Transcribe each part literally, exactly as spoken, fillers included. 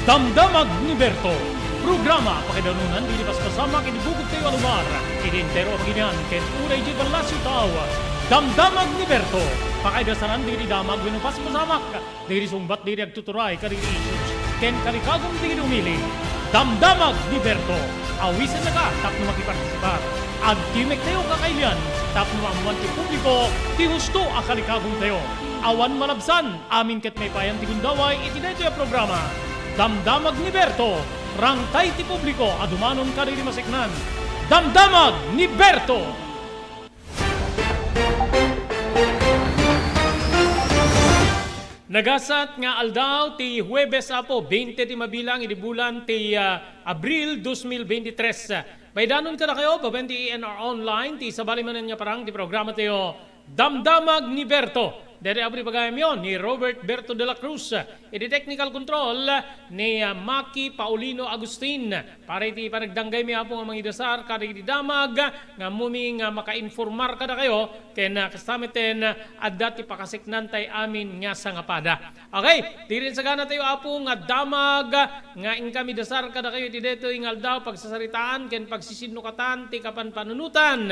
Damdamag ni Berto, programa pakaidanunan ti paspasamak iti bukod tayo a lugar, iti entero a baginian, ken uray iti ballasiw tao. Damdamag ni Berto, pakaidasanan dagiti damag wenno paspasamak dagiti sungbat dagiti agtuturay kadagiti issues ken kalikagum dagiti umili. Damdamag ni Berto, awisennaka tapno makipartisipar. Agtimek tayo kakailian tapno maammuan ti publiko ti husto a kalikagum tayo. Awan malabsan, amin ket maipayan ti gundaway iti daytoy a programa. Damdamag ni Berto, rangtay ti publiko a dumanon kadagiti maseknan. Damdamag ni Berto! Nagasat nga aldaw ti Huwebes, Apo, bente ti mabilang iti bulan ti, ah, Abril dos mil bente tres. Maidanon kadakayo, babaen ti E N R Online, ti sabali manen nga parang ti programa tayo, Damdamag ni Berto. Daytoy, Apo, ti pagayamyo ni Robert Berto de la Cruz. Iti technical control ni, ah, Maki Paulino Agustin. Para iti panagdanggaymi, Apo, nga mangidasar kadagiti damag nga ammom nga makainformar kadakayo, ken, ah, kasta metten, ah, adda ti pakaseknantay amin nga sangapada. Okay, ti rinsagana tayo, Apo, nga damag nga inka midasar kadakayo iti daytoy nga aldaw, pagsasaritaan ken pagsisinnukotan ti kapanpanunotan.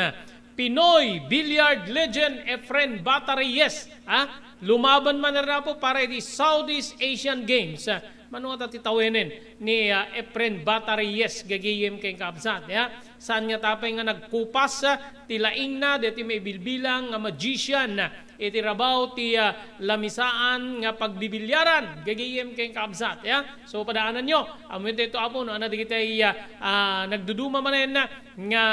Pinoy billiard legend Efren Bata Reyes, ha? Lumaban man, Apo, para iti Southeast Asian Games. Ah, mano ngata ti tawenen ni, ah, Efren Bata Reyes, gagayem ken kabsat, ya? Saan ngata pay nga nagkupas, ah, ti laingna, daytoy maibilbilang nga magician, ah, iti rabaw ti, ah, lamisaan nga pagbibilyaran, gagayem ken kabsat, ya? So, padaananyo, ammoyo daytoy, Apo, no, adda dagiti, ah, ah, nagduduma manen nga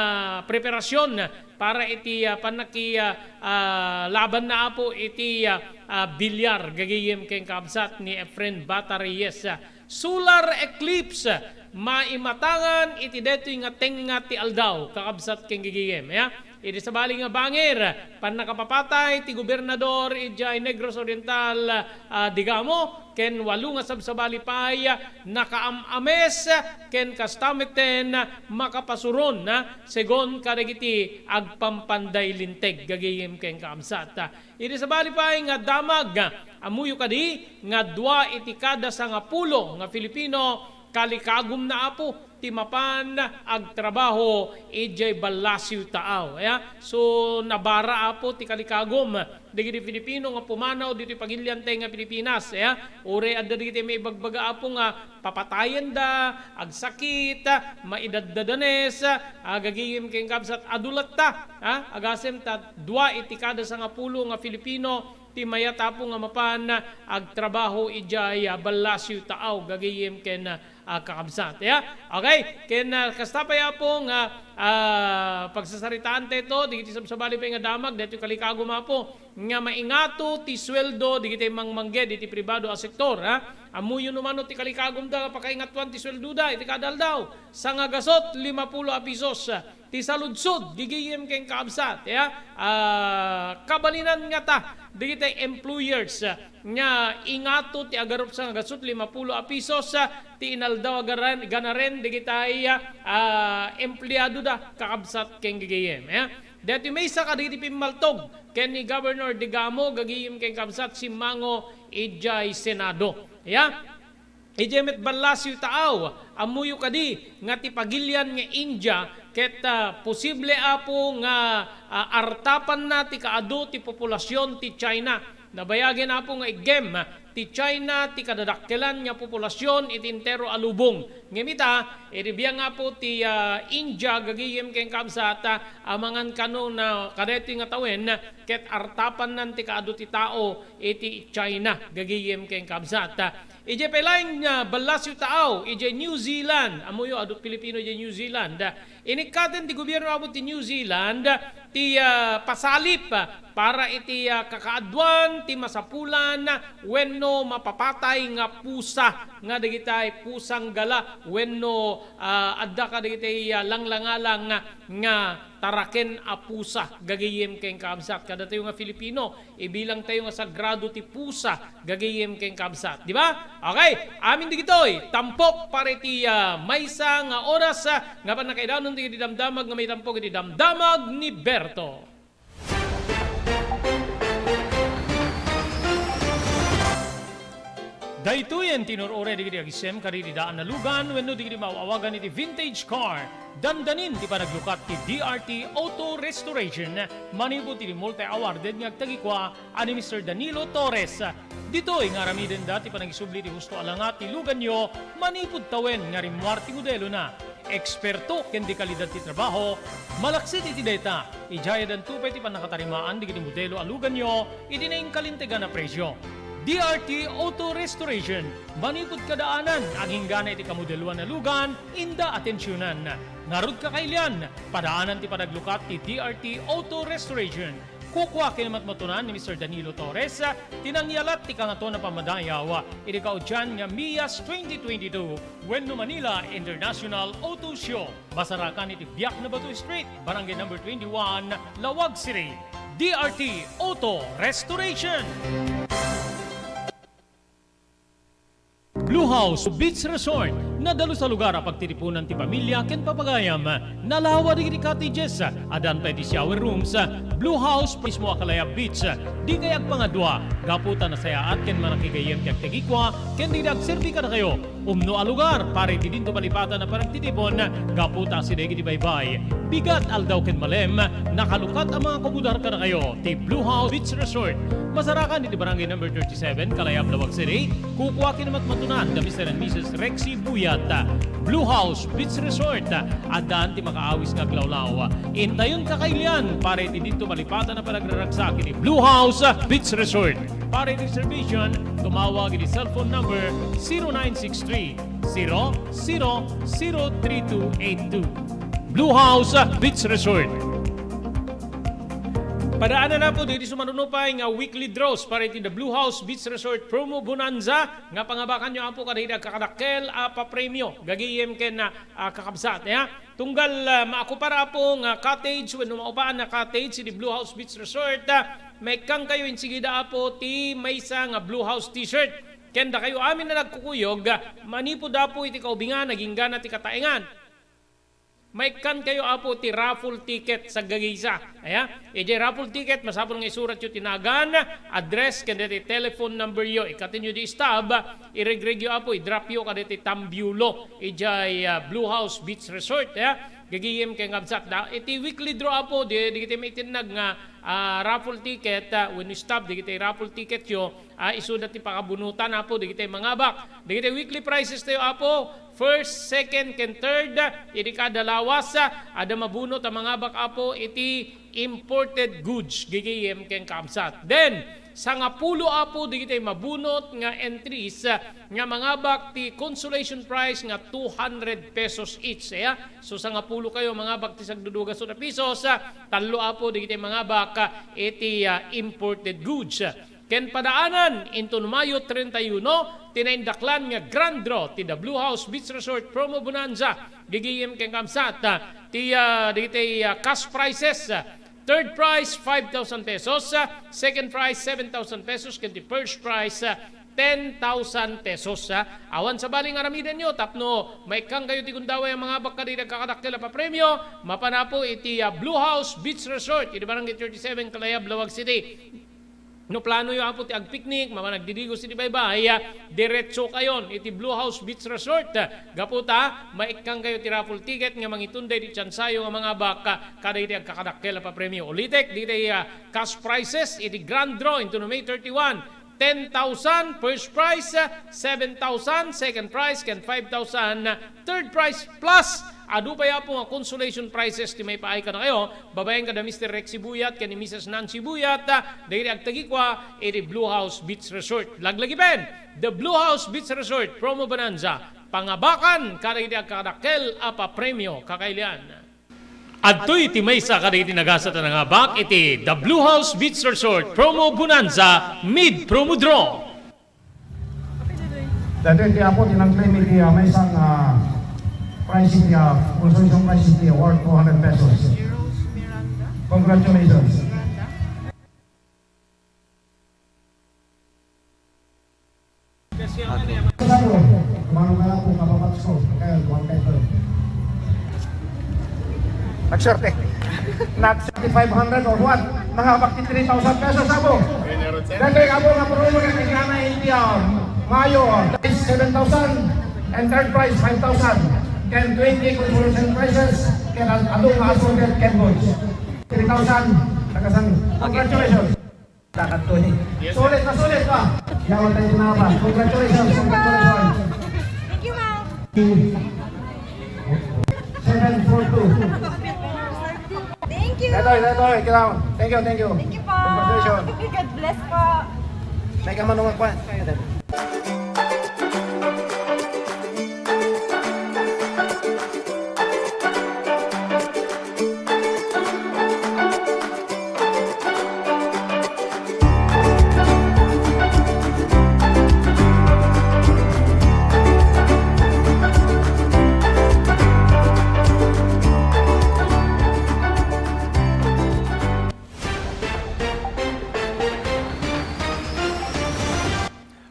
preparasyon para iti, ah, pannaki-, ah, ah, labanna, Apo, iti, ah, ah, bilyar, gagayem ken kabsat, ni Efren Bata Reyes. Ah, solar eclipse, maimatangan iti daytoy nga tengnga ti aldaw, kakabsat ken gagayem, ya. Iti sabali nga bangir, pannakapapatay ti gobernador idiay Negros Oriental, ah, Degamo, ken walo nga sabsabali pay nakaam-ames, ken kasta metten makapasuron, segun kadagiti agpampanday linteg, gagayem ken kabsat. Iti sabali pay nga damag, ammoyo kadi nga dua iti kada sangapulo nga Filipino kalikagumna, Apo, ti mapan agtrabaho idiay ballasiw taaw, ya. So, nabara, Apo, ti kalikagum dagiti Filipino nga pumanaw ditoy pagiliantay nga Pilipinas, ya. Uray adda dagiti maibagbaga, Apo, nga papatayenda, agsakit, maidaddanes, ah, gagayem ken kabsat, adu latta, ah, agasem ta dua iti kada sangapulo nga Filipino ti mayat, Apo, nga mapan agtrabaho idiay, ah, ballasiw taaw, gagayem ken, ah, kakabsat. Ya? Okay? Ken, ah, kasta pay, Apo, nga, ah, pagsasaritaan tayo dagiti sabsabali pay nga damag, daytoy kalikagum, Apo, nga maingato ti sueldo dagiti mangmangged iti pribado a sektor, ha? Ammoyo no mano ti kalikagumda nga pakaingatoan ti sueldoda iti kada aldaw. Sangagasut, limapulo a pisos. Ti saludsod, gagayem ken kabsat, ya? Ah, kabalinan ngata dagiti employers, ah, nga ingato ti agarup sangagasut, limapulo a pisos, ah, ti inaldaw a garan-, ganaren dagiti, ah, empleadoda, kakabsat ken gagayem, ya? Daytoy maysa kadagiti pimmaltog ken ni Governor Degamo, gagayem ken kabsat, simmango idiay Senado. Ya? Idiay met ballasiw taaw, ammoyo kadi nga ti pagilian nga India ket, ah, posible, Apo, nga, ah, artapanna ti kaadu ti populasion ti China. Nabayagen, Apo, nga iggem ti China ti kadadakkelan nga populasion iti entero a lubong. Ngem ita, iti biang, Apo, ti, ah, India, gagayem ken kabsat, ah, amangan kano na kadaytoy nga tawen, ket artapannan ti kaadu ti tao iti China, gagayem ken kabsat. Idiay pay laeng nga ballasiw taaw, idiay New Zealand, ammoyo, adu Pilipino idiay New Zealand. Inikkaten ti gobierno, Apo, ti New Zealand, ti, ah, pasalip, ah, para iti, ah, kakaaduan ti masapulan wenno mapapatay nga pusa nga dagiti pusang gala wenno, ah, adda kadagiti, ah, langlangalang nga, nga taraken a pusa, gagayem ken kabsat. Kadatayo nga Filipino, ibilang tayo nga sagrado ti pusa, gagayem ken kabsat. Di ba? Okay, amin dagitoy, tampok para iti, ah, maysa nga oras, ah, nga pannakaidanon dagiti damdamag nga maitampok iti Damdamag ni Berto. Daytoyen ti nur-uray dagiti agisem kadagiti daan a lugan wenno dagiti maaw-awagan iti vintage car. Dandanin ti panaglukat ti D R T Auto Restoration manipud iti multi-awarded nga agtagikua a ni Mister Danilo Torres. Ditoy nga aramidenda ti panangisubli ti husto a langat ti luganyo manipud tawen nga rimmuar ti modelona. Eksperto ken dekalidad ti trabaho, malaksid iti dayta, idiay addanto pay ti pannakatarimaan dagiti modelo a luganyo iti naingkalintegan a presio. D R T Auto Restoration, manipud kadaanan, aginggana iti kamodeloan a lugan, inda atensionan. Ngarud, kakailian, padaanan ti panaglukat ti D R T Auto Restoration. Kukua ken matmatunan ni Mister Danilo Torres ti nangyalat ti Kangatoan a Pammadayaw iti kaudian nga MIAS twenty twenty-two wenno Manila International Auto Show. Masarakan iti Biak na Bato Street, Barangay Number twenty-one, Laoag City. D R T Auto Restoration. Blue House Beach Resort, nadalus a lugar a pagtitipunan ti pamilia ken papagayam. Nalawa dagiti cottages, addan pay ti shower rooms. Blue House mismo a kalayab beach. Dikay agpangadua, gapu ta nasayaat ken manakigayyem ti agtagikua ken dagiti agserbi kadakayo. Umno a lugar para iti dinto malipatan a panagtitipon, gapu ta asideg iti baybay. Bigat, aldaw ken malem, nakalukat a mangakomodar kadakayo ti Blue House Beach Resort. Masarakan iti Barangay Number thirty-seven, Kalayab, Laoag City. Kukua ken matmatunan da Mister and Missus Rexy Buyat. Blue House Beach Resort, addan ti makaawis nga aglawlaw. Intayon, kakailian, para iti dinto malipatan a panagraragsak iti Blue House Beach Resort. Para iti reservation, tumawag iti cellphone number zero nine six three, zero zero zero three two eight two. Blue House Beach Resort. Padaanan, Apo, dagiti sumaruno pay nga weekly draws para iti The Blue House Beach Resort Promo Bonanza nga pangabakanyo, Apo, kadagiti agkakadakkel a papremio, gagayem ken, ah, kakabsat, ya. Tunggal, ah, maakupar, Apo, nga cottage wenno maupaan a cottage iti Blue House Beach Resort, ah, maikkankayo insigida, Apo, ti maysa nga Blue House T-shirt. Ken dakayo amin a nagkukuyog, ah, manipud, Apo, iti kaubingan, aginggana ti kataengan. Maikkankayo, Apo, ti raffle ticket sa gagaysa. Aya, idiay raffle ticket, masapul nga isuratyo ti nagan, address, ken daytoy telephone number yo. Ikkatenyo di stub, iregregyo, Apo, idropyo kadaytoy tambiulo. Idiay, ah, Blue House Beach Resort, aya. Gagayem ken kabsat da. Iti weekly draw, Apo, di, dagiti maitinnag nga, ah, raffle ticket, ah, wenno stub, dagiti raffle ticket yo, ah, isuda ti pakabunutan, Apo, dagiti mangabak. Dagiti weekly prizes tayo, Apo, first, second, ken third, iti kada lawas, ah, adda mabunot a mangabak, Apo, iti imported goods, gagayem ken kabsat. Then, sangapulo, Apo, dagiti mabunot nga entries, ah, nga mangabak ti consolation prize nga two hundred pesos each, aya. So, sangapulo kayo mangabak ti sagdudua gasut a pesos, ah, tallo, Apo, dagiti mangabak, ah, iti, ah, imported goods. Ken padaanan, inton Mayo treinta y uno, ti naindaklan nga grand draw ti The Blue House Beach Resort Promo Bonanza. Gagayem ken kabsat, ah, ti, ah, dagiti, ah, cash prizes, ah, third prize, five thousand pesos, ah, second prize, seven thousand pesos, ken ti first prize, ah, ten thousand pesos, ah. Awan sabali nga aramidenyo tapno maikkankayo ti gundaway a mangabak kadagiti agkakadakkel a papremio, mapan, Apo, iti, ah, Blue House Beach Resort, iti Barangay thirty-seven, Kalayab, Laoag City. No planoyo, Apo, ti agpiknik, mapan agdidigos iti baybay, ah, diretsokayon iti Blue House Beach Resort, ah, gapu ta maikkankayo ti raffle ticket nga mangitunday ti tiansayo nga mangabak, ah, kadagiti agkakadakkel a papremio. Ulitek, dagiti, ah, cash prizes iti grand draw inton May thirty-one, ten thousand first prize, ah, seven thousand second prize, ken five thousand, ah, third prize, plus adu pay, Apo, nga consolation prizes ti maipaay kadakayo, babaen kada Mister Rexy Buyat ken ni Missus Nancy Buyat, ah, dagiti agtagikua iti Blue House Beach Resort. Laglagipen, The Blue House Beach Resort Promo Bonanza, pangabakan kadagiti agkadakkel a papremio, kakailian. Adtoy ti maysa kadagiti nagasat a nangabak iti The Blue House Beach Resort Promo Bonanza Mid Promo Draw. Dati ti Apo ti nag-claim iti, ah, maysa nga, ah, prize iti, ah, consolation prize iti worth two hundred pesos. Congratulations. Sabo, mano kaya po kapapatsko? Kaya, one peso. Nagswerte. Nag thirty-five hundred or what? Nangabak ti three thousand pesos, Apo. Dati, Apo, nga promo nga kailangan iti, um, Mayo, prize seven thousand, and third prize five thousand. Ken twenty consolation prizes, ken ad-, adu nga assorted ken goods. Three thousand, taga San. Congratulations. Dakat to ni. Sulit na sulit pa. Yawan tayo na pa. Congratulations, congratulations. Thank you, ma'am. Seven four two. Thank you. Ito, ito, ito, ikaw. Thank you, thank you. Thank you po. Congratulations. God bless po. May kamanungan pa.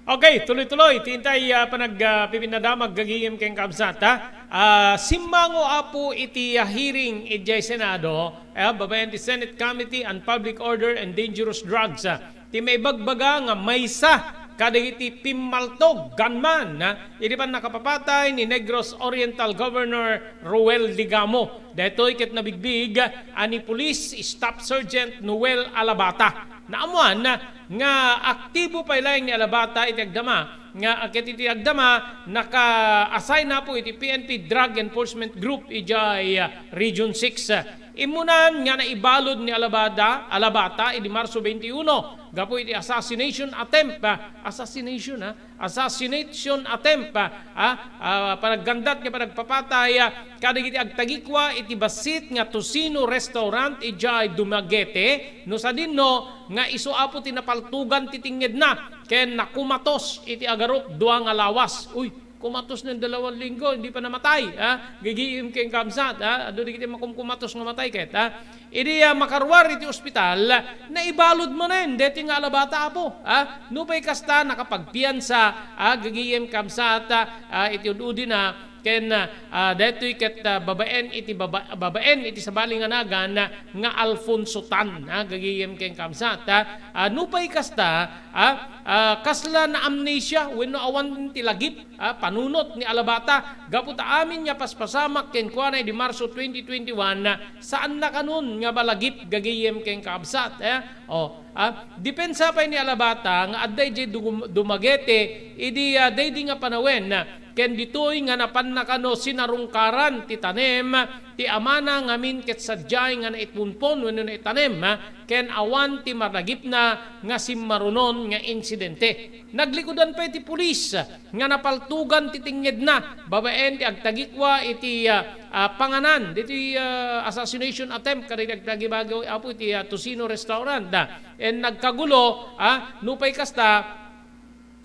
Okay, tuloy-tuloy ti intay, ah, panag-, ah, pipinadamag gagayem ken kabsat, ha? Ah, simmango, Apo, iti, ah, hearing idiay Senado, eh, babaen ti Senate Committee on Public Order and Dangerous Drugs, ah, ti maibagbaga nga maysa kadagiti pimmaltog, gunman, ha, idi pannakapapatay ni Negros Oriental Governor Roel Digamo. Daytoy ket nabigbig, ah, ni Police Staff Sergeant Noel Alabata. Naammoan nga aktibo pay laeng ni Alabata iti agdama, nga ket iti agdama naka-assign, Apo, iti P N P Drug Enforcement Group idiay, ah, Region six. Immunan nga naibalud ni Alabada, Alabata idi Marso twenty-one gapu iti assassination attempt, ah, assassination, ah, assassination attempt, ah, ah, ah, panaggandat nga panagpapatay, ah, kadagiti agtagikua iti bassit nga Tocino Restaurant idiay Dumaguete, no sadino nga isu, Apo, ti napaltugan ti tingngedna ken nakumatos iti agarup dua nga lawas. Uy, kumatos nen dalawan linggo, hindi pa namatay, ah, gagayem ken kabsat, ah, adu dagiti makumkumatos nga matay ket, ah. Idi, ah, makaruar iti ospital, naibalud manen deti nga Alabata, Apo, ah. Nupay kasta, nakapagpiansa, ah, gagayem kabsat, ah, iti ud-udina, ken, ah, daytoy ket, ah, babaen iti baba-, babaen iti sabali nga nagan, ah, nga Alfonso Tan, ah, gagayem ken kabsat, ah. Ah, nupay kasta, ah, ah, kasla na amnesia wenno awan ti lagip, ah, panunot ni Alabata gapu ta amin nga paspasamak kenkuana idi Marso twenty twenty-one, ah, saanna kanon nga malagip gagayem ken kabsat, eh. Oh, ah, depensa pay ni Alabata nga adda idiay Dugum-, Dumaguete idi, ah, daydi nga panawen, ah, ken ditoy nga napanna kano sinarungkaran ti tanem ti amana ngamin ket sadiay nga naitpunpon wenno naitanem, ah, ken awan ti malagipna nga simmarunon nga insidente. Naglikudan pay ti pulis nga napaltugan ti tingngedna babaen ti agtagikua iti, ah, ah, panganan ditoy, ah, assassination attempt kadagiti agtagibagi, Apo, iti, ah, Tocino Restaurant, ah, ken nagkagulo, ah, nupay kasta,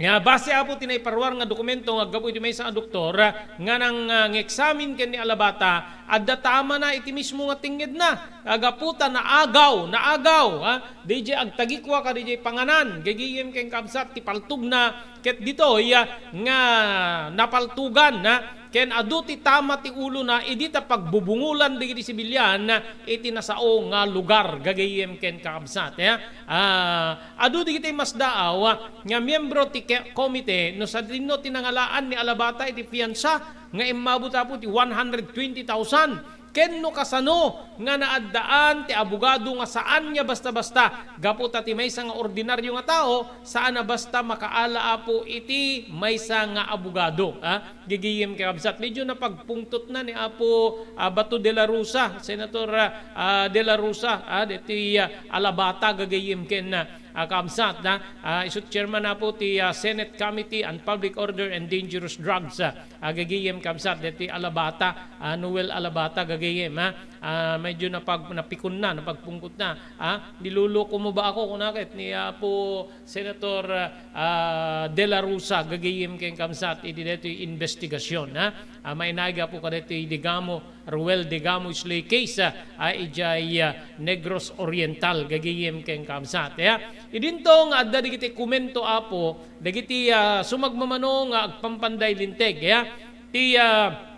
nga base, Apo, ti naiparuar nga dokumento nga aggapu iti maysa a doktor, ah, nga nang, ah, nga eksamin ken ni Alabata, adda tamana iti mismo nga tingngedna. Agapu ta naagaw, naagaw, ha? Didiay agtagikua kadidiay panganan, gagayem ken kabsat ti paltogna, ket ditoy, ah, nga napaltogan, ha? Ken adu ti tama ti ulona idi ta pagbubungolan dagiti sibilian iti nasao nga lugar, gagayem ken kabsat, eh. Ah, adu dagiti masdaaw, ah, nga miyembro ti ke-, komite no sadino ti nangalaan ni Alabata iti piansa nga immabot, Apo, ti one hundred twenty thousand. Ken no kasano nga naaddaan ti abogado nga saan nga basta-basta, gapu ta ti maysa nga ordinario nga tao, saan a basta makaala, Apo, iti maysa nga abogado, ah, gagayem ken kabsat. Medyo napagpungtotna ni Apo, ah, Bato de la Rosa, Senator, ah, ah, de la Rosa, ah, ditoy, ah, Alabata, gagayem ken, ah, ah, kabsat, na, ah, isu't chairman, Apo, ti, ah, Senate Committee on Public Order and Dangerous Drugs, ah, ah, gagayem kabsat, deti Alabata, ah, Noel Alabata, gagayem, ha? Ah, medyo napag-, napikonna, napagpungkotna, ha? Niloloko mo ba ako? Kuna ket ni Apo Senator, ah, De La Rosa, gagayem ken kabsat, iti detoy investigasyon, ha? Ah, mainaga po kadetoy Digamo, Roel Digamo Islay case, ah, ah, idiay, ah, Negros Oriental, gagayem ken kabsat, ya. Idinto nga adda dagiti komento, Apo, dagiti, ah, sumagmamano nga agpampanday linteg, ya. Ti, ah,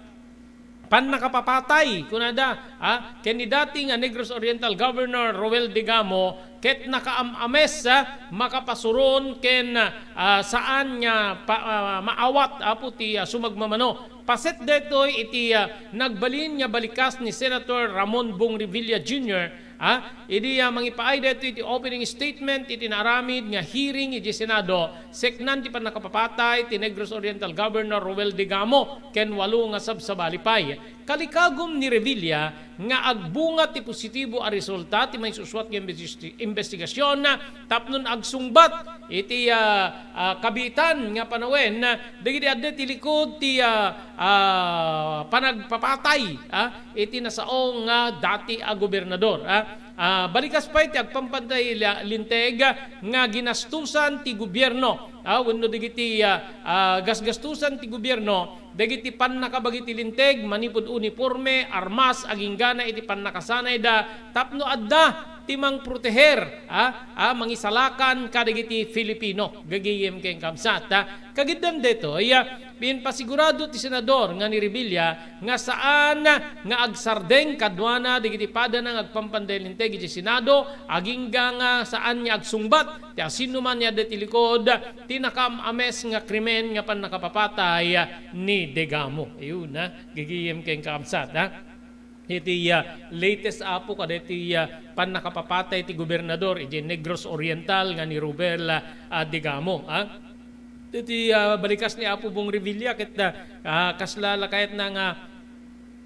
pannakapapatay, kunada, ah, ken ni dati nga Negros Oriental Governor Roel Degamo, ket nakaam-ames, ah, makapasuron ken, ah, saan nga pa-, ah, maawat, apo, ti, ah, sumagmamano. Paset daytoy iti, ah, nagbalin nga balikas ni Senator Ramon Bong Revilla Junior, ah, idi, ah, mangipaay daytoy iti opening statement iti naaramid nga hearing iti Senado, seknan ti pannakapapatay ti Negros Oriental Governor Roel Degamo ken walo nga sabsabali pay. Kalikagum ni Revilla nga agbunga ti positibo a resulta ti maisusuat nga imbesti-, imbestigasion tapno agsungbat iti, ah, ah, kabiitan nga panawen dagiti adda ti likod ti, ah, ah, panagpapatay, ah, iti nasao nga dati a gobernador, ah. Ah, balikas pay ti agpampantay la-, linteg nga ginastusan ti gobierno, ah, wenno dagiti, ah, ah, gasgastusan ti gobierno dagiti pannakabagi ti linteg manipud uniporme, armas, aginggana iti pannakasanayda tapno adda ti mangproteher, ah, ah, mangisalakan kadagiti Filipino, gagayem ken kabsat, ah. Kagiddan daytoy, ah, pinpasigurado ti senador nga ni Revilla nga saan nga agsardeng kaduana dagiti padana nga agpampanday linteg iti Senado, agingga nga saan nga agsungbat ti asinoman nga adda ti likod ti nakaam-ames nga krimen nga pannakapapatay ni Degamo. Ayun, ah, gagayem ken kabsat, ah. Iti, ah, latest, apo, kadaytoy, ah, pannakapapatay ti gobernador iti Negros Oriental nga ni Roel, ah, Degamo, ah. Iti, ah, balikas ni Apo Bong Revilla ket, ah, ah, kasla la kayatna nga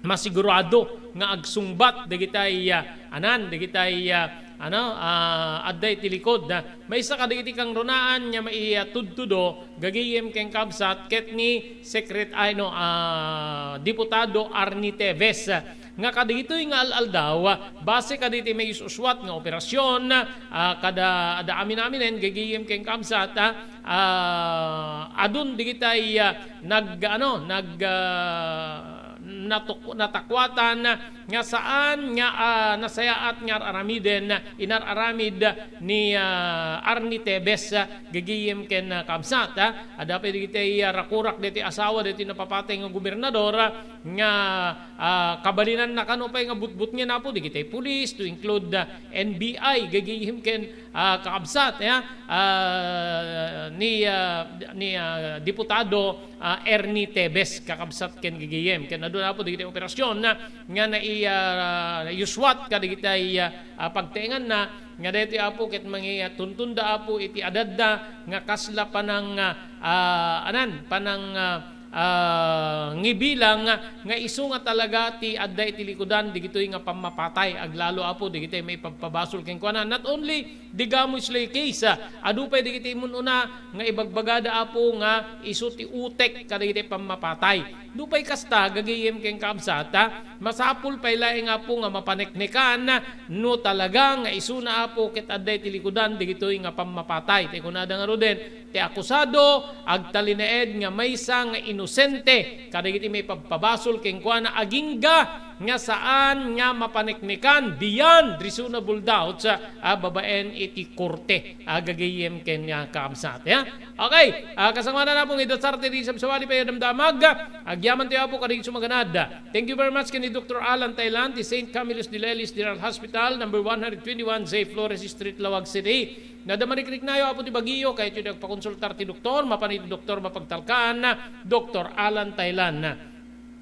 masigurado nga agsungbat dagitay, ah, anan, dagitay, ah, ano, ah, adda iti likod, ah. Maysa kadagiti kangrunaan nga maitudtudo, gagayem ken kabsat, ket ni Secret-, ay, no, ah, Diputado Arnie Teves, ah, nga kadagitoy nga al-aldaw, ah, base kadagiti maisusuat nga operasyon, ah, kada, ada amin-aminen, gagayem ken kabsat, ah, ah, adun dagitay, ah, nag-, ano, nag-, ah, natuk-, natakuatan nga saan nga, ah, nasayaat nga ar-aramiden, inar-aramid ni, ah, Arnie Teves, ah, gagayem ken, ah, kabsat, ah. Adda pay dagiti, ah, rakurak dagiti asawa dagiti napapatay nga gobernador, ah, nga, ah, kabalinanna kano pay nga butbutngen, apo, dagiti pulis, to include, ah, N B I, gagayem ken, ah, kakabsat, ya, ah, ni, ah, ni, ah, Diputado, ah, Ernie Teves, kakabsat ken gagayem. Ken aduna, apo, dagiti operasyon na, nga nai-, ah, yuswat kadagiti, ah, ah, pagtaenganna, nga daytoy, apo, ket mangi-, ah, tuntunda, apo, iti adadda nga kasla panang, ah, ah, anan, panang, ah, ah, ngibilang nga, nga isu nga talaga ti adda iti likudan digitoy nga pammapatay, aglalo, apo, digitoy maipagpabasol kenkuana. Not only Degamo Isla case, ah, adu pay digiti immun-una nga ibagbagada, apo, nga isu ti utek kadagiti pammapatay. Nupay kasta, gagayem ken kabsat, ah, masapul pay laeng, apo, nga mapaneknekan no talaga nga isuna, apo, ket adda iti likudan digitoy nga pammapatay. Ti kunada ngaruden, ti akusado agtalinaed nga maysa nga inosente kadagiti maipabpabasol kenkuana agingga nga saan nga mapaneknekan beyond reasonable doubts, ah, babaen iti korte, ah, gagayem ken, ah, kabsat, ya. Okay, ah, kasamanan, apo, nga idasarte ti sabsabali pay a damdamag, agyaman ti Apo kadagiti sumaganad. Thank you very much ken ni Doctor Alan Thailand, ti Saint Camillus de Lelis General Hospital, number one hundred twenty-one J Flores Street, Laoag City. Nadda marikriknayo, apo, ti bagyo, kayatyo ti agpakonsultar ti doktor, mapan iti doktor mapagtalkan, Doctor Alan Thailand.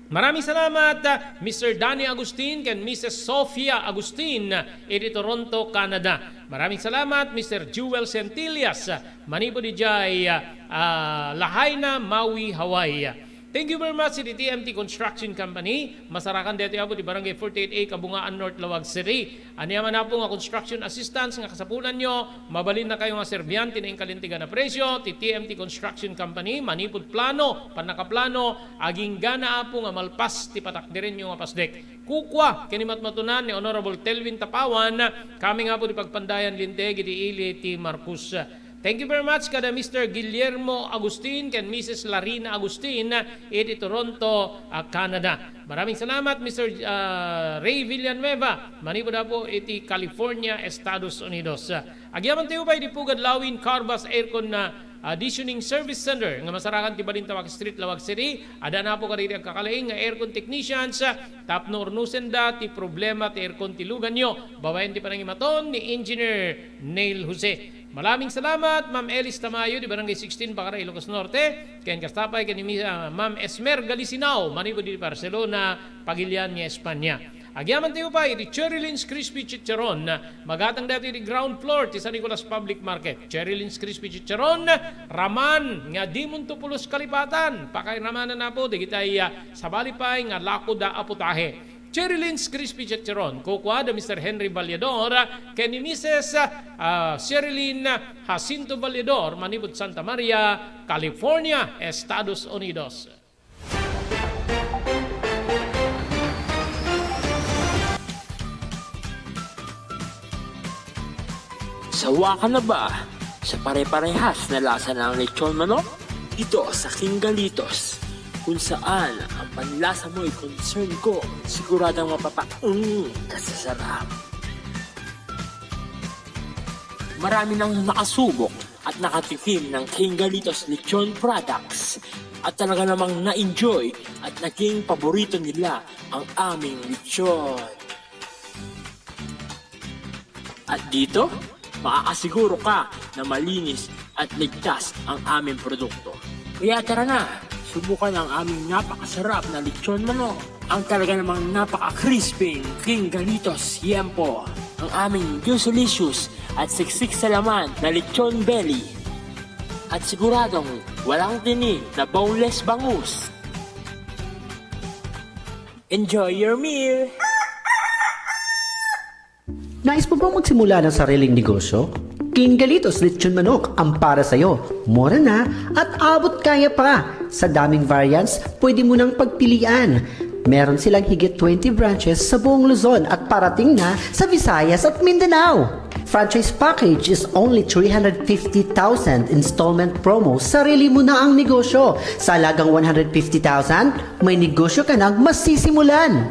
Maraming salamat, ah, Mister Danny Agustin ken Missus Sofia Agustin, iti Toronto, Canada. Maraming salamat, Mister Jewel Centillas, ah, manipud idiay, ah, ah, Lahaina, Maui, Hawaii. Thank you very much iti T M T Construction Company. Masarakan daytoy, apo, ti Barangay forty-eight A, Kabungaan North, Laoag City. Ania man, apo, nga construction assistance nga kasapulanyo, mabalinna kayo nga serbian ti naingkalintegan a presyo ti T M T Construction Company, manipud plano, pannakaplano, aginggana, apo, nga malpas ti patakderenyo nga pasdek. Kukua ken ni matmatunan ni Honorable Telvin Tapawan, kami nga, apo, ti pagpandayan linteg iti ili ti Marcos. Thank you very much kada Mister Guillermo Agustin ken Missus Larina Agustin iti Toronto, ah, Canada. Maraming salamat, Mister, ah, Ray Villanueva, manipud, apo, iti California, Estados Unidos. Agyaman tayo pay di Pugad Lawin Carvas Aircon na Conditioning Service Center nga masarakan ti balin Tawak Street, Laoag City. Adda napo kadagiti agkakalaing nga aircon technicians, ah, tapno urnusenda ti problema ti aircon ti luganyo babaen ti panangimaton ni Engineer Neil Jose. Maraming salamat, Ma'am Elis Tamayo, di Barangay sixteen, Bacare, Ilocos Norte. Ken kasta pay ken ni, ah, Ma'am Esmer Galisinao, manipud di Barcelona, Pagilian, Espanya. Agyamankami pay iti Cherry Lynn's Crispy Chicharon. Magatang daytoy iti ground floor ti San Nicolas Public Market. Cherry Lynn's Crispy Chicharon, raman nga dimonto pulos kalipatan. Pakairamanan napo dagiti, ah, sabali pay nga lakoda a putahe. Cherry Lynn's Crispy Chicharon, kukua da Mister Henry Vallador ken ni Missus, ah, Sherilyn Jacinto Vallador, manipud Santa Maria, California, Estados Unidos. Sawa ka na ba sa pare-parehas na lasa ng lechon manok? Dito sa King Galitos, kung saan ang panlasa mo'y concern ko, siguradong mapapaung ka sa sarap. Marami nang nakasubok at nakatikim ng King Galitos Lechon Products at talaga namang na-enjoy at naging paborito nila ang aming lechon. At dito, makakasiguro ka na malinis at ligtas ang aming produkto. Kaya tara na, subukan ang aming napakasarap na lechon manok. Ang talaga namang napaka-crispy King Galitos Yempo. Ang aming juicy-licious at siksik sa laman na lechon belly. At siguradong walang tinik na boneless bangus. Enjoy your meal! Nais mo bang magsimula ng sariling negosyo? King Galitos Lechon Manok ang para sa'yo. Mura na at abot kaya pa. Sa daming variants, pwede mo nang pagpilian. Meron silang higit twenty branches sa buong Luzon at parating na sa Visayas at Mindanao. Franchise package is only three hundred fifty thousand, installment promo, sarili mo na ang negosyo. Sa halagang one hundred fifty thousand, may negosyo ka nang masisimulan.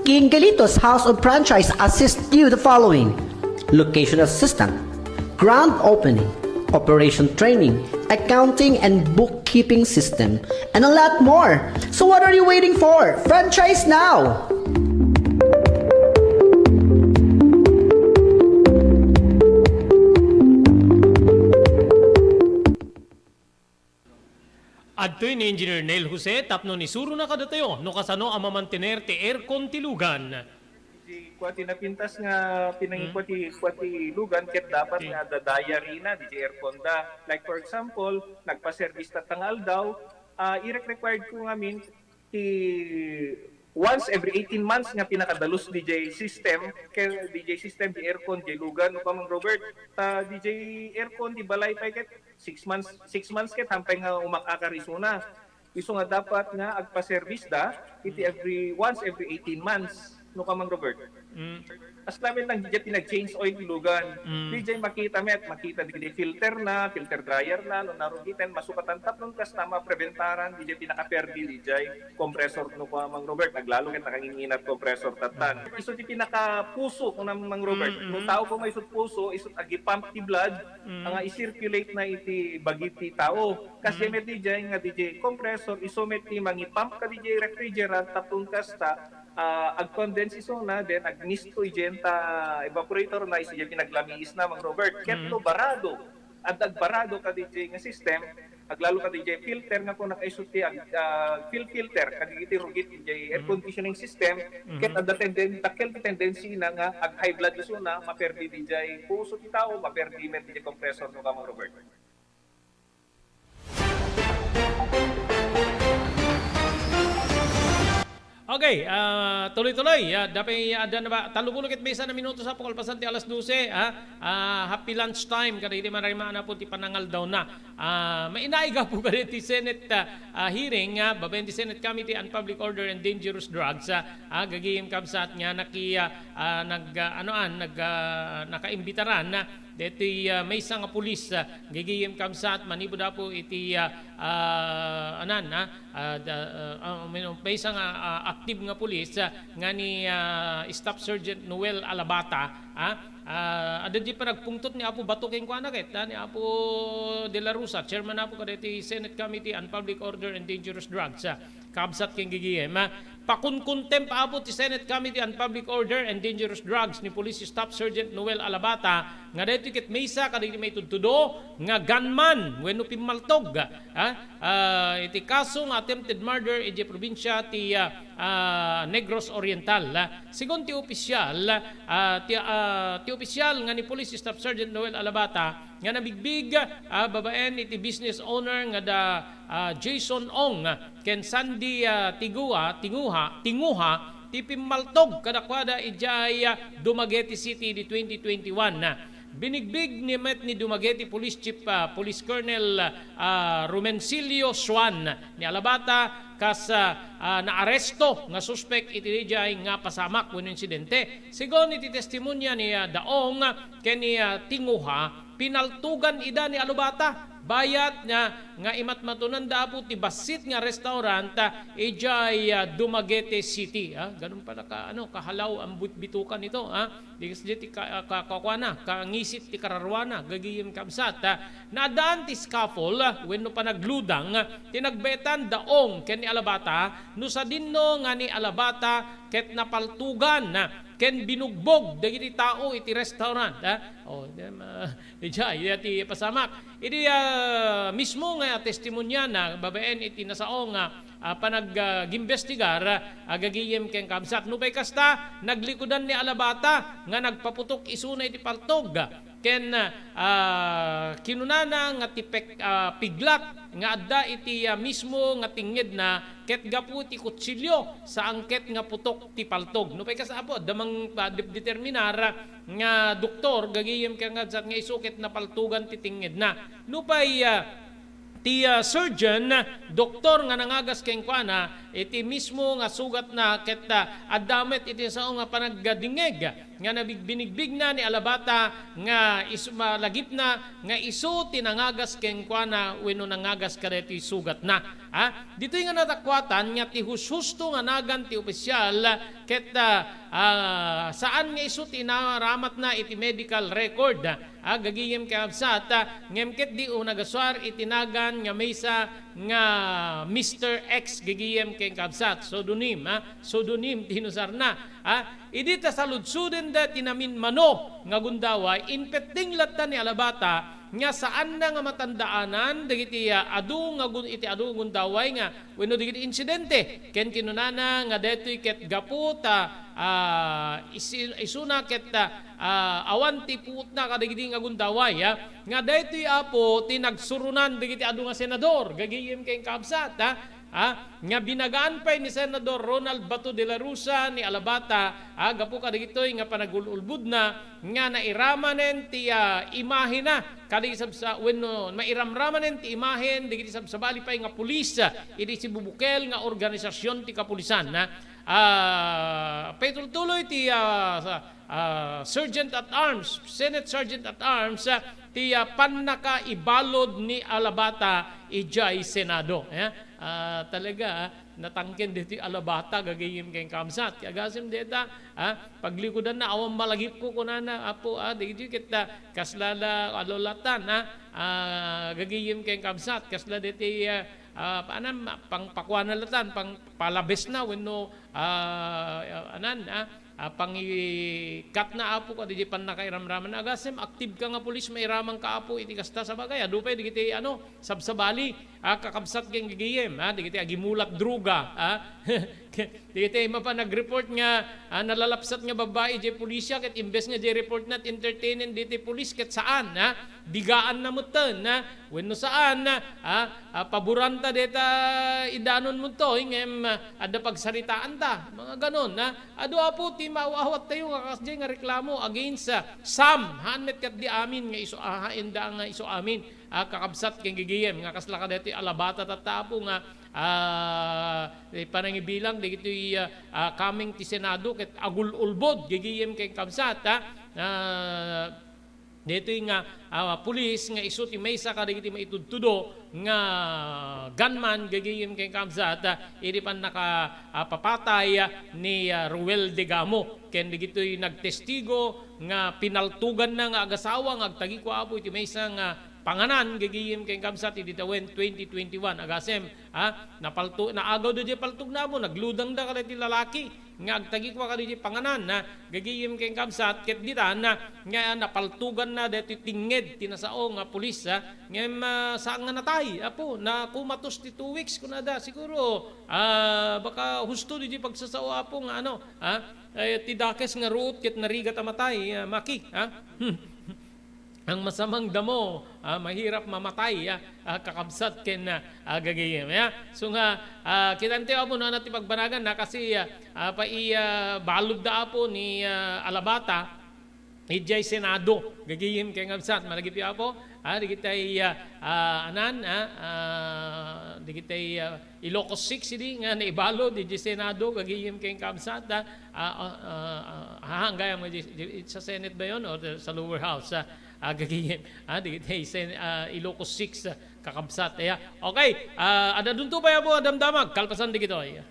King Galitos House of Franchise assist you the following: location assistant, grand opening, operation training, accounting and bookkeeping system, and a lot more. So what are you waiting for? Franchise now! Adtoy ni Engineer Neil Jose tapno isurona kadatayo no kasano a mamantener ti aircon ti lugan. Di kua ti napintas nga pinangikua ti, kua ti lugan ket dapat nga adda diary na, di aircon da. Like for example, nagpa-service tatta nga aldaw, ah, irek-required ko ngamin ti once every eighteen months nga pinakadalus D J system, kay D J system, di aircon, di lugan, no, Kamang Robert? Ta D J aircon, di balay pay ket six months, six months ket hampay nga umakakar isuna. Isu nga dapat nga agpa-service da iti every, once every eighteen months, no, Kamang Robert? Mm. As lamin lang, di ti nag-change oil ti lugan. Mm. Di makita met, makita di filter na, filter dryer na, no, narugiten, masukatan tapno kasta mapreventaran, di pinakaperdi, di compressor, no, Kamang Robert, aglalo ket nakanginginat compressor tatan. Isu ti pinakapuso, no, Mang Robert. Mm, mm. No tao ko may isut puso, isut agi-pump ti blood, nga i-circulate na iti bagi ti tao. Kas met di nga di compressor, isu met ti mangi-pump ka di refrigerant, tapno kasta, ah, ag-condense isuna, then agmisto idiay ta evaporator na, isu diay pinaglamiis na, Mang Robert. Ket no barado, adda agbarado ka di nga system, aglalo ka di filter nga kung nakaisu ti ag-, ah, fil-, filter, kadagiti rugit diay air conditioning system, ket adda tenden-, dakkel ti tendency na nga ag-high blood isuna, maperdi diay puso ti tao, maperdi met diay compressor, no, Kamang Robert. Okay, ah, tuloy-tuloy. Ah, dapay adda na ba? Tallo pulo ket maysa na minuto sa kalpasan ti alas dose, ah. Ah, happy lunch time kadagiti maraymana pon ti panangaldawna. Ah, mainaig gapu kadagiti Senate, ah, ah, hearing, ah, babaen ti Senate Committee on Public Order and Dangerous Drugs, ah, ah, gagayem kabsat nga naki-, ah, ah, nag-, ah, ano, ah, nag-, ah, nakaimbitaran, ah, daytoy, ah, maysa nga pulis, ah, gagayem kabsat manipud apo iti, ah, ah, anan, ah, ah, da-, ah, ah, may-, maysa nga, ah, active nga pulis, ah, nga ni, ah, Staff Sergeant Noel Alabata, ah, Ah, adda di panagpungtot ni Apo Bato kenkuana ket, ah, ni Apo De La Rosa, chairman Apo kadaytoy Senate Committee on Public Order and Dangerous Drugs, ah, kabsat ken gigiem. Ah, pakunkontempt Apo ti Senate Committee on Public Order and Dangerous Drugs ni Police Staff Sergeant Noel Alabata nga daytoy ket maysa kadagiti maitudtudo nga gunman wenno pimmaltog, ah, ah, iti kaso nga attempted murder iti probinsya ti, ah, ah, Negros Oriental. Ah, segun ti opisyal, ah, ti, ah, ti opisyal nga ni Police Staff Sergeant Noel Alabata nga nabigbig, ah, babaen iti business owner nga da, ah, Jason Ong ken Sandy, ah, Tigua, Tinguha, Tinguha, ti pimmaltog kadakuada idiay, ah, Dumaguete City idi twenty twenty-one. Binigbig ni met ni Dumaguete Police Chief, ah, Police Colonel, ah, Rumencilio Suan ni Alabata kas, ah, ah, naaresto nga suspek iti diay nga pasamak wenno insidente. Segun iti testimonya ni, ah, Daong ken ni, ah, Tinguha, pinaltugan ida ni Alabata. Bayat nga, nga imatmatonanda Apo ti bassit nga restaurant, ah, idiay, ah, Dumaguete City, ah. Ganun pala ka, ano, kahalaw ang bit-, bitukan nito, ah. Di kasdi ti ka, ka, kakuana, kangisit ti kararuana, gagayem kabsat, ah. Naaddaan ti scuffle, ah, wenno panagludang, ah, ti nagbaetan Daong ken ni Alabata, no sadinno nga ni Alabata ket napaltugan, ah, ken binugbog dagiti tao iti restaurant, ah. Oh, dem, ah, idiay, idiay ti pasamak. Idi, ah, mismo nga testimonyana, babaen iti nasao nga, ah, panag, ah, gimbestigar, ah, gagayem ken kabsat. Nupay kasta, naglikudan ni Alabata nga nagpaputok isuna iti paltog. Ken, ah, kinunana nga ti pek-, ah, piglat nga adda iti, ah, mismo nga tingngedna ket gapu ti kutsilio, saan ket nga putok ti paltog. Nupay kasta, Apo, adda mang, ah, de-, determinar nga doktor, gagayem ken kabsat nga isu ket napaltugan ti tingngedna. Nupay, ah, ti, ah, surgeon, doktor nga nangagas kenkuana, iti mismo nga sugatna ket, ah, adda met iti sao nga panagdingngeg nga nabig-, binigbigna ni Alabata nga isu-, malagipna nga isu ti nangagas kenkuana wenno nangagas kadaytoy sugatna. Ha? Ditoy nga nadakuatan nga ti hushusto nga nagan ti opisyal ket, ah, ah, saan nga isu ti inaramatna iti medical record. Ah, gagayem ken kabsat, ah, ngem ket di unagasuar iti nagan nga maysa nga Mister X gagayem ken kabsat, pseudonym, ah, pseudonym ti inusarna. Ah, idi ta saludsodenda ti naminmano nga gundaway, impetting latta ni Alabata nga saanna nga matandaanan dagiti, ah, adu nga gun-, iti adu nga gundaway nga wenno dagiti insidente. Ken kinunana nga daytoy ket gapu ta, ah, isi-, isuna ket, ah, awan ti puotna kadagidi nga gundaway, ah, nga daytoy, Apo, ti nagsuronan dagiti adu nga senador, gagayem ken kabsat, ah, ah, nga binagaan pay ni Senador Ronald Bato de la Rosa ni Alabata, ah, gapu kadagitoy nga panagul-ulbodna, nga nairamanen ti, ah, imahena kadagiti sabsa-, wenno mairamramanen ti imahen dagiti sabsabali pay nga pulis, ah, idi sibubukel nga organisasion ti kapulisan, ah. Ah, paitultuloy ti, ah, sa-, ah, Sergeant at Arms, Senate Sergeant at Arms, ah, ti, ah, pannakaibalud ni Alabata idiay Senado. Eh, ah, talaga, ah, natangken ditoy Alabata, gagayem ken kabsat. Ti agasem deta, ah, paglikudanna, awan malagipko, kunana, Apo, ah, dagitoy ket, ah, kasla la, alulatan, ah, ah, gagayem ken kabsat, kasla deti, ah, ah, paanam, pangpakuana latan, pangpalabesna, wenno, ah, anan, ah, ah, pangikatna, Apo, kadagiti pannakairamraman. Agasem, active ka nga pulis, mairaman ka, Apo, iti kasta, sabagay, adu pay dagiti, ano, sabsabali, ah, kakabsat ken gagayem, ah, dagiti agimulat droga, ah. Dagiti mapan nag-report nga, ah, nalalapsat nga babbai idiay pulisya, ket imbes nga diay report na, entertainen diti pulis, ket saan, ah, digaanna metten, ah, wenno saan, ah, ah, paboranta deta idanon mo toy, ngem, ah, adda pagsaritaanta, mga ganon, ah. Adu, Apo, ti maaw-awattayo nga kasdiay nga reklamo against, ah, some, haan met ket di amin nga isu-, ah, haanda nga isu amin, ah, kakabsat ken gagayem, nga kasla kadaytoy Alabata tatta, Apo, nga, ah, panangibilang dagitoy, ah, ah, coming ti Senado ket agul-ulbod, gagayem ken kabsat, ah, ah, daytoy nga, ah, pulis nga isu ti maysa kadagiti maitudtudo nga gunman, gagayem ken kabsat, ah, idi pannaka, ah, papatay, ah, ni, ah, Ruel Degamo ken dagitoy nagtestigo nga pinaltuganna nga agasawa nga agtagikua, Apo, iti maysa nga panganan, gagayem ken kabsat, idi tawen twenty twenty-one. Agasem, ah, napalto-, naagaw da diay paltogna, Apo, nagludangda kadagiti lalaki nga agtagikua kadagiti panganan, ah, gagayem ken kabsat, ket ditan, ah, nga napaltuganna daytoy tingnged ti nasao nga pulis, ah, ngem, ah, saan nga natay, Apo, na kumatos ti two weeks, kunada, siguro, ah, baka husto diay pagsasao, Apo, nga ano, ah, eh, ti dakes nga ruot ket narigat a matay, ah, maki, ah. Ang masamang damo, ah, mahirap mamatay, ah, ah, kakabsat ken, ah, ah, gagayem, ya. So nga, ah, kitantayo, Apo, no, ania ti pagbanagan na kasi, ah, ah, pai, ah, balud da, Apo, ni, ah, Alabata, idiay Senado, gagayem ken kabsat, malagipyo, Apo, ah, dagitay, ah, ah, anan, ah, ah, dagitay, ah, Ilocos six idi nga naibalud idiay Senado, gagayem ken kabsat, ah, ah, ah, ah, ah, gayam nga di, di, sa Senate ba yon or sa lower house, ah, ah, gagayem, ah, di, di, Sen-, ah, Ilocos six, ah, kakabsat, aya. Okay, ah, adda dunto pay, Apo, a damdamag, kalpasan dagitoy.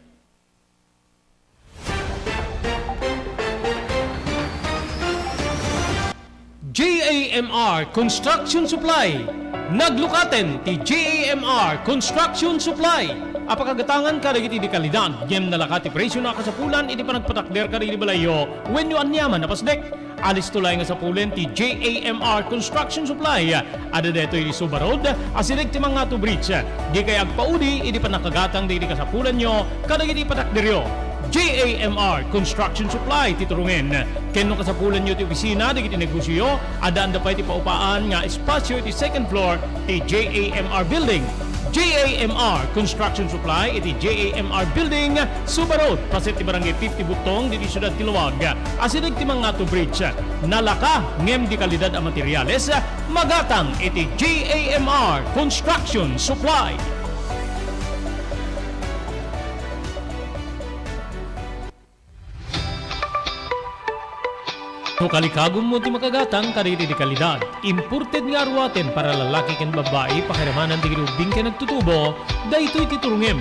J A M R Construction Supply. Naglukaten ti J A M R Construction Supply a pakagatangan kadagiti di kalidad ngem nalaka ti presiona a kasapulan iti panagpatakder kadagiti balayyo wenno aniaman a pasdek. Alisto laeng a sapulen ti J A M R Construction Supply. Adda daytoy iti Suba Road, asideg ti Mangato Bridge. Dikay agpaudi idi pannakagatang dagiti kasapulanyo kadagiti patakderyo. J A M R Construction Supply ti turongen. Ken no kasapulanyo ti opisina dagiti negosioyo, addaanda pay ti paupaan nga espasio iti second floor ti J A M R Building. J A M R Construction Supply iti J A M R Building, Suba Road, paset ti Barangay fifty Buttong, ditoy siudad ti Laoag, asideg ti Mangato Bridge. Nalaka ngem di kalidad a materiales, magatang iti J A M R Construction Supply. No kalikagummo ti makagatang kadagiti di kalidad, imported nga aruaten para lalaki ken babbai, pakiramanan dagiti ubbing ken nagtutubo, daytoy ti turongem.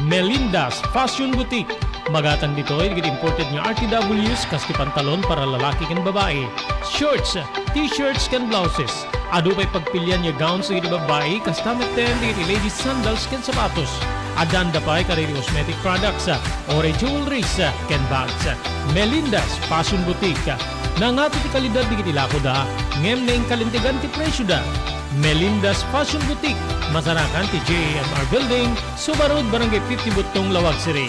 Melinda's Fashion Boutique. Magatang ditoy dagiti imported nga R T Ws kas ti pantalon para lalaki ken babbai, shorts, t-shirts ken blouses. Adu pay pagpilian nga gowns dagiti babbai, kasta metten dagiti ladies sandals ken sapatos. Addaanda pay kadagiti cosmetic products, uray jewelries, ken bags. Melinda's Fashion Boutique. Nangato ti kalidad dagiti lakoda, ngem naingkalintegan ti presioda. Melinda's Fashion Boutique, masarakan ti J A M R Building, Suba Road, Barangay fifty Buttong, Laoag City.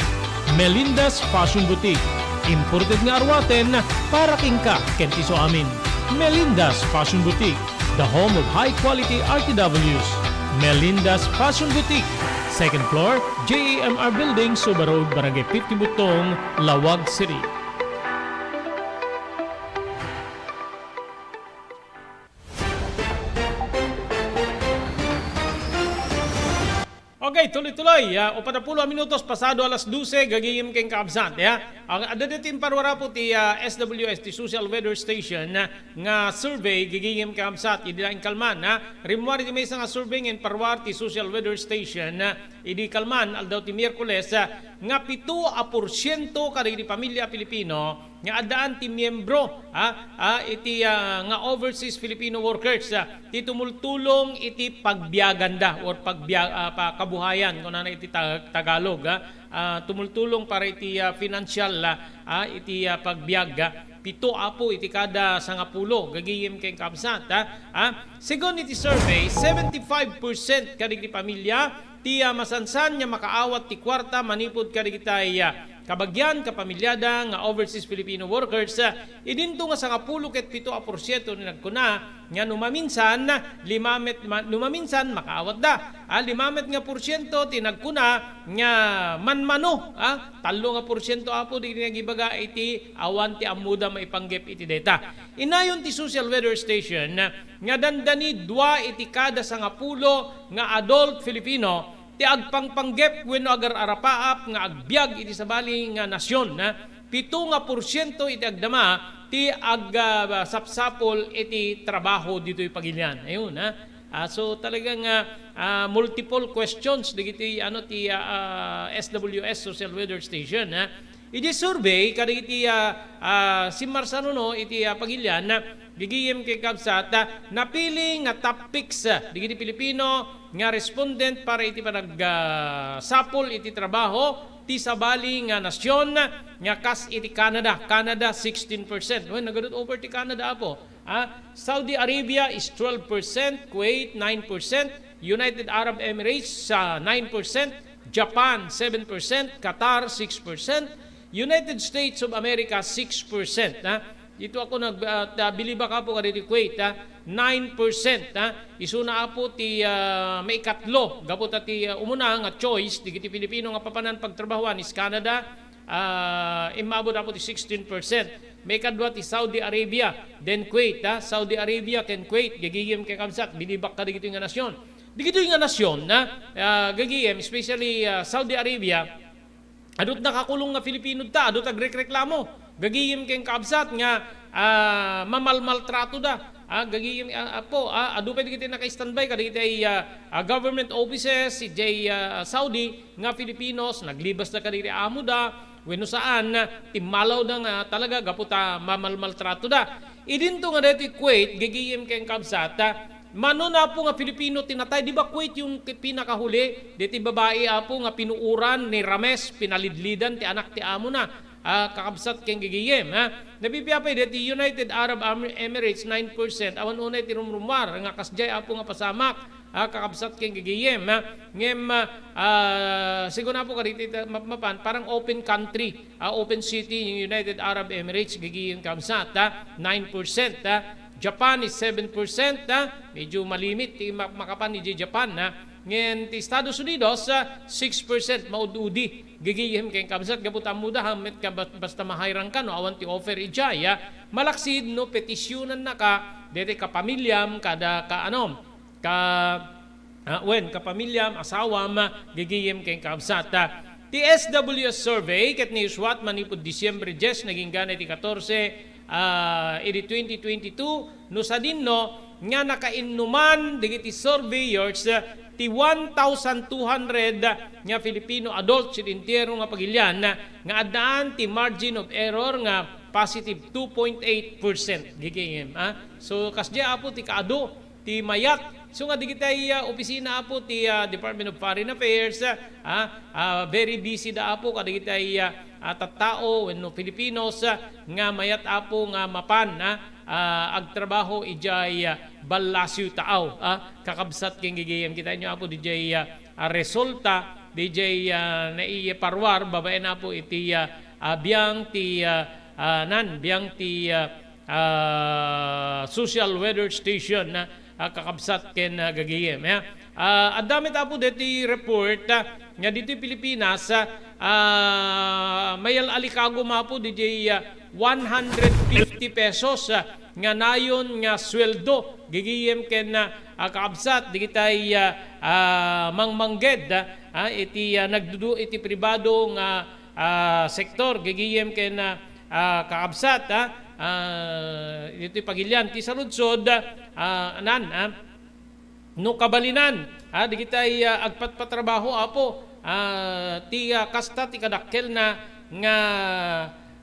Melinda's Fashion Boutique, imported nga aruaten para kenka ken ti isuamin. Melinda's Fashion Boutique, the home of high quality R T Ws. Melinda's Fashion Boutique, second floor, J A M R Building, Suba Road, Barangay fifty Buttong, Laoag City. Okay, tuloy-tuloy. Ah, upat a pulo a minutos pasado alas dose, gagayem ken kaabsat, ya. Ang adda ditoy imparuar, Apo, ti, ah, S W S, ti Social Weather Station, ah, nga survey, gagayem ken kaabsat, idi la inkalman, ha. Rimmuar iti maysa nga survey nga imparuar ti Social Weather Station, ah, idi kalman, aldaw ti Miyerkules, ah, nga pito a porsiento kadagiti pamilya a Pilipino nga addaan ti miyembro, ha, ah, iti, ah, nga overseas Filipino workers, ah, ti tumultulong iti pagbiaganda or pagbiag-, ah, pa-, kabuhayan, kunana iti Ta-, Tagalog, ah, ah, tumultulong para iti, ah, financial, ah, ah, iti, ah, pagbiag, ah, pito, Apo, iti kada sangapulo, gagayem ken kaabsat, ah, ah. Segun iti survey, seventy-five percent kadagiti pamilya ti, ah, masansan nga makaawat ti kuarta manipud kadagiti, ah, kabagian, kapamilyada nga overseas Filipino workers, ah, idinto nga sangapulo ket pito a porsiento ti nagkuna nga no maminsan, lima met ma-, no maminsan, makaawatda. Ah, lima met nga porsiento ti nagkuna nga manmano, ah, tallo nga porsiento, Apo, dagiti nagibaga iti awan ti ammoda maipanggep iti dayta. Inayon ti Social Weather Station nga dandani dua iti kada sangapulo nga adult Filipino ti agpangpanggep wenno agar-arapaap nga agbiag iti sabali nga nasion, ha, pito nga porsiento iti agdama ti ag-, ah, sapsapul iti trabaho ditoy pagilian. Ayun, ha? Ah, so, talagang, ah, ah, multiple questions dagiti, ano, ti, ah, ah, S W S Social Weather Station, ha? Iti survey kadagiti, ah, ah, simmarsaruno iti, ah, pagilian, gigiyem ken kabsat, ah, napili nga top picks, ah, dagiti Pilipino nga respondent para iti panag-, ah, sapul iti trabaho ti sabali nga nasion nga kas iti Canada. Canada, sixteen percent. Wen, nagadut over ti Canada, apo. Ah, Saudi Arabia is twelve percent, Kuwait, nine percent, United Arab Emirates, ah, nine percent, Japan, seven percent, Qatar, six percent, United States of America, six percent, ha? Dito ako nag-, ah, ta-, bilibak apo kaditi Kuwait, ha? Nine percent, ha? Isuna apo ti, ah, maikatlo, gapu ta ti, ah, umuna nga choice, dagiti Pilipino nga papanan pagtrabahoan is Canada, ah, immabot apo ti sixteen percent. Maikadua ti Saudi Arabia, then Kuwait, ha? Saudi Arabia ken Kuwait, gagigim ken kabsat, bilibak kadagitoy nga nasion. Dagitoy nga nasion, ha? Ah, gagigim, especially, ah, Saudi Arabia, adut nakakulong nga Filipino ta, adut agrekreklamo. Gagigim ken kabsat nga, ah, mamalmaltrato da. Ah, gagigim, ah, apo, ah, adu pay dagiti naka-standby kadagiti, ah, ah, government offices, idiay, ah, Saudi nga Filipinos, naglibas da kadagiti amo da, wenno saan, timmalaw da nga talaga gapu ta mamalmaltrato da. Idinto nga daytoy Kuwait, gagigim ken kabsat, ah, Mano na po nga Filipino ti natay, di ba Kuwait yung ki-, pinakahuli? Deti babae apo nga pinuuran ni Rames, pinalidlidan ti anak ti amo na. Ah, kakabsat ken gigiyem, ha? Nabibiya pay deti United Arab Am-, Emirates, nine percent. Awan unay ti rumrumar nga kasdiay apo nga pasamak. Ah, kakabsat ken gigiyem, ha? Ngem, ah, ah, sigun apo kaditi ta-, map-, mapan, parang open country. Ah, open city yung United Arab Emirates, gigiyem kabsat, ha? Nine percent, ha? Japan is seven percent, ha? Medyo malimit ti ma-, makapan idiay Japan, ha? Ngem ti Estados Unidos, ah, six percent, maud-udi. Gigiyem ken kabsat, gapu ta ammoda, ha, met ka ba-, basta mahayrang ka, no, awan ti offer idiay, ha? Malaksid, no, petisyonannaka, deti kapamilyam, kada ka, ano, ka, ah, wen, kapamilyam, asawam, gigiyem ken kabsat, ha? Ti S W S survey, ket ni Uswat manipud Disyembre dies, nagingga na iti katorse, ah, idi twenty twenty-two, no sadinno nga nakainnuman dagiti surveyors, ah, ti one thousand two hundred nga Filipino adults iti entero nga pagilian, ah, nga addaan ti margin of error nga positive two point eight percent. Gigingem, ah. So, kasdiay apo ti kaadu ti mayat. So nga digitay, ah, opisina apo ti, ah, Department of Foreign Affairs, ah, ah, very busy da apo kadagitay, ah, ah, tattao wenno Filipinos, ah, nga mayat apo nga mapan, ah, ah, agtrabaho idiay, ah, ballasio taaw, ah, kakabsat ken gigiyem. Kitaenyo apo didiay, ah, ah, resulta didiay, ah, naiparuar babaen apo iti, ah, ah, biang ti, ah, ah, nan, biang ti, ah, ah, social weather station, ah, ah, kakabsat ken, ah, gagayem, eh. Ah, adda met apo deti report, ah, nga ditoy Pilipinas, ah, ah, mayal-alikago mapo didiay, ah, one hundred fifty pesos, ah, nga nayon nga sueldo gigiyem ken, ah, ah, kakabsat digitay, ah, ah, mangmangged, ah, ah, iti, ah, nagdudu iti pribado nga ah, sektor, gigiyem ken, ah, ah, kakabsat, ah, ah, ditoy pagilian ti saludsod, ah, nan, ah, no kabalinan, ah, digitay, ah, agpatpatrabaho, apo, ah, ti, ah, kasta ti kadakkelna nga,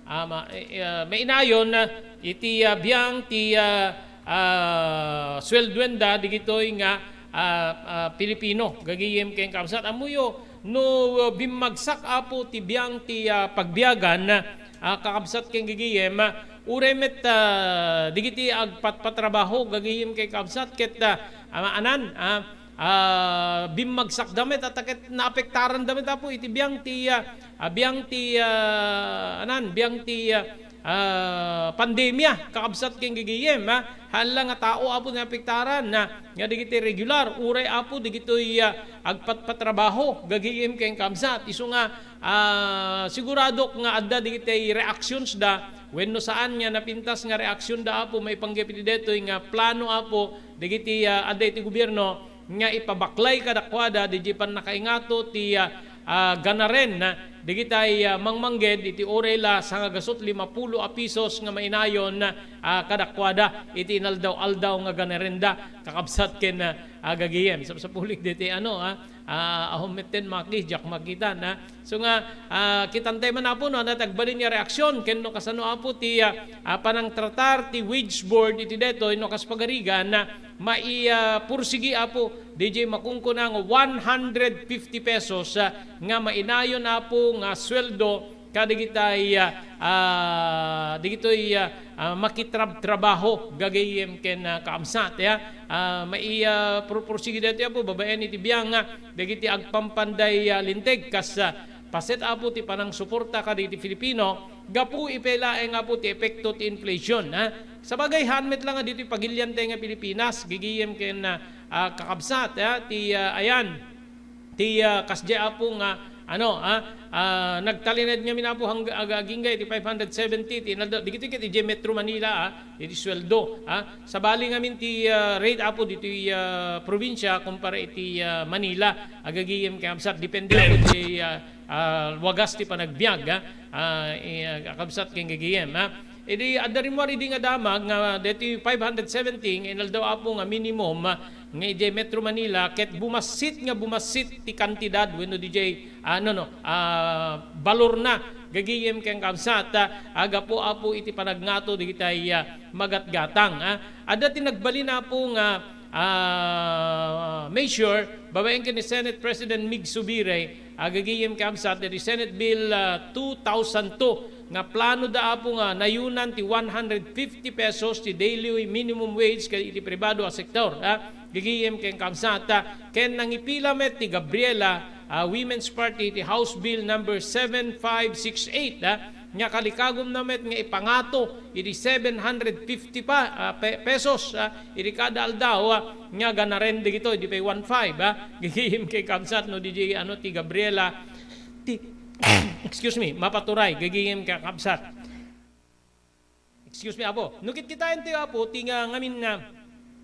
ah, ma-, eh, ah, mainayon, ah, iti, ah, biang ti, ah, ah, sueldoenda digitoy nga, ah, ah, Pilipino, gagiyem ken kabsat. Ammoyo, no, ah, bimmagsak, apo, ti biang ti, ah, pagbiagan, ah, kakabsat ken gagiyem, ah, uray met, ah, digiti agpatpatrabaho, gagiyem ken kabsat, ket, ah, ama-, anan, ah, ah, bimmagsakda met, a ta ket naapektaranda met, apo, iti biang ti, ah, ah, biang ti, ah, anan, biang ti, ah, ah, pandemia, kakabsat ken gigiyem, ha? Haan la nga tao, apo, nga apektaran, na, nga digiti regular, uray, apo, digitoy, ah, agpatpatrabaho, gagiyem ken kabsat. Isu nga, ah, siguradok nga adda digiti reactions da, wenno saan nga napintas nga reaction da, apo, maipanggep iti detoy nga plano, apo, digiti, ah, adda iti gobierno, nga ipabaklay kadakuada, didiay pannakaingato ti, ah, ah, ganaren, ah, digitay, ah, mangmangged iti uray la sangagasut limapulo a pisos nga mainayon, ah, kadakuada iti inaldaw-aldaw nga ganarenda. Kakabsat ken, ah, ah, gagayem. Sapsapulik diti ano, ah, ah, ahom metten maki, diak makita, na. So nga, ah, kitantay man, Apo, no, ania ti agbalin nga reaksyon ken no kasano, Apo, ti, ah, ah, panangtratar ti wage board iti detoy, no kas pagarigan, na mai, ah, pursigi, Apo, D J, makunkuna nga one hundred fifty pesos, ah, nga mainayon, Apo, nga sweldo kadagitay, ah, ah, digitoy, ah, ah, makitrabtrabaho gagayem ken, ah, kaamsat, ya. Ah, mai, ah, purpursigi daytoy, Apo, babaen iti biang, ah, dagiti agpampanday, ah, linteg kas, ah, paset, Apo, ti panangsuporta kadagiti Filipino gapu iti laeng, Apo, ti epekto ti inflation, ha. Sabagay, haan met la nga ditoy pagiliantay nga Pilipinas, gagayem ken, ah, ah, kakabsat, ha, ti, ah, ayan, ti, ah, kasdiay, Apo, nga, ano, ah, ah, nagtalinaed ngamin, Apo, hangga-, aga-, agingga iti five hundred seventy ti inaldaw. Dagitoy ket idiay Metro Manila, ah, iti sueldo, ah. Sabali ngamin ti, ah, rate, Apo, ditoy, ah, probinsya kumpara iti, ah, Manila. Agagayem ken kabsat, depende, Apo, iti, ah, ah, wagas ti panagbiag, ah, ah, i-, ah, kabsat ken gagayem, ah. Idi adda rimmuar idi nga damag nga deti five hundred seventy nga inaldaw, Apo, nga minimum, ah, nga idiay Metro Manila, ket bumassit nga bumassit ti kantidad wenno didiay, ah, no, no, ah, balorna, gagayem ken kabsat, ah, gapu, Apo, iti panagngato digitay, ah, magatgatang, ah. Adda ti nagbalin, Apo, nga, ah, measure babaen ken ni Senate President Mig Subiri, agagayem ken kabsat, deti Senate Bill, ah, two thousand two, nga plano da, Apo, nga nayunan ti one hundred fifty pesos ti daily minimum wage ken iti pribado a sektor, ah, gagayem ken kabsat, ah, ken nangipila met ti Gabriela, ah, Women's Party iti House Bill number seven five six eight, ah, nga kalikagumna met nga ipangato iti seven hundred fifty pa, ah, pe-, pesos, ah, iti kada aldaw, ah, nga ganaren dagitoy, di pay one five, ah, gagayem ken kabsat no didiay, ano, ti Gabriela, ti, excuse me, mapaturay, gagayem ken kabsat. Excuse me, Apo. No kitkitaentayo, Apo, ti nga ngamin nga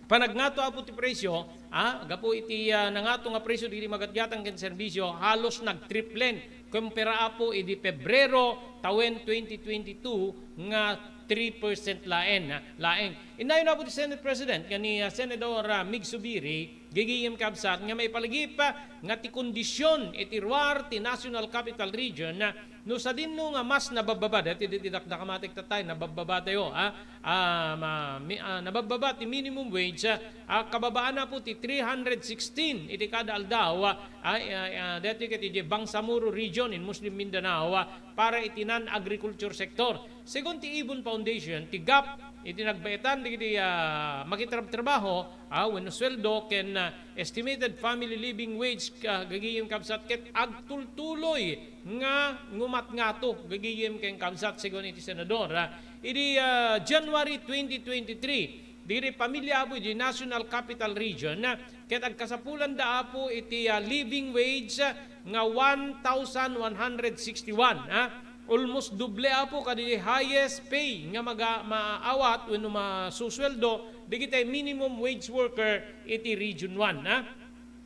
panagngato, Apo, ti presyo, ah, gapu iti, ah, nangato nga presyo dagiti magatgatang ken serbisyo, halos nagtriplen kumpara, Apo, idi Pebrero tawen twenty twenty-two nga three percent laeng, ah, laeng. Innayon, Apo, ti Senate President nga ni, ah, Senador, ah, Mig Subiri, gagayem kabsat, nga maipalagip, ah, nga ti kondisyon iti ruar ti National Capital Region, ah, no sadino nga mas nababbaba, dati di, di dakdakamatik tatay, nababbaba tayo, ah, ah, ma-, mi-, ah, nababbaba ti minimum wage, ah, ah, kababaan, Apo, ti three hundred sixteen iti kada aldaw, ah, ah, ah, ah, dati ket iti Bangsamoro region in Muslim Mindanao, ah, para iti non-agriculture sector. Segun ti Ibon Foundation, ti gap iti nagbaetan dagiti, ah, makitrabtrabaho, ah, wenno sueldo ken, ah, estimated family living wage, ah, gagayem kabsat ket agtultuloy nga ngumatngato gagayem ken kabsat segun iti senador, ah, idi, ah, January twenty twenty-three, diri pamilya, Apo, iti National Capital Region, ah, ket agkasapulanda, Apo, iti, ah, living wage, ah, nga one thousand one hundred sixty-one, ah. Almost doble, Apo, kadi highest pay nga maga-, maawat wenno masusueldo dagiti minimum wage worker iti Region one, ah.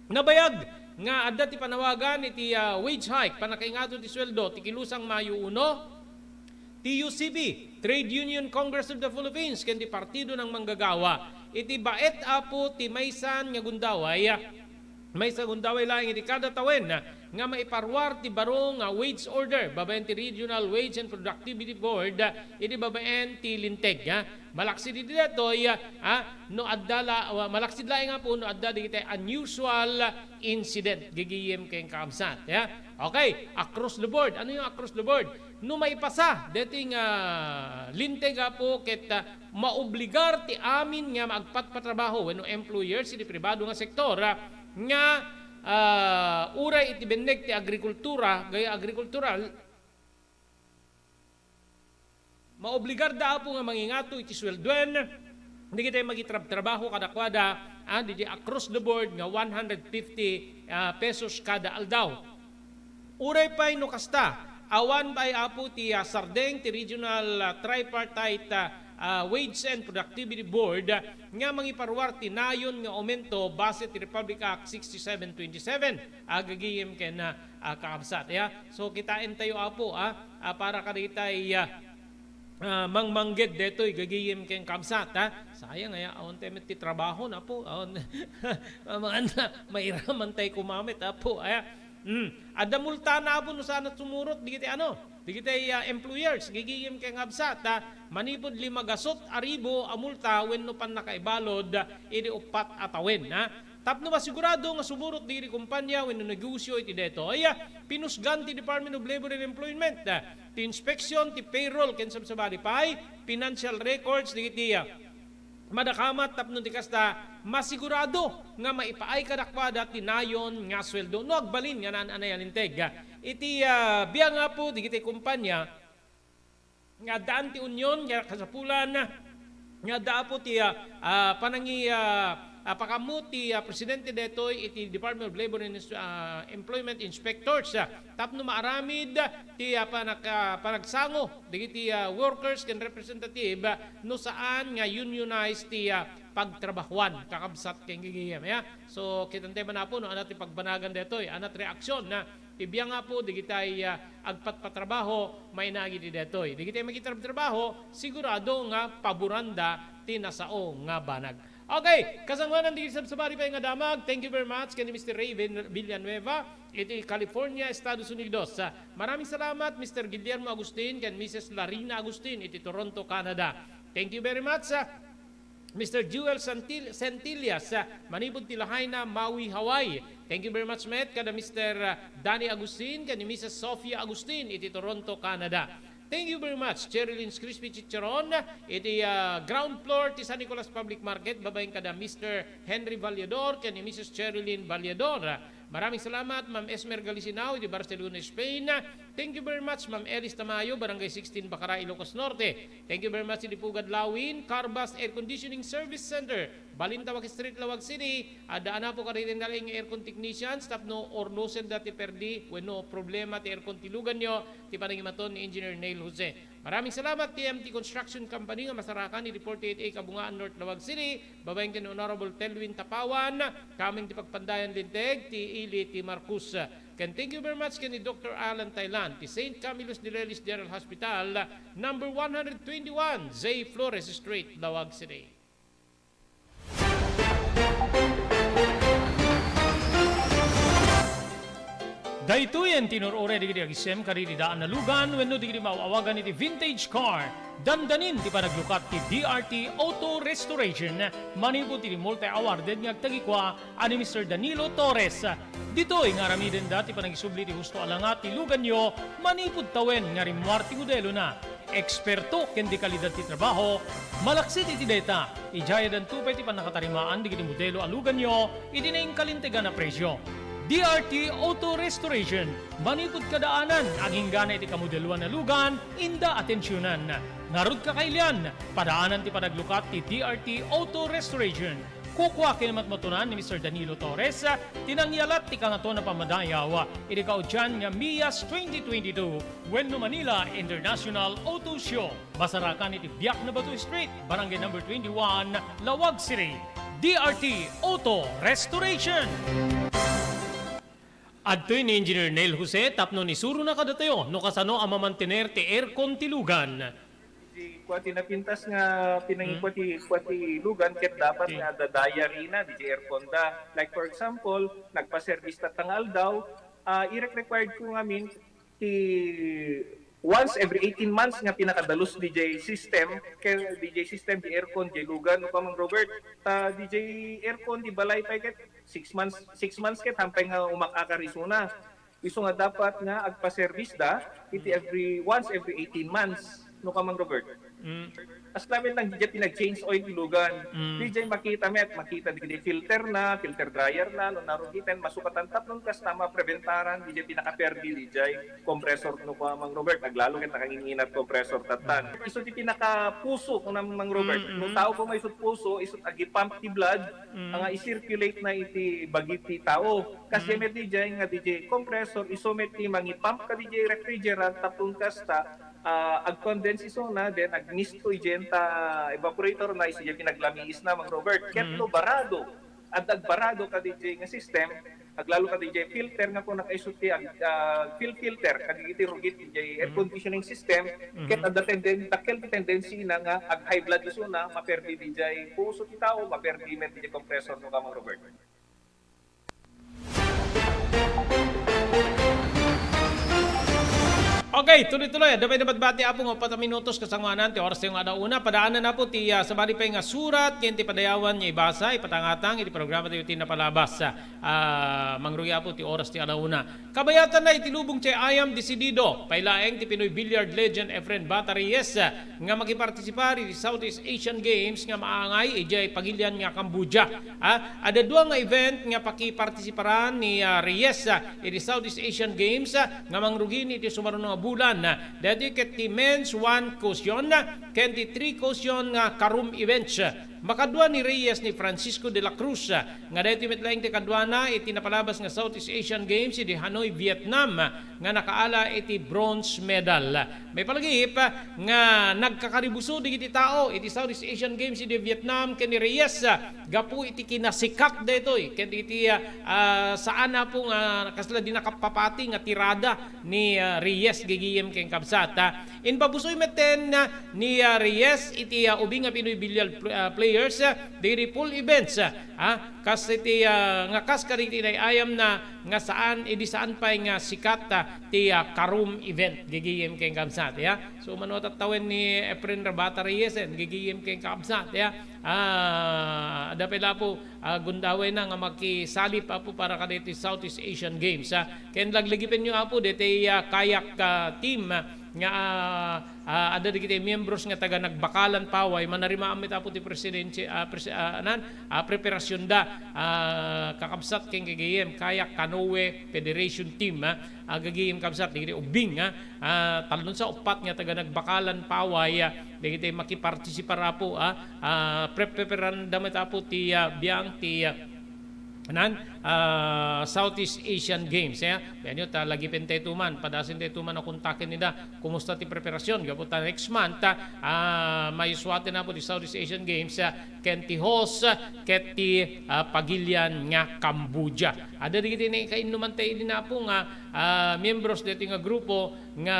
Nabayag nga adda ti panawagan iti, ah, wage hike, pannakaingato ti sueldo, ti kilusang Mayo uno, T U C P, Trade Union Congress of the Philippines, ken ti Partido ng Manggagawa, iti baet, Apo, ti maysan nga gundaway, ah, maysa gundaway laeng iti kada tawen, ah, nga maiparuar ti baro nga wage order babaen ti Regional Wage and Productivity Board, ah, iti babaen ti Linteg, ah. Malaksid iti daytoy, ah, no adda la, ah, malaksid laeng, Apo, no adda dagiti unusual incident, gagayem ken kabsat, ya. Okay, across the board. Ano yung across the board? No maipasa deti nga Linteg, Apo, ket, ah, maobligar ti amin nga agpatpatrabaho wenno employers iti pribado nga sektor, ah, nga, ah, uray iti benneg ti agrikultura, gapu agrikultural, maobligarda, Apo, nga mangingato iti sueldoen dagiti makitrabtrabaho kadakuada, ah, didi across the board nga one hundred fifty, ah, pesos kada aldaw. Uray pay no kasta, awan pay, Apo, ti, ah, sardeng ti Regional, ah, Tripartite, ah, ah, Wage and Productivity Board, ah, nga mangiparuar ti nayon nga aumento base ti Republic Act sixty-seven twenty-seven, ah, gagayem ken, ah, ah, kakabsat, ya. So, kitaentayo, Apo, ah, ah, para kadagitay, ah, ah, mangmangged detoy gagayem ken kabsat, ah. Sayang, aya, awan tayo met ti trabaho, Apo. Awan, mamaan na, mairaman tayo kumamit, Apo, aya. Mm. Adda multana, Apo, no saanat sumurot, digiti ano, digiti, ah, employers, gagayem ken kabsat, ah, manipud lima gasut a ribu a multa wenno pannakaibalud, ah, idi uppat a tawen, ah. Tapno masigurado nga sumurot digiti kumpanya wenno negosyo iti detoy, ah, pinusgan ti Department of Labor and Employment, ah, ti inspeksyon, ti payroll, ken sabsabali pay, financial records, digiti, ah, madakamat tapno ti kasta, masigurado nga maipaay kadakuada ti nayon nga sueldo. No agbalin nga naan-anay a linteg, ah, iti, ah, biag nga, Apo, digiti kumpanya, nga addaan ti union nga kasapulan, nga adda, Apo, ti, ah, ah, panangi-, ah, ah, pakaammo ti, ah, presidente detoy iti Department of Labor and Ins-, ah, Employment Inspectors, ah, tapno maaramid ti, ah, panak-, ah, panagsango dagiti, ah, workers ken representative, ah, no saan nga unionized ti, ah, pagtrabahuan, kakabsat ken gigigim, ya. So, kitantay man, Apo, no, anat ti pagbanagan detoy, anat reaksyon na ti biag nga, Apo, digitay, ah, agpatpatrabaho, mainagi ti detoy. Digitay makittrabaho, sigurado nga paboranda ti nasao nga banag. Okay, kasangoanan ti sabsabali pay nga damag. Thank you very much ken ni Mister Ray Vin-, Villanueva iti California, Estados Unidos. Ah, maraming salamat, Mister Guillermo Agustin ken Missus Larina Agustin iti Toronto, Canada. Thank you very much, ah, Mister Jewel Santil-, Santillas, ah, manipud ti Lahaina, Maui, Hawaii. Thank you very much met kada Mister, ah, Danny Agustin ken ni Missus Sofia Agustin iti Toronto, Canada. Thank you very much, Cherilyn's Crispy Chicharon, iti, ah, ground floor ti San Nicolas Public Market, babaen kada Mister Henry Vallador ken ni Missus Cherilyn Vallador. Maraming salamat, Ma'am Esmer Galisinao, iti Barcelona, Spain. Thank you very much, Ma'am Elis Tamayo, Barangay sixteen, Bacara, Ilocos Norte. Thank you very much, iti Pugad Lawin, Carbas Air Conditioning Service Center, Balintawak Street, Laoag City. Adda anapo kadagiti nalaing aircon technicians tapno ornosen da ti perdi wenno problema ti aircon ti luganyo, ti panangimaton ni Engineer Neil Jose. Maraming salamat, T M T Construction Company, nga masarakan iti forty-eight A Kabungaan North, Laoag City, babaen ken Honorable Telwin Tapawan, kameng ti pagpandayan linteg ti ili ti Marcos. Ken thank you very much ken ni Doctor Alan Thailand, ti Saint Camillus de Lelis General Hospital, number one hundred twenty-one, J Flores Street, Laoag City. Daytoyen ti inur-uray dagiti agisem kadagiti daan a lugan wenno dagiti maaw-awagan iti vintage car. Dandanin ti panaglukat ti D R T Auto Restoration manipud iti multi-awarded nga agtagikua a ni Mister Danilo Torres. Ditoy nga aramidenda ti panangisubli ti husto a langa ti luganyo manipud tawen nga rimmuar ti modelona. Eksperto ken dekalidad ti trabaho, malaksid iti dayta, idiay addanto pay ti pannakatarimaan dagiti modelo a luganyo iti nainkalintegan a presio. D R T Auto Restoration, manipud kadaanan, aginggana iti kamodeloan a lugan, inda atensionan. Ngarud, kakailian, padaanan ti panaglukat ti D R T Auto Restoration. Kukua ken matmatunan ni Mister Danilo Torres ti nangyalat ti Kangatoan a Pammadayaw iti kaudian nga Mias twenty twenty-two wenno Manila International Auto Show. Masarakan iti Biak na Bato Street, Barangay Number twenty-one, Laoag City. D R T Auto Restoration. Adtoy ni Engineer Neil Jose tapno isurona kadatayo no kasano a mamantener ti aircon ti lugan. Di kua ti napintas nga pinangikua ti, kua ti lugan ket dapat nga adda diary na, di ti aircon da. Like for example, nagpa-service tatta nga aldaw, ah, irek-required ko ngamin ti once every eighteen months nga pinakadalus D J system, kay D J system, di aircon, di lugan, no, Kamang Robert. Ta D J aircon, di balay pay ket six months, six months ket hampay nga umak-akar isuna. Isu nga dapat nga agpa-service da iti every, once every eighteen months, no, Kamang Robert? Mm. As lamin lang, di pinag-change oil ti lugan. Mm. Di makita met, makita di filter na, filter dryer na, no, narugiten, masukatan tapno kasta mapreventaran, di pinakaperdi, di compressor, no, Kamang Robert, aglalo ket nakangin-inat compressor tattan. Isu ti pinakapuso, no, Mang Robert. Mm, mm. No tao ko may isut puso, isut agi-pump ti blood, Mm. nga i-circulate na iti bagi ti tao. Kas Mm. met di nga di compressor, isu met ti mangi-pump ka di refrigerant, tapno kasta, ah, ag-condense isuna, then agmisto idiay ta evaporator na, isu diay pinaglamiisna, Mang Robert. Ket no barado, adda agbarado kadi diay nga system, aglalo kadi diay filter nga kunana isu ti ag-, ah, fil-, filter, kadi iti rugit diay air conditioning system, ket adda tenden-, dakkel ti tendency na nga ag-high blood isuna, maperdi diay puso ti tao, maperdi met diay compressor no ka, Mang Robert. Okay, tuloy-tuloy. Adda pay nabati, Apo, nga upat a minutos kasangoanan ti oras tayo nga ada una. Padaanan, Apo, ti, ah, sabali pay nga surat ken ti padayawan nga ibasa, ipatangatang iti programa tayo ti napalabas. Ah, mangrugi, Apo, ti oras ti ala una. Kabayatan na iti lubong ti ayam desidido. Pay laeng ti Pinoy billiard legend Efren Bata Reyes, ah, nga makipartisipar iti Southeast Asian Games nga maangay idiay pagilian nga Cambodia. Ah, adda dua nga event nga pakipartisiparan ni, ah, Reyes, ah, iti Southeast Asian Games, ah, nga mangrugina iti sumaruno nga bulan. Ah, daytoy ket ti men's one cushion, ah, ken ti three cushion nga carom events. Makadua ni Reyes ni Francisco de la Cruz, ah, nga daytoy met laeng ti kaduana iti napalabas nga Southeast Asian Games idi Hanoi, Vietnam, ah, nga nakaala iti bronze medal. May palagip, ah, nga nagkakaribuso dagiti tao iti Southeast Asian Games idi Vietnam ken ni Reyes, ah, gapu iti kinasikat daytoy ken iti, ah, ah, saan, Apo, nga kasla di nakapapati nga tirada ni, ah, Reyes, gigiyem ken kabsat, ah. Impabusoy metten, ah, ni, ah, Reyes iti, ah, ubing a Pinoy billiard pl-, ah, players, ah, dagiti pool events, ah, ah, kas iti, ah, nga kas kadagiti inay-ayamna nga saan, idi saan pay nga sikat, ah, ti, ah, carom event, gigiyem ken kabsat, ya. So, mano a tattawen ni Efren Bata Reyes, eh, gigiyem ken kabsat, ya. Ah, adda pay la, Apo, ah, gundawayna nga makisalip, Apo, para kadaytoy Southeast Asian Games, ah. Ken laglagipenyo, Apo, daytoy, ah, kayak, ah, team, ah, nga, ah, ah, adda dagiti miyembros nga taga Nagbakalan, Paway, manarimaan met, Apo, ti presidente, ah, pres-, ah, anan, ah, preparasionda, ah, kakabsat ken gigiyem, kayak canoe federation team, ah, ah, gigiyem kabsat, dagiti ubing, ah, ah, tallo sa uppat nga taga Nagbakalan, Paway, ah, dagiti makipartisipar, Apo, ah, ah, pre-, preparanda met, Apo, ti, ah, biang ti, ah, nan, ah, Southeast Asian Games, eh. Benyo ta lagipentayo man, padasentayo man a kontaken ida. Kumusta ti preparasyon? Gapu ta next month, ah, ah, maysuaten, Apo, ti Southeast Asian Games, ah, ken ti host, ah, ket ti, ah, pagilian nga Cambodia. Adda dagiti ni kainnumantayo idi, Apo, nga, ah, miyembros daytoy nga grupo nga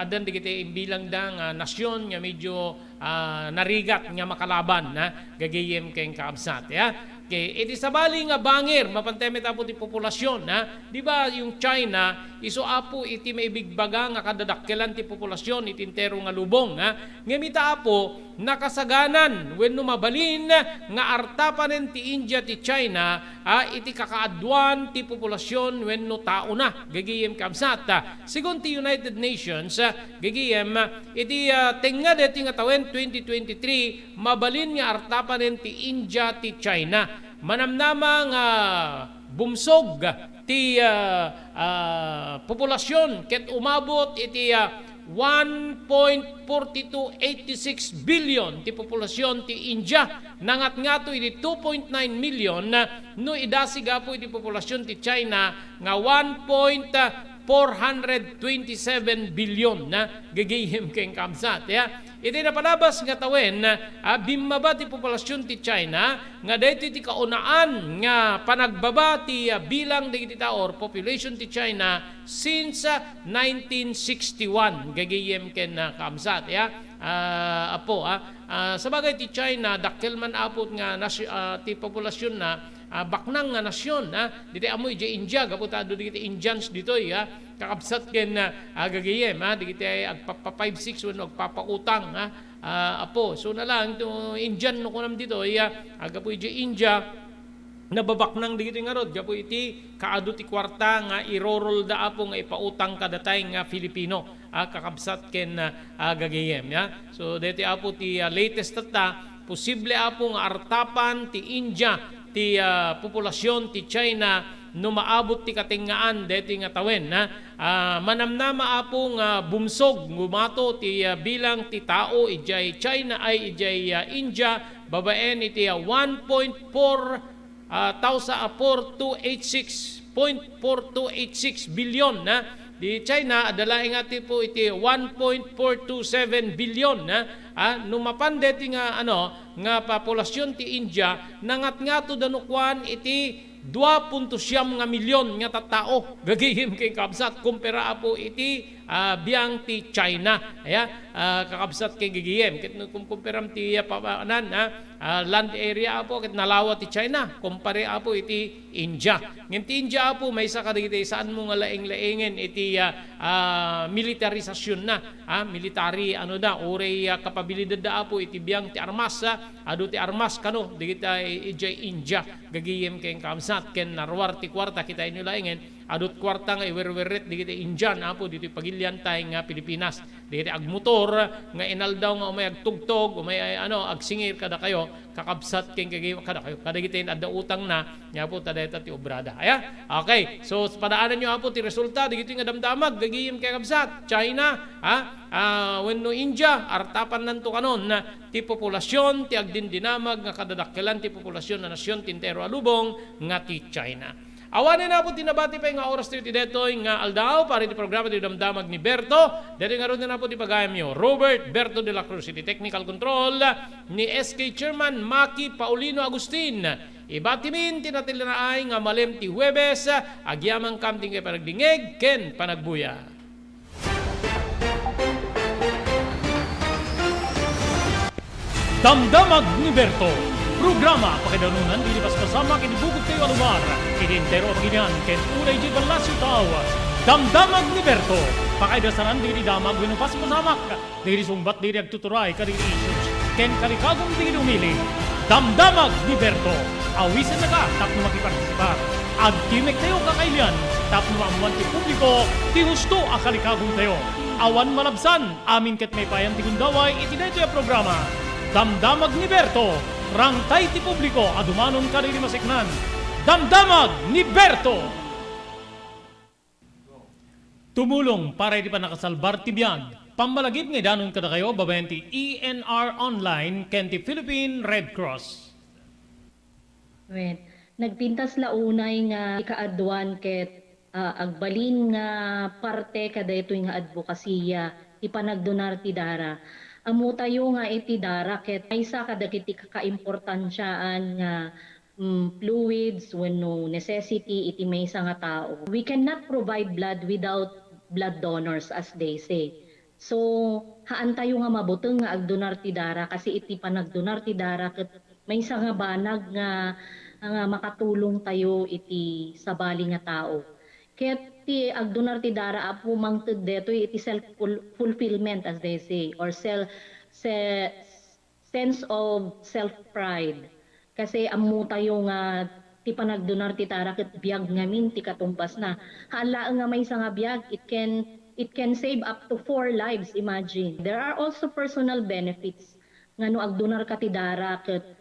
addan dagiti imbilangda nga nasyon nga medyo, ah, narigat nga makalaban, ah, gigiyem ken kabsat, ya. Okay, iti sabali nga bangir, mapantay met, Apo, ti populasyon, ha? Di ba, yung China, isu, Apo, iti maibagbaga nga kadadakkelan ti populasyon iti entero nga lubong, ha? Ngem ita, Apo, nakasaganan wenno mabalin nga artapanen ti India ti China, ha, iti kakaaduan ti populasyon wenno taona, gigiyem kabsat. Segun ti United Nations, ha, gigiyem, iti, ah, tengnga daytoy nga tawen twenty twenty-three, mabalin nga artapanen ti India ti China. Manamnama nga bumsog ti, ah, ah, populasyon ket umabot iti, ah, one point four two eight six billion ti populasyon ti India. Nangatngato iti two point nine million, ah, no idasig, Apo, iti populasyon ti China nga one point four hundred twenty-seven billion na gigiyem ken kabsat, ya. Iti napalabas nga tawen, ah, bimmaba ti populasyon ti China, nga daytoy ti kaunaan nga panagbaba ti, ah, bilang dagiti tao or population ti China since, ah, nineteen sixty-one, gigiyem ken, ah, kabsat, ya. Ah, Apo, ah, ah, sabagay ti China, dakkel man, Apo, nga nas-, ah, ti populasionna, ah, baknang nga nasyon, ah, ditoy ammo idiay India, gapu ta adu dagiti Indians ditoy, ah, kakabsat ken, ah, gagayem, ah, dagiti agpapa-five six wenno agpapautang, ah, ah, Apo. So na lang, to Indian no kunam ditoy, ah, gapu idiay India, nababaknang dagiti ngarud, gapu iti kaadu ti kuarta nga irorolda, Apo, nga ipautang kadatay nga Filipino. Ah, kakabsat ken, ah, gagayem, ya. So, daytoy, Apo, ti, ah, latest tatta, posible, Apo, nga artapan ti India ti, ah, populasyon ti China no maabot ti katengngaan daytoy nga tawen, ha. Ah, manamnama, Apo, nga bumsog, gumato ti, ah, bilang ti tao idiay China, ay, idiay, ah, India, babaen iti, ah, one point four ah, tawsa a four two eight six point four two eight six billion, na Ti China, adda laeng nga tipo iti one point four two seven billion, ha? Ah, no mapan deti nga, ano, nga populasyon ti India, nangatngato da no kuan iti dua punto siam nga milyon nga tattao. Gagayem ken kabsat, kumpara apo iti, ah, biang ti China. Aya, ah, kakabsat ken gagayem. Ket no kumkumperam ti, ah, pa-, pa-, nan, ah, ah, land area apo, ket nalawa ti China, kumpare apo iti India. Ngem ti India apo, maysa kadagiti saanmo nga laeng-laengen iti, ah, ah, militarisasyon na, ah, military, ano da, uray, ah, kapabilidad da apo iti biang ti armas, ah, adu ti armas kano, dagiti, ah, idiay India, gagayem ken kabsat, ken naruar ti kuarta, kitaenyo laengen, adut kuarta nga iwerwerret dagiti Indian, apo, ditoy pagiliantay nga Pilipinas. Dagiti agmotor nga inaldaw nga umay agtugtog, umay, ay, ano, agsingir kadakayo, kakabsat ken kagi-, kadakayo, kadagiti adda utangna, nga po, ta dayta ti obrada. Aya? Okay. So, padaananyo, apo, ti resulta, dagitoy nga damdamag, gagayem kakabsat, China, ha? Ah, wenno India, artapannanto kanon, ti populasyon, ti agdindinamag nga kadadakkelan ti populasyon a nasyon ti entero a lubong nga ti China. Awanen, apo, ti nabati pay nga oras tayo ti detoy nga aldaw, para iti programa ti Damdamag ni Berto. Detoy ngarud, apo, ti pagayamyo, Robert Berto de la Cruz, iti technical control ni S K Chairman Maki Paulino Agustin. Ibatimin ti natilidaay nga malem ti Huwebes, agyamankam ti panagdingeg ken panagbuya. Damdamag ni Berto, programa pakaidanunan dagiti paspasamak iti bukod tayo a lugar, iti entero a pagilian, ken uray idiay ballasiw tao. Damdamag ni Berto, pakaidasanan dagiti damag wenno paspasamak, dagiti sungbat dagiti agtuturay kadagiti issues, ken kalikagum dagiti umili. Damdamag ni Berto, awisennaka tapno makipartisipar. Agtimek tayo kakailian tapno maammuan ti publiko ti husto a kalikagum tayo. Awan malabsan, amin ket maipayan ti gundaway iti daytoy a programa. Damdamag ni Berto, rangtay ti publiko a dumanon kadagiti maseknan. Damdamag ni Berto! Tumulong para iti pannakasalbar ti biag. Pammalagip nga idanon kadakayo babaen ti E N R Online ken ti Philippine Red Cross. Wen, nagpintas la unay nga ikaaduan ket, ah, agbalin nga parte kadaytoy nga adbokasiya ti panagdonar ti dara. Ammotayo nga iti dara ket maysa kadagiti kakaimportansiaan nga, mm, fluids wenno necessity iti maysa nga tao. We cannot provide blood without blood donors, as they say. So, haantayo nga mabuteng nga agdonar ti dara, kasi iti panagdonar ti dara ket maysa nga banag nga, nga makatulong tayo iti sabali nga tao. Ket ti agdonar ti dara, apo, mangted detoy iti self ful-, fulfillment, as they say, or sel-, se-, sense of self-pride. Kasi ammotayo nga ti panagdonar ti dara ket biag ngamin ti katumbasna. Haan laeng nga maysa nga biag, it can, it can save up to four lives, imagine. There are also personal benefits nga no agdonarka ti dara ket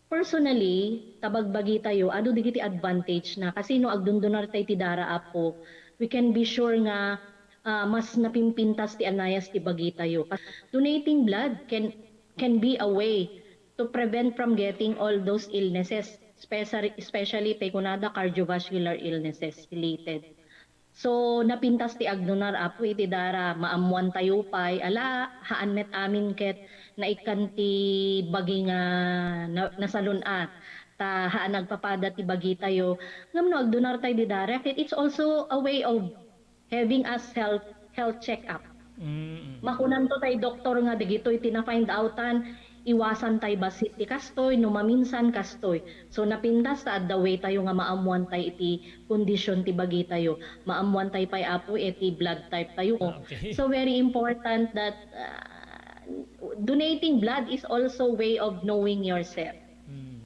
personally, ta bagbagitayo, adu dagiti advantage na. Kasi no agdondonartay ti dara, apo, we can be sure nga, ah, mas napimpintas ti anayas ti bagitayo. Donating blood can, can be a way to prevent from getting all those illnesses, especially, especially tay kunada cardiovascular illnesses related. So, napintas ti agdonar, apo, iti dara, maammoantayo pay, ala, haan met amin ket naikkan ti bagi nga na-, nasalun-at, ta haan agpapada ti bagitayo. Ngem no agdonartay di dara, ket it's also a way of having a health, health check-up. Mm. Makunanto tay doktor nga dagitoy ti na-find outan, iwasan tay bassit ti kastoy, no maminsan kastoy. So, napintas ta adda way tayo nga maammuan tay iti kondisyon ti bagitayo. Maammuan tay pay, apo, iti blood type tayo. Okay. So, very important that, uh, donating blood is also way of knowing yourself. Mm.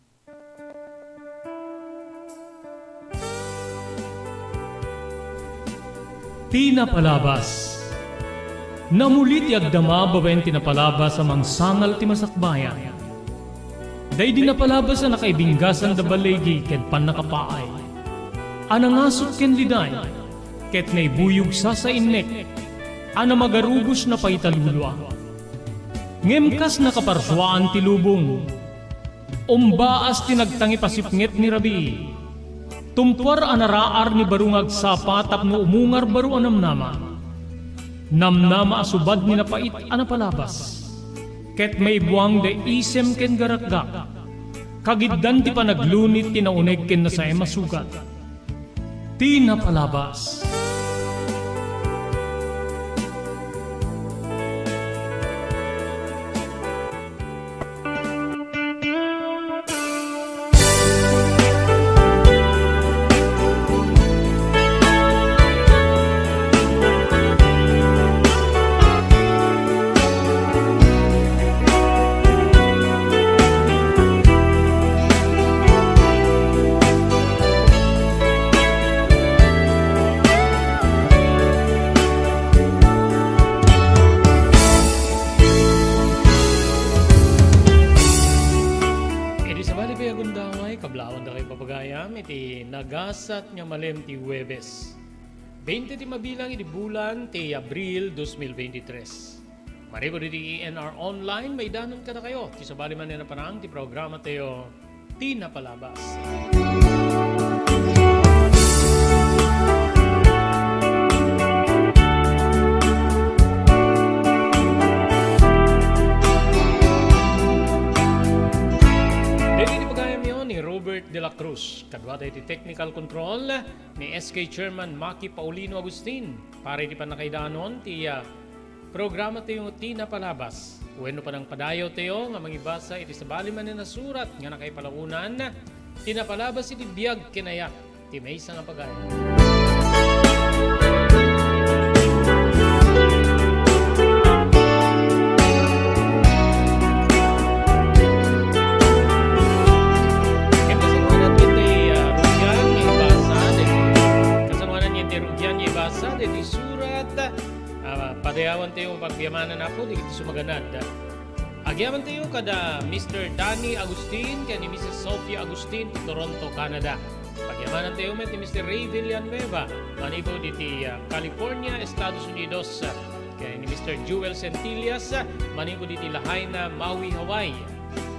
Ti napalabas. Namuli ti agdama babaen ti napalabas a mangsangal ti masakbayan. Daydi napalabas a nakaibinggasan da baligi ken pannakapaay. A nangasuk ken liday, ket naibuyog sasainnek, a namagarubos na pay talulua. Ngem kas nakaparsuaan ti lubong, umbaas ti nagtangipasipnget ni rabii. Tumtuar a naraar ni baro nga agsapa tapno umungar baro a namnama. Namnama a subad ni napait a napalabas. Ket maibuang da isem ken garakgak. Kagiddan ti panaglunit ti nauneg ken nasaem a sugat. Ti napalabas. Idi sabali pay a gundaway, kablaawan dakayo papagayam iti nagasat nga malem ti Huwebes. Bainte ti mabilang iti bulan ti Abril dos mil veintitrés. Manipud iti E N R Online, maidanon kadakayo ti sabali manen a parang ti programa tayo, Ti Napalabas. Dagiti pagayamyo ni Robert de la Cruz, kaduata iti technical control, ni S K Chairman Maki Paulino Agustin, para iti pannakaidanon ti, ah, programa tayo ti Napalabas. Wenno panangpadayaw tayo nga mangibasa iti sabali manen a surat nga nakaipalaonan ti napalabas iti biag ken ayat ti maysa nga pagayam. Ket kasangoanan ti, ah, rugian nga ibasa, dagiti, kasangoanan ti rugian nga ibasa, dagiti surat, ah, padayawan tayo pagpayamanan, Apo, dagiti sumaganad. Agyamanen tayo kada Mister Danny Agustin ken ni Missus Sophia Agustin ti Toronto, Canada. Pagyamanan tayo met ni Mister Ray Villanueva, manipud iti, ah, California, Estados Unidos, ah, ken ni Mister Joel Centillas, ah, manipud iti Lahaina, Maui, Hawaii.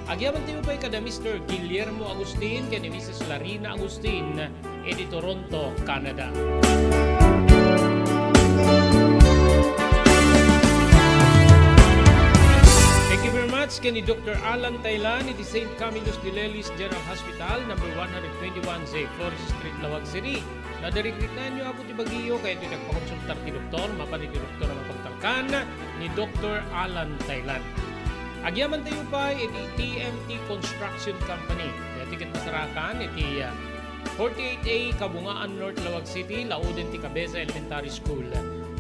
Agyaman tayo pay kada Mister Guillermo Agustin ken ni Missus Larina Agustin iti Toronto, Canada. Thank you very much ken ni Doctor Alan Tailan iti Saint Camillus de Lellis General Hospital, number one hundred twenty-one Z Flores Street, Laoag City. Nadarikritanyo, Apo, ti bagiyo, kayatyo ti agpakonsultar ti doktor, mapan iti doktor a mapagtalkan ni Doctor Alan Tailan. Agyaman tayo pay iti T M T Construction Company. Daytoy ket masarakan iti, ah, forty-eight A Kabungaan North, Laoag City, laoden ti Cabeza Elementary School.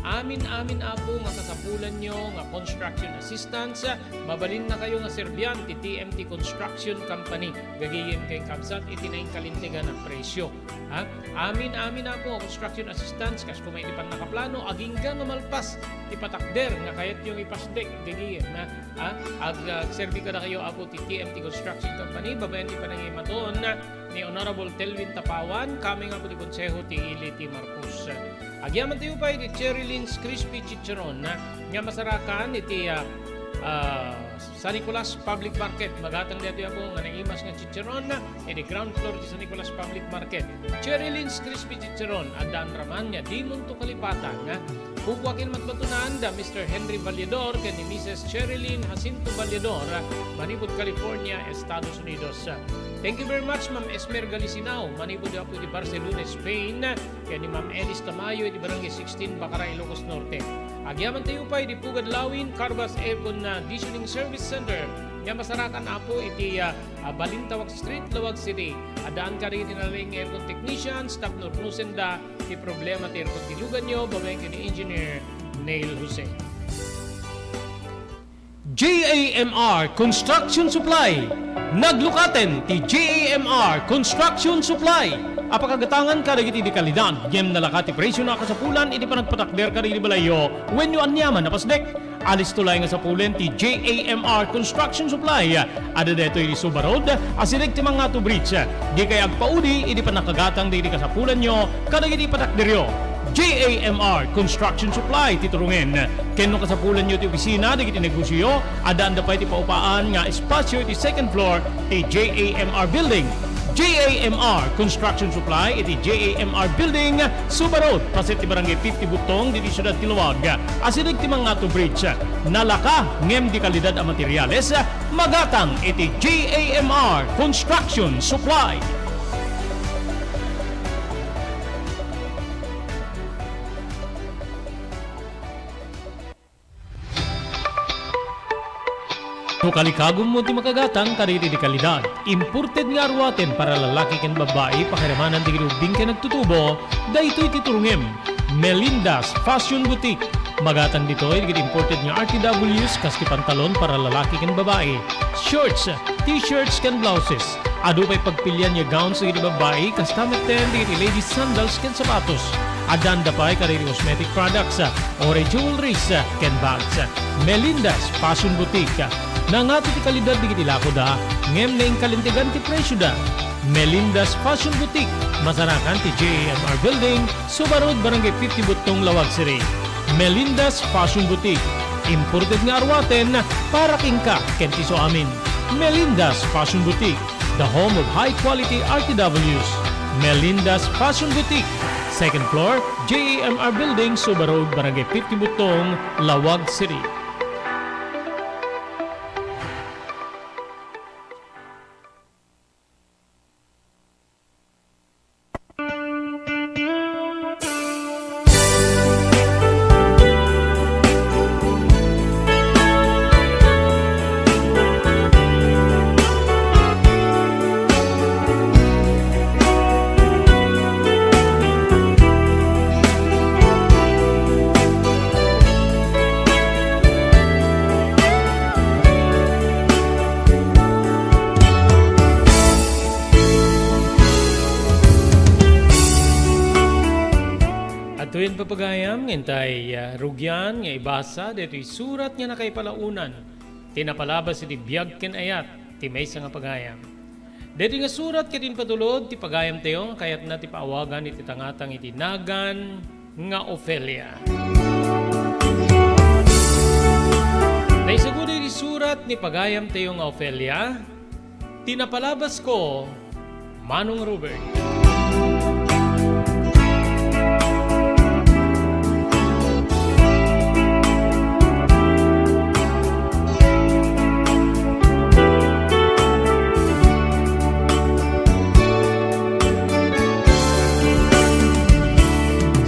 Amin-amin, Apo, nga kasapulanyo nga construction assistance, mabalinnakayo nga serbian ti T M T Construction Company. Gagayem ken kabsat iti nainkalintegan a presyo. Ha? Amin-amin, Apo, nga construction assistance, kas koma iti pannakaplano, agingga nga malpas ti patakder nga kayatyo nga ipasdek, gagayem, ha? Ha? Ag-, agserbi kadakayo, Apo, ti T M T Construction Company, babaen ti panangimaton ni Honorable Telvin Tapawan, coming, Apo, ti Konseho ti Ili ti Marcos. Agyaman tayo pay iti Cherry Lynn's Crispy Chicharon, ha? Nga masarakan iti, ah, ah, San Nicolas Public Market. Magatang daytoy, Apo, nga naimas nga chicharon iti ground floor ti San Nicolas Public Market. Cherry Lynn's Crispy Chicharon, addaan raman nga dimonto kalipatan. Pupua ken matbatonan da Mister Henry Valledor ken ni Missus Cherilyn Jacinto Valledor, manipud California, Estados Unidos. Thank you very much, Ma'am Esmer Galisinao, manipud, Apo, iti Barcelona, Spain. Ken ni Ma'am Elis Tamayo iti Barangay sixteen, Bacara, Ilocos Norte. Agyaman tayo pay iti Pugad Lawin, Carbas Air Conditioning Service Center, nga masarakan, Apo, iti, ah, ah, Balintawak Street, Laoag City. Addaan kadagiti nalaing aircon technicians tapno rnusenda ti problema ti aircon ti luganyo, babaen ken ni Engineer Neil Jose. J A M R Construction Supply. Naglukaten ti J A M R Construction Supply a pakagatangan kadagiti di kalidad ngem nalaka ti presio a kasapulan iti panagpatakder kadagiti balayyo wenno aniaman a pasdek. Alisto laeng a sapulen ti J A M R Construction Supply. Adda daytoy iti Suba Road, asideg ti Mangato Bridge. Dikay agpaudi iti pannakagatang dagiti kasapulanyo kadagiti patakderyo. J A M R Construction Supply ti turongen. Ken no kasapulanyo ti opisina dagiti negosioyo, addaanda pay ti paupaan nga espasio iti second floor ti J A M R Building. J A M R Construction Supply iti J A M R Building, Suba Road, paset ti Barangay fifty Butong, ditoy siudad ti Laoag. Asideg ti Mangato Bridge. Nalaka, ngem di kalidad a materials, magatang iti J A M R Construction Supply. No kalikagummo ti makagatang kadagiti di kalidad, imported nga aruaten para lalaki ken babbai, pakiramanan dagiti ubbing ken nagtutubo, daytoy ti turongem. Melinda's Fashion Boutique. Magatang ditoy dagiti imported nga R T Ws, kas ti pantalon para lalaki ken babbai, shorts, t-shirts ken blouses. Adu pay pagpilian nga gowns dagiti babbai, kasta metten dagiti ladies sandals ken sapatos. Addan da pay kadagiti cosmetic products, uray jewelries, ken bags. Melinda's Fashion Boutique. Nangato ti kalidad dagiti lakoda, ngem naingkalintegan ti presioda. Melinda's Fashion Boutique, masarakan ti J A M R Building, Suba Road, Barangay fifty Butong, Laoag City. Melinda's Fashion Boutique, imported nga aruaten para kenka ken ti suamin. Melinda's Fashion Boutique, the home of high quality R T Ws. Melinda's Fashion Boutique, second floor, J A M R Building, Suba Road, Barangay fifty Butong, Laoag City. Adtoyen, papagayam, nga intay, ah, rugian nga ibasa daytoy surat nga nakaipalaonan ti napalabas iti biag ken ayat ti maysa nga pagayam. Daytoy nga surat ket impatulod ti pagayamtayo nga kayatna ti paawagan iti tangatang iti nagan nga Ofelia. Naisagud iti surat ni pagayamtayo nga Ofelia, ti napalabasko, Manong Robert.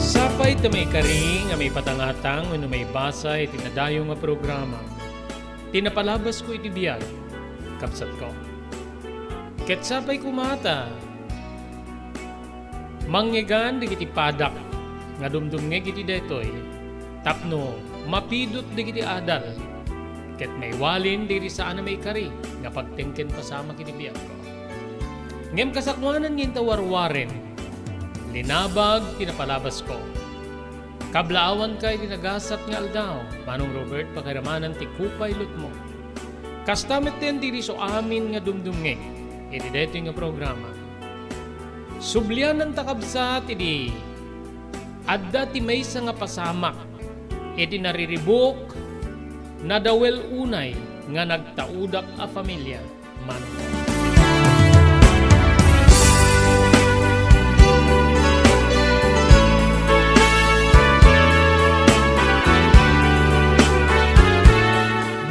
Sapay ta maikari nga maipatangatang wenno maibasa iti nadayo nga programa ti napalabasko iti biag, kabsatko. Ket sapay koma ta mangngegan dagiti padak nga dumdumngeg iti daytoy tapno mapidut dagiti adal ket maiwalin dagiti saan a maikari nga pagteng ken pasamak iti biagko. Ngem kasakuanan nga inta warwaren, linabag ti napalabasko. Kablaawanka iti nagasat nga aldaw, Manong Robert, pakiramanan ti co-pilotmo. Kasta metten ti isu amin nga dumdumngeg iti daytoy nga programa. Subliananta, kabsat, idi adda ti maysa nga pasamak iti nariribuk, nadawel unay nga nagtaudak a familia. Manong.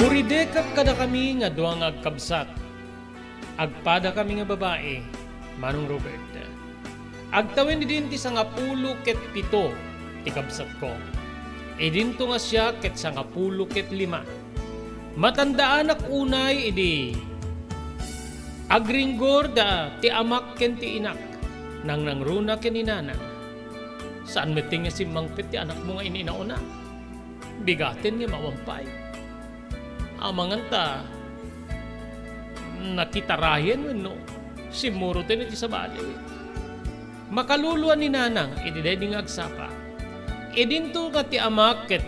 Buridekak kadakami nga dua nga agkabsat. Agpadakami nga babai, Manong Robert. Agtawen idin ti sangapulo ket pito ti kabsatko. Idinto nga siak ket sangapulo ket lima. Matandaanak unay idi agringgor da ti amak ken ti inak, nangnangruna ken ni nanang. Saan met nga simmangpet ti anakmo nga in-inauna. Bigaten nga mawampay. Amangan ta nakitarayen wenno simmuroten iti sabali. Makaluluan ni nanang iti daydi nga agsapa. Idinto nga ti amak ket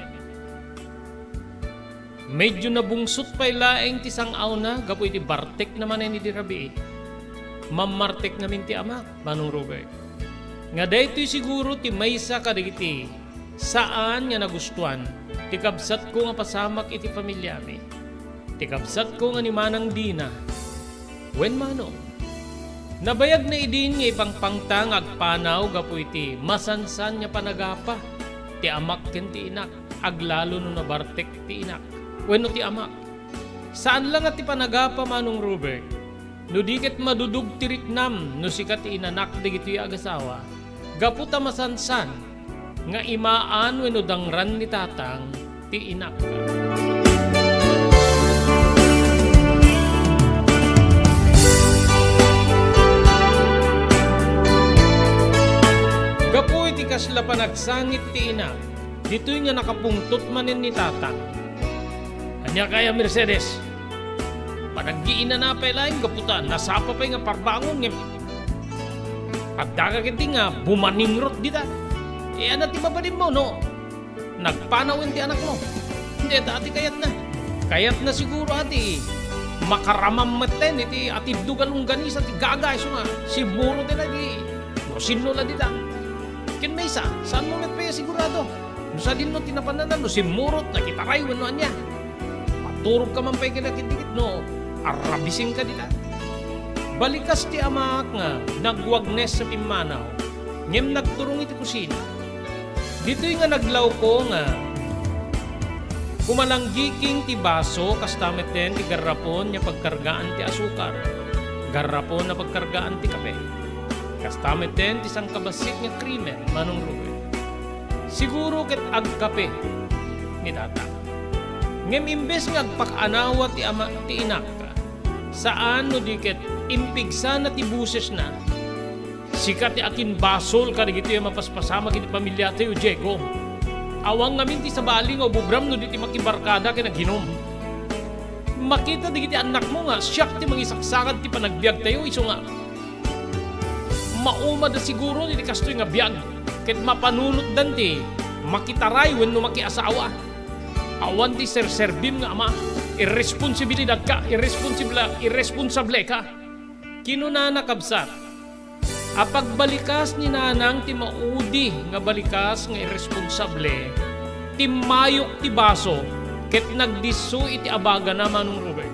medio nabungsot pay laeng ti sang-awna gapu iti bartek na manen idi rabii. Mammartek ngamin ti amak, Manong Robert, nga daytoy siguro ti maysa kadagiti saan nga nagustuan ti kabsatko nga pasamak iti familiami. Ti kabsatko nga ni Manang Dina wen Manong. Nabayagna idin nga ipangpangta nga agpanaw gapu iti masansan nga panagapa ti amak ken ti inak, aglalo no nabartek ti inak wenno ti amak. Saan la nga ti panagapa, Manong Robert, no di ket madudog ti riknam no sika ti inanak dagitoy a agasawa, gapu ta masansan nga imaan wenno dangran ni tatang ti inak. Gapu iti kasla panagsangit ti inak, ditoy nga nakapungtot manen ni tatang. Ania kaya, Mercedes? Panaggiinana pay laeng gapu ta nasapa pay nga parbangon ngem addaka ketdi nga bumaningrot dita. E, ania ti mabalinmo no nagpanawen ti anakmo? Dayta ti kayatna. Kayatna siguro a ti makaramam metten iti atiddog a longganisa ti gaga isu nga simmurot dayta iti no sinno la dita. Ken maysa, saanmo met pay a sigurado. No sadino ti napananna, no simmurot, nakitaray, wenno ania. Maturogka man pay kadagiti dikit no arrabisinka dita. Balikas ti amak nga nagwagnes a pimmanaw, ngem nagturong iti kusina. Ditoy nga naglawko nga kumalanggiking ti baso, kasta metten ti garrapon nga pagkargaan ti asukar, garrapon a pagkargaan ti kape, kasta metten ti sangkabassit nga creamer, Manong Ruben. Siguro ket agkape ni Tata. Ngem imbes nga agpakaanawa ti ama, ti inak, saan no di ket impigsana ti bosesna, "Sika ti akinbasol kadagitoy a mapaspasamak iti pamiliatayo, Diego. Awan ngamin ti sabali nga ubobram no di ti makibarkada ken aginom. Makita dagiti annakmo nga siak ti mangisaksakad ti panagbiagtayo, isu nga maumada siguro iti kastoy nga biag, ket mapanunotdan ti makitaray wenno makiasawa. Awan ti serserbim nga ama, irresponsibilidadka, irresponsibla-, irresponsableka." Kinunana, kabsat, a pagbalikas ni Nanang ti maudi nga balikas nga irresponsable, timmayok ti baso ket nagdisso iti abagana, Manong Ruben.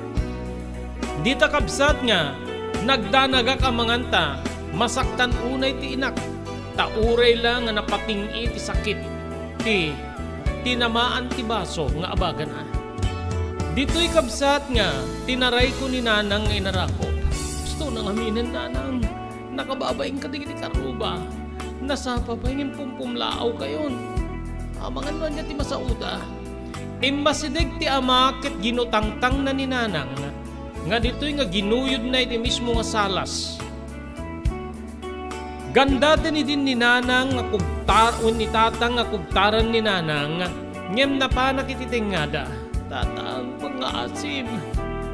Dita, kabsat, nga nagdanagak a manganta, masaktan unay ti inak, ta uray la nga napating-i ti sakit ti tinamaan ti baso nga abagana. Ditoy, kabsat, nga tinarayko ni Nanang nga inarakop. Gusto na ngaminen, Nanang. Nakababain kadagiti karruba. Nasapa pay ngem pumpumlaawkayon. Amangan no ania ti masaoda. Immasideg ti ama ket ginutangtangna ni Nanang nga ditoy nga ginuyodna iti mismo nga salas. Gandaten idin ni Nanang nga kugtar-, wen ni Tatang nga kugtaran ni Nanang, ngem napanak iti tengngada. Tatang, pangngaasim.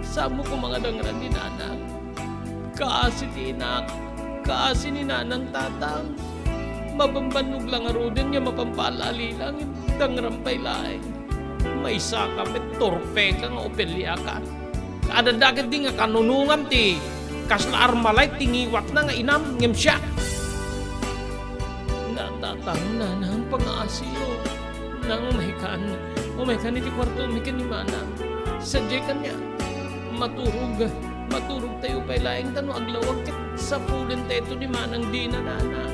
Saanmo koma nga dangran ni Nanang. Kaasi ti inak, kaasi ni Nanang, Tatang. Mabambannog la ngaruden nga mapampaal-alila, ngem dangram pay laeng. Maysaka met, torpeka nga opeliaka. Adda ket di nga kanunongam ti kasla Armalite ti ngiwatna nga inam ngem siak. Natatang, Nanang, pangaasiyo. Nang, umaykan, umaykan iti kuartomi ken ni Manang. Sadiay kaniak. Maturog, maturog tayo pay laeng ta no aglawag ket sapulen tayo ni Manang dina, Nanang.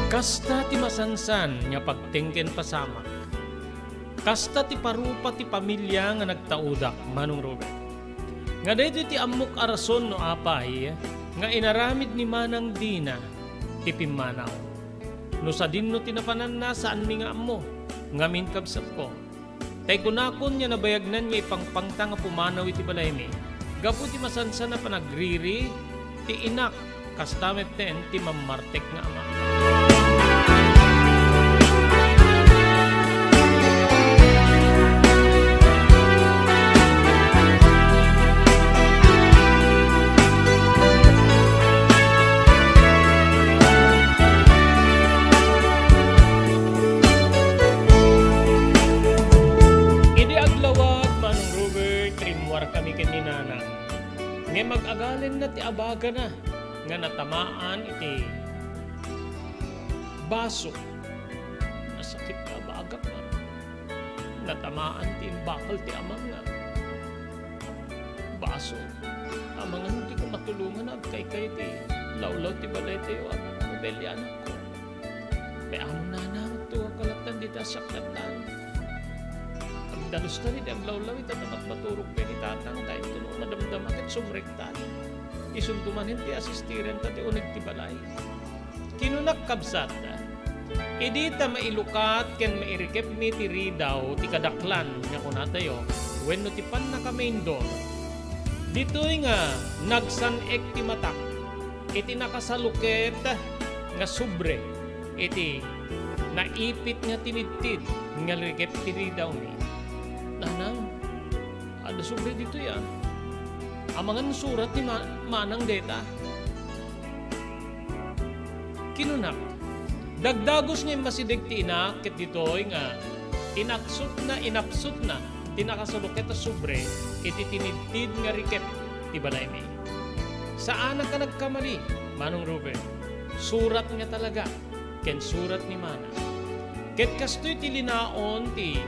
Kasta ti masansan nga pagtengken pasamak. Kasta ti parupa ti pamilia nga nagtaudak, Manong Robert. Nga daytoy ti ammok a rason no apay nga inaramid ni Manang dina ti pimmanaw. No sadinno ti napananna, saanmi nga ammo. Ngamin, kabsatko, tay kunakon nga nabayagnan nga ipangpangta nga pumanaw iti balaymi gapu ti masansan a panagriri ti inak, kasta metten ti mammartek nga ama. Idi aglawag, Manong Robert, rimmuarkami ken ni Nanang. Ngem ag-agalenna ti abagana. nga natamaan iti baso. Nasakit nga abagak nga natamaan ti imbakal ti amam nga baso. Amangan ti matulongan, agkaykay ti lawlaw ti balaytayo, a Nobelia, anakko. Pay ammom, nanang, to a kalattan dita siak lattan. Agdalustan idi aglawlaw ita ta matmaturog pay ni tatang, daytoy no madamdama ket sumrektan. Isunto manen ti asistirenta ti uneg ti balay. Kinunak, kabsat, idi ta mailukat ken mairikepmi ti ridaw ti kadaklan nga kunatayo wenno ti pannaka-main door, ditoy nga nagsan-ek ti matak iti nakasaluket nga sobre iti naipit nga tinidtid nga rikep ti ridawmi. Nanang, adda sobre ditoy, a. Amangan surat ni ma-, manang deta. Kinunak, dagdagus nga immasideg ti inak ket ditoy nga inaksutna, inapsutna ti nakasaluket a sobre iti tinidtid nga rikep ti balaymi. Saanak a nagkamali, Manong Robert. Surat nga talaga ken surat ni mana. Ket kastoy ti linaon ti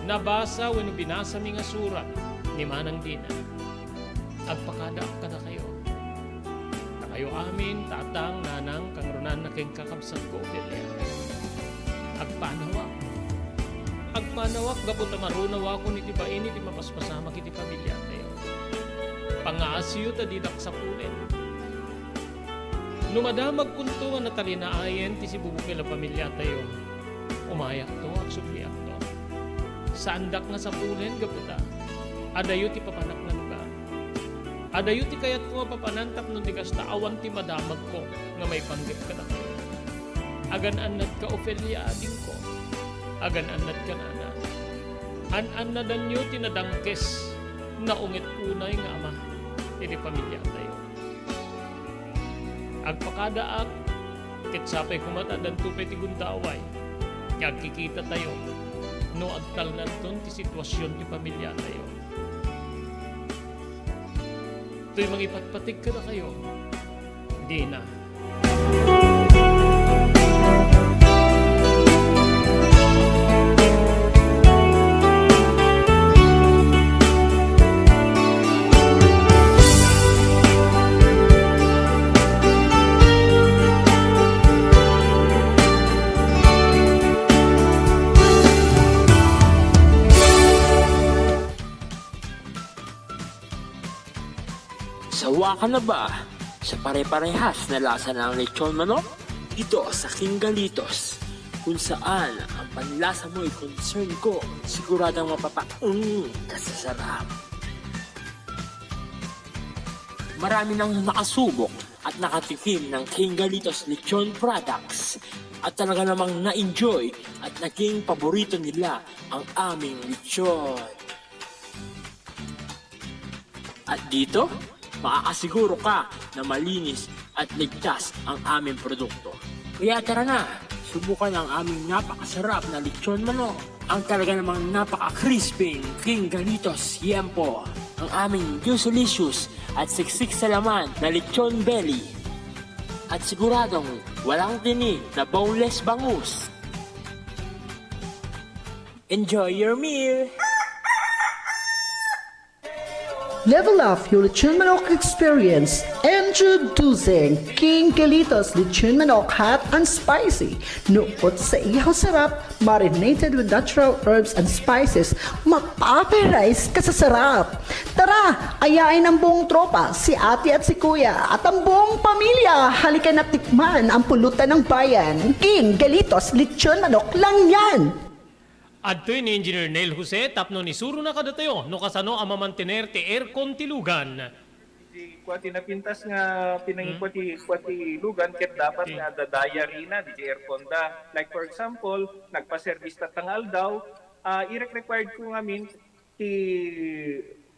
nabasa wenno binasami nga surat ni Manang Dina. Agpakadaak kadakayo. Dakayo amin, tatang, nanang, kangrunanna ken kakabsatko, Ofelia. Agpanawak. Agpanawak gapu ta marunawakon iti bain iti mapaspasamak iti pamiliatayo. Pangaasiyo ta didak sapulen. No madamagkonto nga natalinaayen ti sibubukel a pamiliatayo, umayakto, agsubliakto. Saandak nga sapulen gapu ta adayo ti papanak nga lugar. Adayo ti kayatko nga papanan tapno di kasta awan ti madamagko nga maipanggep kadakayo. Agan-annadka, Ofelia, adingko. Agan-annadka, nana. An-annadanyo ti nadangkes, naunget unay nga ama iti pamiliatayo. Agpakadaak, ket sapay koma ta addanto pay ti gundaway nga agkikitatayo no agtalnanton ti situasion ti pamiliatayo. Toy mangipatpatig kadakayo, Dina. Sawa ka na ba sa pare-parehas na lasa ng lechon manok? Dito sa King Galitos, kung saan ang panlasa mo'y concern ko, siguradong mapapaong ka sa sarap. Marami nang nakasubok at nakatikim ng King Galitos Lechon Products at talaga namang na-enjoy at naging paborito nila ang aming lechon. At dito, makakasiguro ka na malinis at ligtas ang aming produkto. Kaya tara na, subukan ang aming napakasarap na lechon manok. Ang talaga namang napaka-crispy King Galitos Yempo. Ang aming juicy-licious at siksik sa laman na lechon belly. At siguradong walang dini na boneless bangus. Enjoy your meal! Level up your lechon manok experience. Introducing King Galitos Lechon Manok Hot and Spicy. Nukot sa ihaw sarap, marinated with natural herbs and spices, mapaparize ka sa sarap. Tara, ayain ang buong tropa, si ate at si kuya, at ang buong pamilya. Halika na tikman ang pulutan ng bayan. King Galitos Lechon Manok lang yan. Adtoy ni Engineer Neil Jose tapno isurona kadatayo no kasano a mamantener ti aircon ti lugan. Di kua ti napintas nga pinangikua ti, kua ti lugan ket dapat nga adda diary na diay aircon da. Like for example, nagpa-service tatta nga aldaw, ah, irek-required ko ngamin ti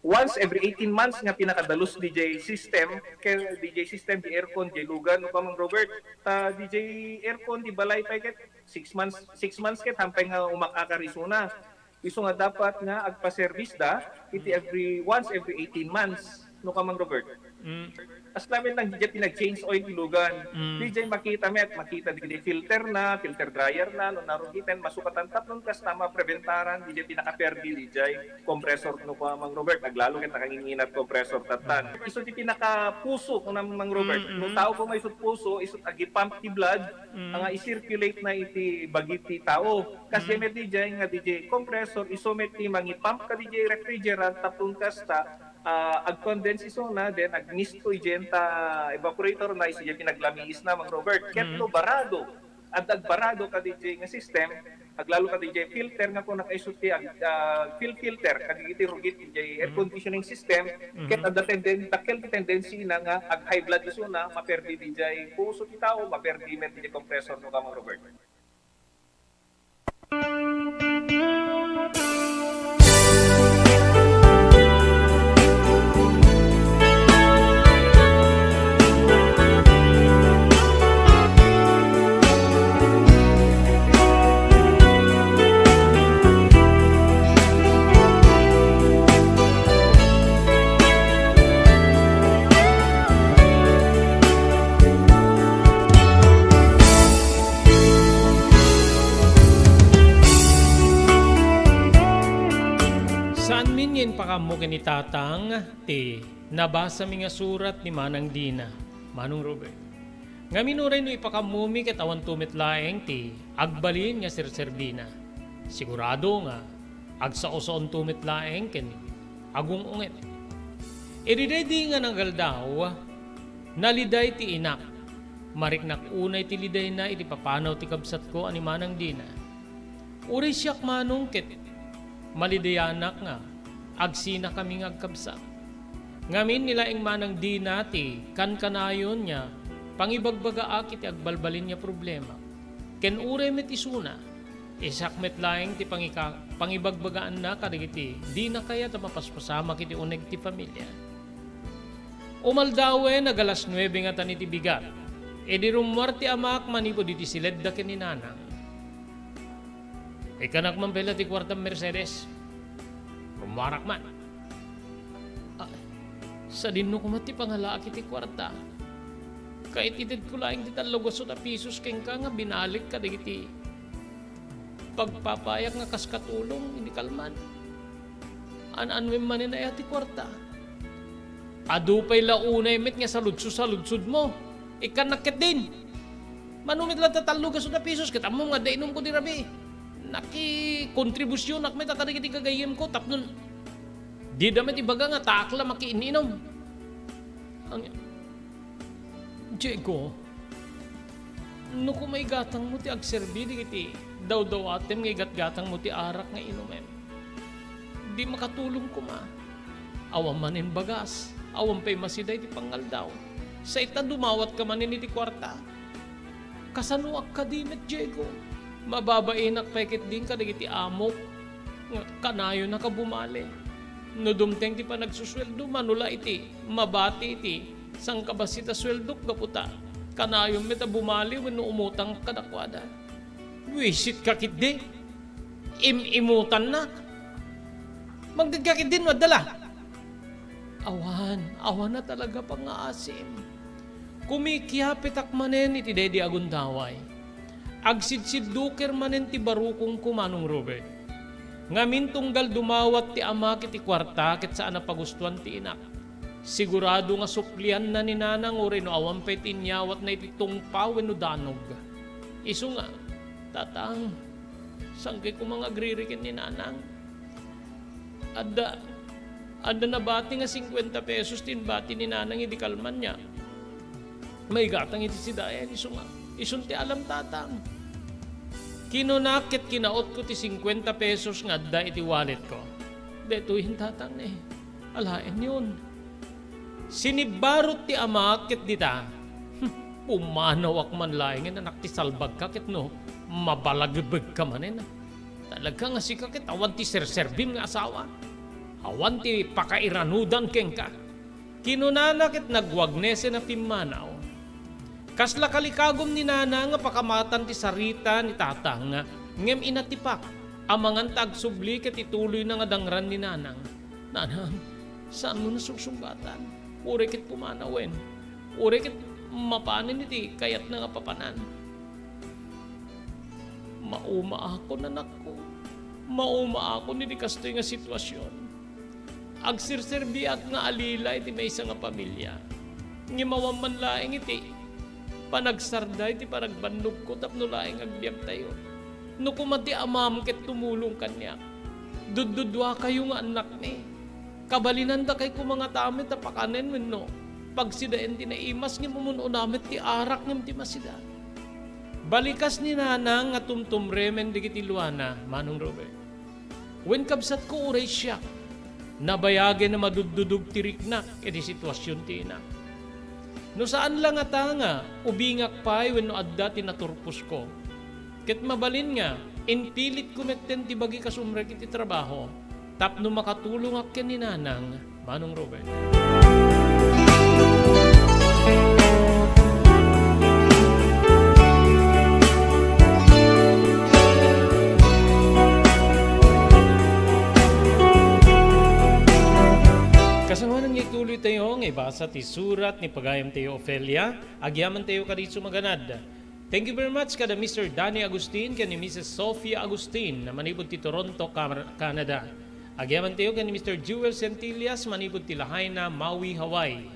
once every eighteen months nga pinakadalus diay system, ken diay system, diay aircon, diay lugan, no, Kamang Robert, ta diay aircon, diay balay pay ket six months, six months ket hampay nga umak-akar isuna. Isu nga dapat nga agpa-service da iti every, once every eighteen months, no, Kamang Robert? Mm. As namin lang, didiay ti nag-change oil ti lugan. Mm. Didiay makita met, makita didiay filter na, filter dryer na, no narugiten, masukatan tapnon kasta mapreventaran, didiay ti nakaperdi didiay compressor no kua, Mang Robert, aglalo ket nakanginginat compressor tatan. Mm. Isu ti pinakapuso, kuna, Mang Robert. Mm, mm. No tao ko may isut puso, isut agi-pump ti blood, Mm. nga i-circulate na iti bagi ti tao. Kas Mm. met didiay nga didiay compressor, isu met ti mangi-pump ka didiay refrigerant, tapnon kasta, ah, ag-condense isuna, then agmisto idiay ta evaporator na, isu diay pinaglamiis na, Mang Robert. Ket Mm. no barado, adda agbarado ka didiay nga system, aglalo ka didiay filter nga kuna, isu ti ag-, ah, fil-, filter kadagiti rugit didiay air Mm. conditioning system, Mhm. ket adda tenden-, dakkel ti tendency na nga ag-high blood isuna, maperdi didiay puso ti tao, maperdi met didiay compressor no kua, Mang Robert. Saanmi nga impakammo ken ni Tatang ti nabasami nga surat ni Manang Dina, Manong Robert. Ngamin uray no ipakammomi ket awanto met laeng ti agbalin nga serserbina. Sigurado nga agsaosaonto met laeng ken agung-unget. Idi daydi nga nagaldaw, naliday ti inak. Mariknak unay ti lidayna iti papanaw ti kabsatko a ni Manang Dina. Uray siak manong ket malidayanak nga agsinakami nga agkabsat. Ngamin ni laeng Manang Dina ti kankanayon nga pangibagbagaa iti agbalbalin nga problema. Ken uray met isuna, isak met laeng ti pangika-, pangibagbagaanna kadagiti dina kayat a mapaspasamak iti uneg ti familia. Umaldawen, ag alas nuebe ngatan iti bigat, idi rummuar ti amak manipud iti siledda ken ni Nanang. Ikkanak man pay la ti kuartam, Mercedes. Rummuarak man. Ah, sadinno koma ti pangalaak iti kuarta. Kaititedko laeng ti tallogasut a pisos kenka nga binalik kadagiti pagpapayak nga kas katulong idi kalman. An-anuem manen aya ti kuarta? Adu pay la unay met nga saludso-saludsodmo. Ikkannak ketdin. Mano met la ta tallogasut a pisos ket ammom nga adda inumko di rabii. Nakikontribusionak met a kadagiti gagayyemko tapno dida met ibaga nga taak la makiin-inum. Ang-, Diego, no koma igatangmo ti agserbi dagiti dawdawatem nga igatgatangmo ti arak nga inumem, di makatulong koma. Awan manen bagas, awan pay masida iti pangaldaw. Say ta dumawatka manen iti kuarta. Kasanoak kadi met, Diego? Mababainak pay ketdin kadagiti amok nga kanayonnak a bumali. No dumteng ti panagsusueldo, mano la iti mabati iti sangkabassit a sueldok gapu ta kanayon met a bumali wenno umutang kadakuada. Buisitka ketdi. Im-imutannak. Mangted ka ketdi no adda la. Awan, awan a talaga pangngaasim. Kumikiapitak manen iti daydi a gundaway. Agsidsidduker manen ti barukongko, Manong Robert. Ngamin tunggal dumawat ti amak iti kuarta ket saan a pagustuan ti inak. Sigurado nga suklianna ni Nanang uray no awan pay ti inyawatna iti tungpa wenno danog. Isu nga, Tatang, sangkay koma nga agriri ken ni Nanang. Adda, adda nabati nga singkuenta pesos ti inbati ni Nanang idi kalman niya. Maigatang iti sidayan, isu nga, isun ti alam, Tatang. Kinunak ket kinautko ti singkuenta pesos nga adda iti walletko. Daytoyen, Tatang, ne. Alaenyon. Sinibbarot ti amak ket dita. Hmm, pumanawak man laengen, anak ti salbagka ket no, mabalagibegka manen. Talaga nga sika ket awan ti serserbim nga asawa. Awan ti pakairanudan kenka. Kinunana ket nagwagnesen a pimmanaw. Kasla kalikagum ni Nana nga pakamatan ti sarita ni Tatang, ngem inatipak, amangan ta agsubli ket ituloyna nga dangran ni Nanang. Nanang, saanmo a sursungatan? Uray ket pumanawen. Uray ket mapanen iti kayatna nga papanan. Maumaakon, anakko. Maumaakon iti kastoy nga situasion. Agserserbiak nga alila iti maysa nga pamilia. Ngem awan man laeng iti panagsarda iti panagbannogko tapno laeng agbiagtayo. No koma ti amam ket tumulong kaniak, dudduduakayo nga annakmi. Kabalinandakay koma nga tamet a pakanen wenno pagsidaen ti naimas ngem umun-una met ti arak ngem ti masida. Balikas ni Nanang nga tumtumremen dagiti luana, Manong Robert. Wen kabsatko, uray siak, nabayagen a maduddudog ti riknak iti situasion ti inak. No saan la ngata nga ubingak pay wenno adda ti naturposko, ket mabalin nga impilitko metten ti bagi kas umrek iti trabaho tapno makatulongak ken ni Nanang, Manong Robert. Kasangoanan nga ituloytayo nga ibasa ti surat ni pagayamtayo Ofelia. Agyamantayo kadi sumaganad. Thank you very much kada Mister Danny Agustin ken ni Missus Sophia Agustin a manipud ti Toronto, Cam-, Canada. Agyamantayo ken ni Mister Jewel Centillas manipud ti Lahaina, Maui, Hawaii.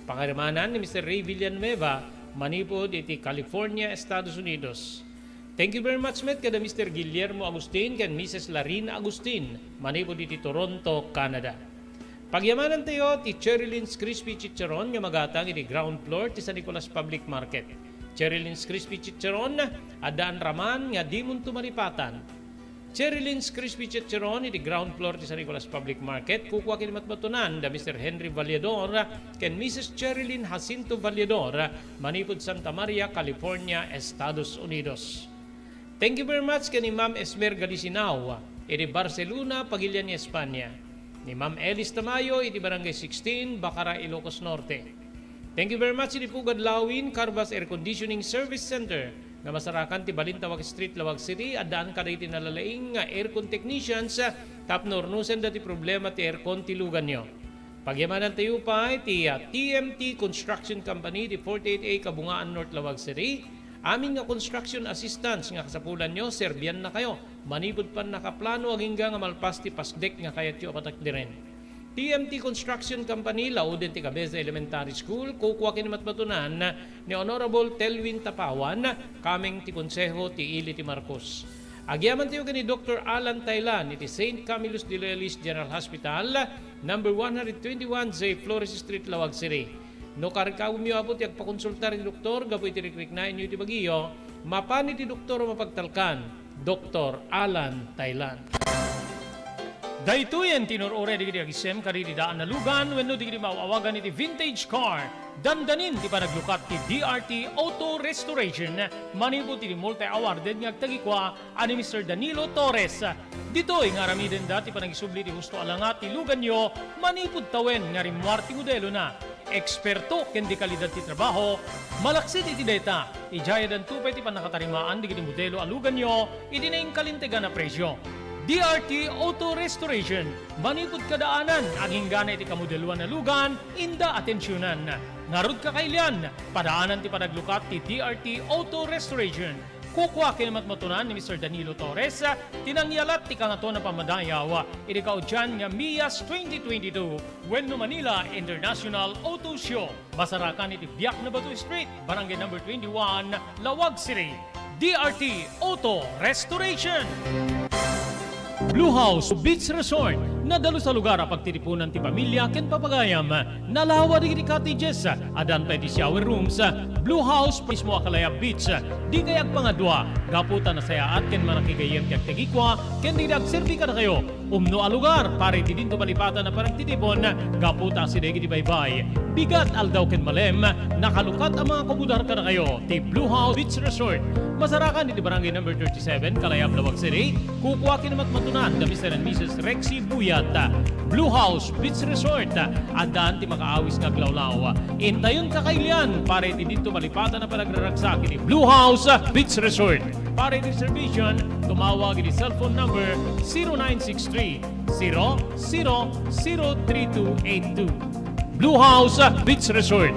Pangarimanan ni Mister Ray Villanueva manipud iti California, Estados Unidos. Thank you very much met kada Mister Guillermo Agustin ken Missus Larina Agustin manipud iti Toronto, Canada. Pagyamanantayo ti Cherry Lynn's Crispy Chicharon nga magatang iti ground floor ti San Nicolas Public Market. Cherry Lynn's Crispy Chicharon, addaan raman nga dimonto malipatan. Cherry Lynn's Crispy Chicharon iti ground floor ti San Nicolas Public Market, kukua ken matmatunan da Mister Henry Vallador ken Missus Cherry Lynn Jacinto Vallador, manipud Santa Maria, California, Estados Unidos. Thank you very much ken ni Ma'am Esmer Galisinao, iti Barcelona, Pagilian, Espanya. Ni Ma'am Elis Tamayo, iti Barangay sixteen, Bacara, Ilocos Norte. Thank you very much iti Pugad Lawin, Carvas Air Conditioning Service Center, nga masarakan ti balin Tawag Street, Lawag City, addaan kadagiti nalalaing nga aircon technicians, tapno urnosenda ti problema ti aircon ti luganyo. Pagyamanantayo pay ti, ah, T M T Construction Company, ti forty-eight A Kabungaan North, Lawag City. Amin nga construction assistance nga kasapulanyo, serbiannakayo. Manipud pannakaplano agingga nga malpas ti pasdek nga kayatyo a patakderen. T M T Construction Company, lauden ti Cabeza Elementary School, kukua ken matmatunan ni Honorable Telwin Tapawan, kameng ti Konseho ti Ili ti Marcos. Agyamantayo ken ni Doktor Alan Taylan iti Saint Camillus de Lelis General Hospital, number one hundred twenty-one J Flores Street, Lawag City. No karikawemyo, apo, ti agpakonsultar iti doktor gapu iti rikriknaenyo iti bagiyo, mapan iti doktor a mapagtalkan, Doktor Alan Taylan. Daytoyen ti nur-uray dagiti agisem kadagiti daan a lugan wenno dagiti maaw-awagan iti vintage car. Dandanin ti panaglukat ti D R T Auto Restoration manipud iti multi-awarded nga agtagikua a ni Mister Danilo Torres. Ditoy nga aramidenda ti panangisubli ti husto a langa ti luganyo manipud tawen nga rimmuar ti modelona. Eksperto ken di kalidad ti trabaho, malaksid iti dayta, idiay addanto pay ti pannakatarimaan dagiti modelo a luganyo iti nainkalintegan a presio. D R T Auto Restoration, manipud kadaanan, aginggana iti kamodeloan a lugan, inda atensionan. Ngarud, kakailian, padaanan ti panaglukat ti D R T Auto Restoration. Kukua ken matmatunan ni Mister Danilo Torres ti nangyalat ti Kangatoan a Pammadayaw iti kaudian nga MIAS twenty twenty-two wenno Manila International Auto Show. Masarakan iti Biak na Bato Street, Barangay Number twenty-one, Lawag City. D R T Auto Restoration. Blue House Beach Resort, nadalus a lugar a pagtitipunan ti pamilya ken papagayam. Nalawa dagiti cottages, addan pay ti shower rooms. Blue House mismo a Kalayab Beach. Dikay agpangadua, gapu ta nasayaat ken manakigayyem ti agtagikua ken dagiti agserbi kadakayo. Umno a lugar para iti dinto malipatan a panagtitipon, gapu ta asideg iti baybay. Bigat aldaw ken malem, nakalukat a mga kumudar kadakayo ti Blue House Beach Resort. Masarakan iti Barangay Number thirty-seven, Kalayab, Lawag City. Kukua ken matmatunan da Mister and Missus Rexy Buyat. Blue House Beach Resort. Addaan ti makaawis nga aglawlaw. Intayon, kakailian, para iti dinto malipatan a panagraragsak iti Blue House Beach Resort. Para iti reservation, tumawag iti cellphone number zero nine six three, zero zero zero three two eight two. Blue House Beach Resort.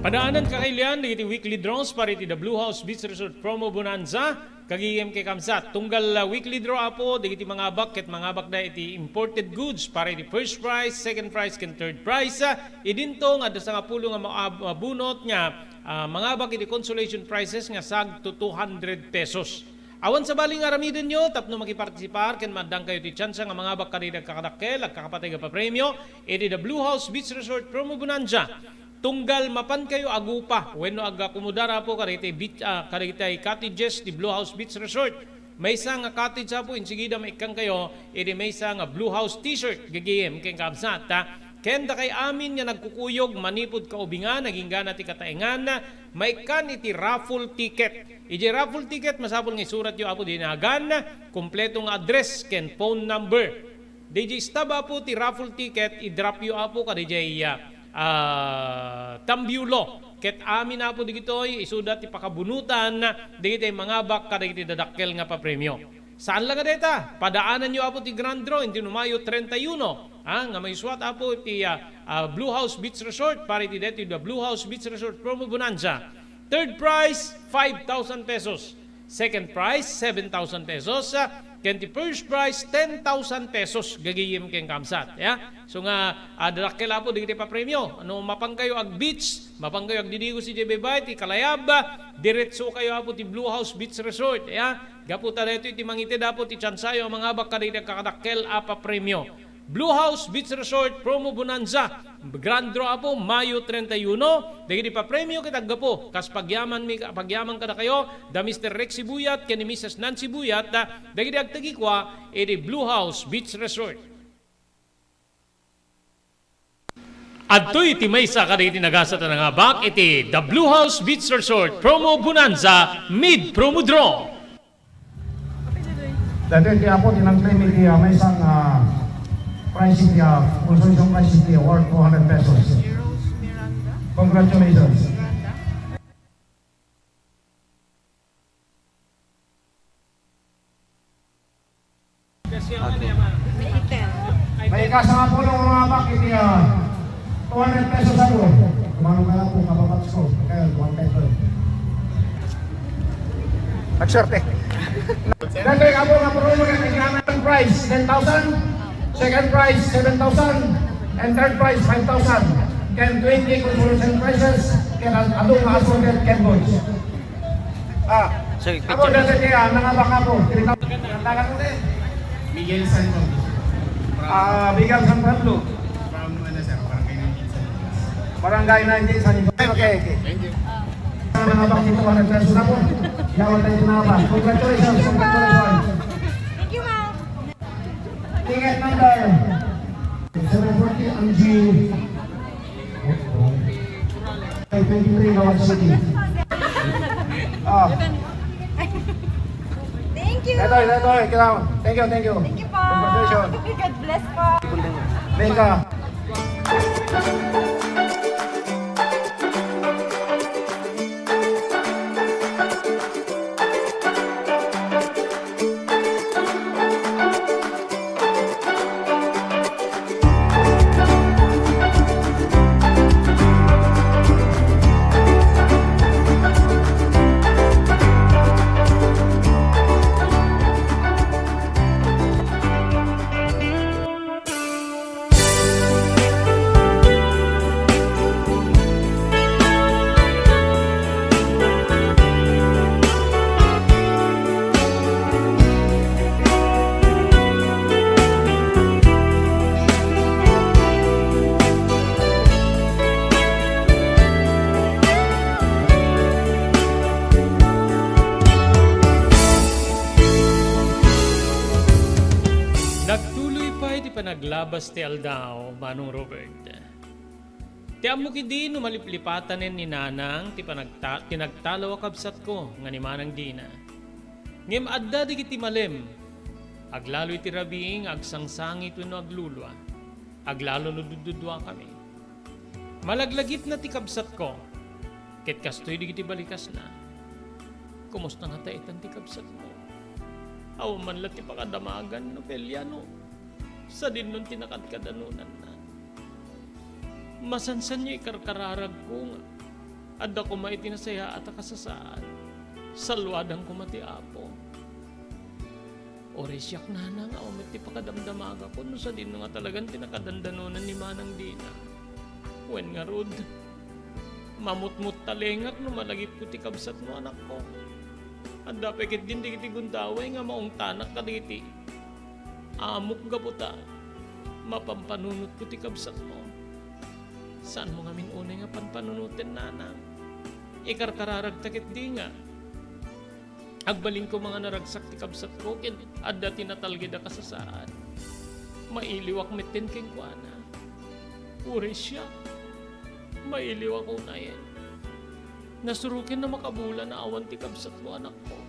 Padaanan, kakailian, dagiti weekly draws para iti The Blue House Beach Resort Promo Bonanza. Kagayem ken kabsat, tunggal, ah, weekly draw, apo, dagiti mangabak ket mangabakda iti imported goods para iti first prize, second prize, ken third prize. Ah, idinto nga adda sangapulo nga ma-, ah, mabunot nga, ah, mangabak iti consolation prizes nga sagto two hundred pesos. Awan sabali nga aramidenyo tapno makipartisipar ken maaddangkayo ti tsansa nga mangabak kadagiti agkakadakkel, agkakapateg a papremio iti The Blue House Beach Resort Promo Bonanza. Tunggal mapankayo agupa wenno agakomodar, apo, kadagiti beach, ah, kadagiti cottages ti Blue House Beach Resort. Maysa nga cottage, apo, insigida maikkankayo iti maysa nga Blue House T-shirt, gagayem ken kabsat, ah, ken dakay amin nga nagkukuyog manipud kaubingan, aginggana ti kataengan, maikkan iti raffle ticket. Idiay raffle ticket, masapul nga isuratyo, apo, dinagan, kompleto nga address ken phone number. Diay stub, apo, ti raffle ticket, i-dropyo, apo, kadiay, ah, ah, tambiulo. Ket amin, apo, digitoy, isuda ti pakabunotan dagiti mangabak kadagiti dadakkel nga papremio. Saan la nga dayta, padaananyo, apo, ti grand draw, inti no Mayo treinta y uno, ah, nga maisuat, apo, ti, ah, ah, Blue House Beach Resort, para iti daytoy The Blue House Beach Resort Promo Bonanza. Third prize, five thousand pesos. Second prize, seven thousand pesos. Ah, ken ti first prize, ten thousand pesos. Gagayem ken kabsat, ya. So nga, ah, dadakkel, apo, dagiti papremio. No mapankayo ag-beach, mapankayo agdidigos idiay baybay ti kalayab, diretsokayo, apo, ti Blue House Beach Resort, ya. Gapu ta daytoy ti mangited, apo, ti tsansayo a mangabak kadagiti agkakadakkel a papremio. Blue House Beach Resort Promo Bonanza. Grand draw, apo, Mayo treinta y uno. Dagiti papremio ket aggapu kas pagyamanmi, pagyaman kadakayo da Mister Rex Sibuyat ken ni Missus Nancy Sibuyat, ah, dagiti agtagikua iti Blue House Beach Resort. Adtoy ti maysa kadagiti nagasat a nangabak iti The Blue House Beach Resort Promo Bonanza Mid Promo Draw. Daytoy ti, apo, ti nag-claim iti, ah, maysa nga, ah, prize iti, ah, consolation prize iti worth two hundred pesos. Congratulations. May ikasangapulo nga mangabak iti, ah, two hundred pesos, apo. Kumano kaya kung mapapatsko? Kaya, one hundred pesos. Nagswerte. Dagiti, apo, nga promo nga kailangan, prize, ten thousand. Second prize, seven thousand. And third prize, five thousand. Ken twenty consolation prizes. Ken adu nga assorted ken goods. Ah, Sir, ako, picture. Dati kaya, nangabak ako. Ang tagan mo din? Miguel San Pablo. Ah, Miguel San Pablo. From, ano, sir, Barangay nineteen San Nicolas. Barangay nineteen San Nicolas. Okay, okay. Thank you. Nangabak dito, one hundred pesos na po. Yawan tayo nangabak. Congratulations, congratulations. Thank you, ma'am. Ticket number seven forty, Angie. Ay, twenty-three, Lawan City. Ah. Thank you. Ito, ito, ito, ikaw. Thank you, thank you. Thank you po. Congratulations. God bless po. Venga. Nagtuloy pay ti panaglabas ti aldaw, Manong Robert. Ti ammok idi no maliplipatanen ni Nanang ti panagta-, ti nagtalaw a kabsatko nga ni Manang Dina. Ngem adda dagiti malem, aglalo iti rabii nga agsangsangit wenno aglulua, aglalo no dudduduakami. Malaglagipna ti kabsatko, ket kastoy dagiti balikasna. Kumusta ngata itan ti kabsatmo? Awan man la ti pakadamagan no peleano. Sadinnon ti nakadkadanonanna. Masansanio ikarkararagko nga Adda koma iti nasayaat a kasasaad. Salluadan koma ti Apo. Uray siak, nanang, awan met ti pakadamdamagakon no sadino nga talagan ti nakadandanonan ni Manang Dina. Wen ngarud, mamutmuttalingak no malagipko ti kabsatmo, anakko. Adda pay ketdin dagiti gundaway nga maungtanak kadagiti amok gapu ta mapampanunotko ti kabsatmo. Saanmo ngamin unay nga panpanunoten, nanang? Ikarkararagta ketdi nga agbalin koma nga naragsak ti kabsatko ken adda ti natalged a kasasaad. Mailiwak metten kenkuana. Uray siak, mailiwak unay. Nasuroken a makabulan a awan ti kabsatmo, anakko.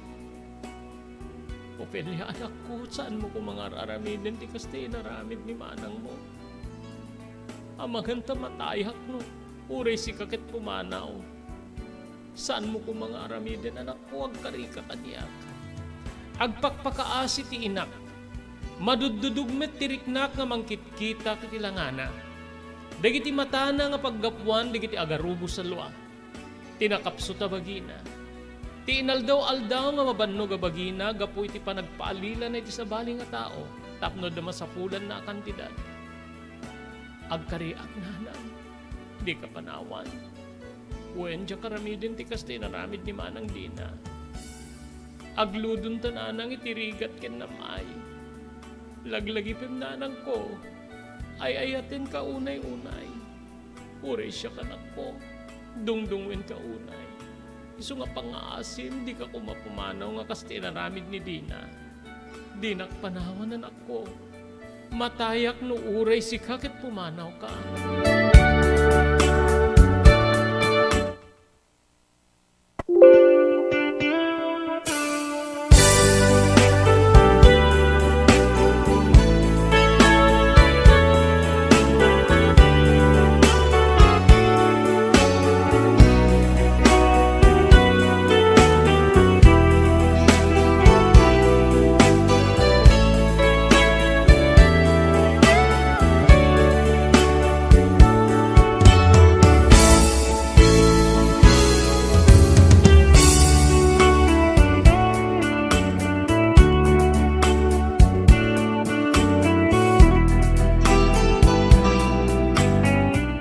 Ofelia, anakko, saanmo koma nga ar-aramiden ti kasta inaramid ni manangmo. Amangan ta matayak no uray sika ket pumanaw. Saanmo koma nga aramiden, anakko, agkarika kaniak. Agpakpakaasi ti inak. Maduddudog met ti riknak nga mangkitkita iti langana. Dagiti matana nga paggapuan dagiti agarubos a lua. Ti nakapsut a bagina. Ti inaldaw-aldaw nga mabannog a bagina gapu iti panagpaalilana iti sabali nga tao tapno adda masapulanna a kantidad. Agkariak, nanang, dika panawan. Wen, diak aramiden ti kasta inaramid ni Manang Dina. Agludonta, nanang, iti rigat ken namay. Laglagipem, nanangko. Ay-ayatenka unay-unay. Uray siak, anakko, dungdungenka unay. Isu nga pangngaasim, dika koma pumanaw nga kas ti inaramid ni Dina. Dinak panawan, anakko. Matayak no uray sika ket pumanawka.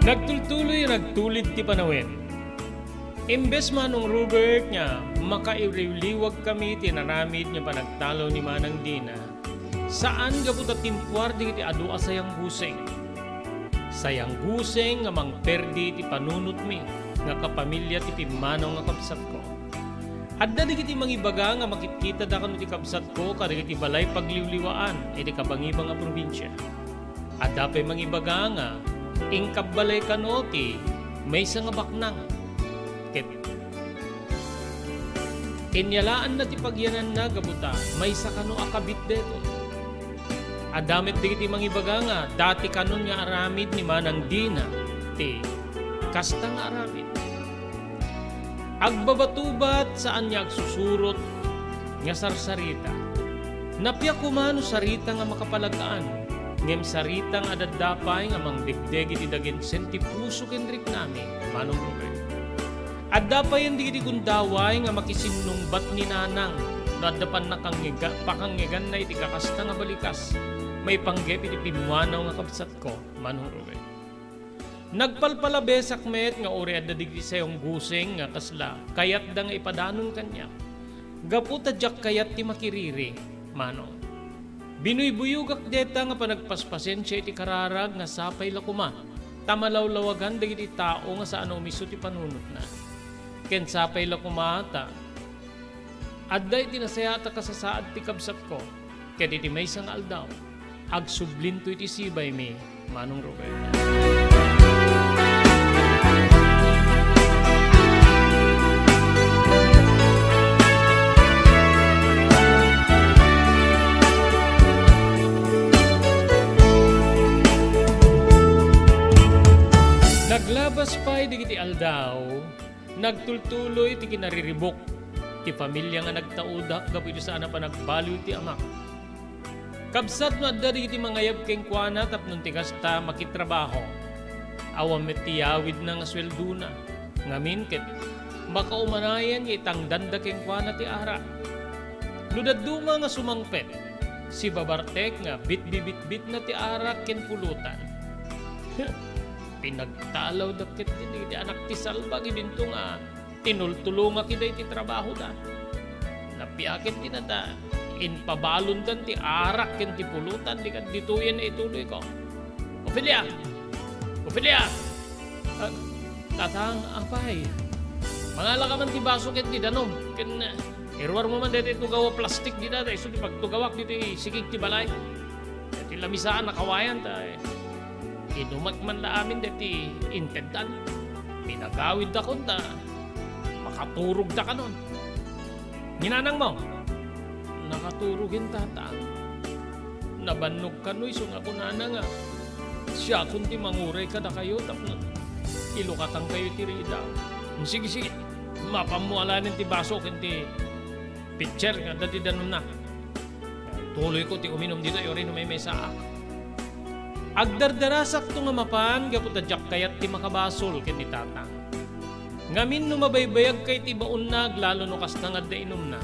Nagtultuloy a nagtulid ti panawen. Imbes, Manong Robert, nga makailiwliwagkami ti inaramid nga panagtalaw ni Manang Dina, saan gapu ta timpuar dagiti adu a sayangguseng. Sayangguseng nga mangperdi iti panunotmi nga kapamilya ti pimmanaw nga kabsatko. Adda dagiti mangibaga nga makitkitada kano ti kabsatko kadagiti balay pagliwliwaan iti kabangibang a probinsia. Adda pay mangibaga nga inkabbalay kano ti maysa nga baknang ket inyalaanna ti pagyananna gapu ta maysa kano a kabit daytoy. Adda met dagiti mangibaga nga dati kanon nga aramid ni Manang Dina ti kasta nga aramid. Agbabatubat, saan nga agsusurot nga sarsarita. Napia koma no sarita nga makapalag-an, ngem sarita nga adda pay nga mangdegdeg iti daginsen ti puso ken riknami, Manong Robert. Adda payen dagiti gundaway nga makisinnungbat ni Nanang no adda pannakangngega-, pakangngeganna iti kakasta nga balikas maipanggep iti pimmanaw nga kabsatko, Manong Robert. Nagpalpalabesak met nga uray adda dagiti sayangguseng nga kasla kayatda nga ipadanon kaniak. Gapu ta diak kayat ti makiriri, Manong. Binuybuyogak dayta nga panagpaspasensia iti kararag nga sapay la koma ta malawlawagan dagiti tao nga saan a umiso ti panunotna. Ken sapay la koma ta adda iti nasayaat a kasasaad ti kabsatko, ket iti maysa nga aldaw, agsublinto iti sibaymi, Manong Robert. Naglabas pay dagiti aldaw, nagtultuloy ti kinariribuk ti familia nga nagtaudak gapu iti saan a panagbaliw ti amak. Kabsat no adda dagiti mangayab kenkuana tapno ti kasta makitrabaho, awan met ti yawidna nga sueldona. Ngamin ket makaumanayen nga itangdanda kenkuana ti arak. No dadduma nga sumangpet, sibabartek nga bitbibitbitna ti arak ken pulutan. Pinagtalawda ket dagiti anak ti salbag idinto nga tinultulongak ida iti trabahoda. Napiaket ti nata, impabalondan ti arak ken ti pulutan, di kad ditoyen nga ituloyko. "Ofelia! Ofelia!" "Ah, Tatang, apay, mangalaka man ti baso ken ti danum, ken, eh, iruarmo man daytoy tugaw a plastik dita, ta isu ti pagtugawak ditoy sikig ti balay. Ti lamisaan, nakawayan, ta, eh, inumak man la amin daytoy inteddan. Pinagawidda kunta, makaturogda kanon." "Ni nanangmo?" "Nakaturogen, Tatang. Nabannog kano isu nga kunana nga siakon ti manguray kadakayo tapno ilukatangkayo iti riidaw." "Sige, sige. Mapanmo alaenen ti baso ken ti pitser nga adda ti danumna. Tuloyko ti uminum ditoy uray no maymaysaak." Agdardarasakto nga mapan gapu ta diak kayat ti makabasol ken ni Tatang. Ngamin no mabaybayagka iti baonna, aglalo no kasta nga adda inumna.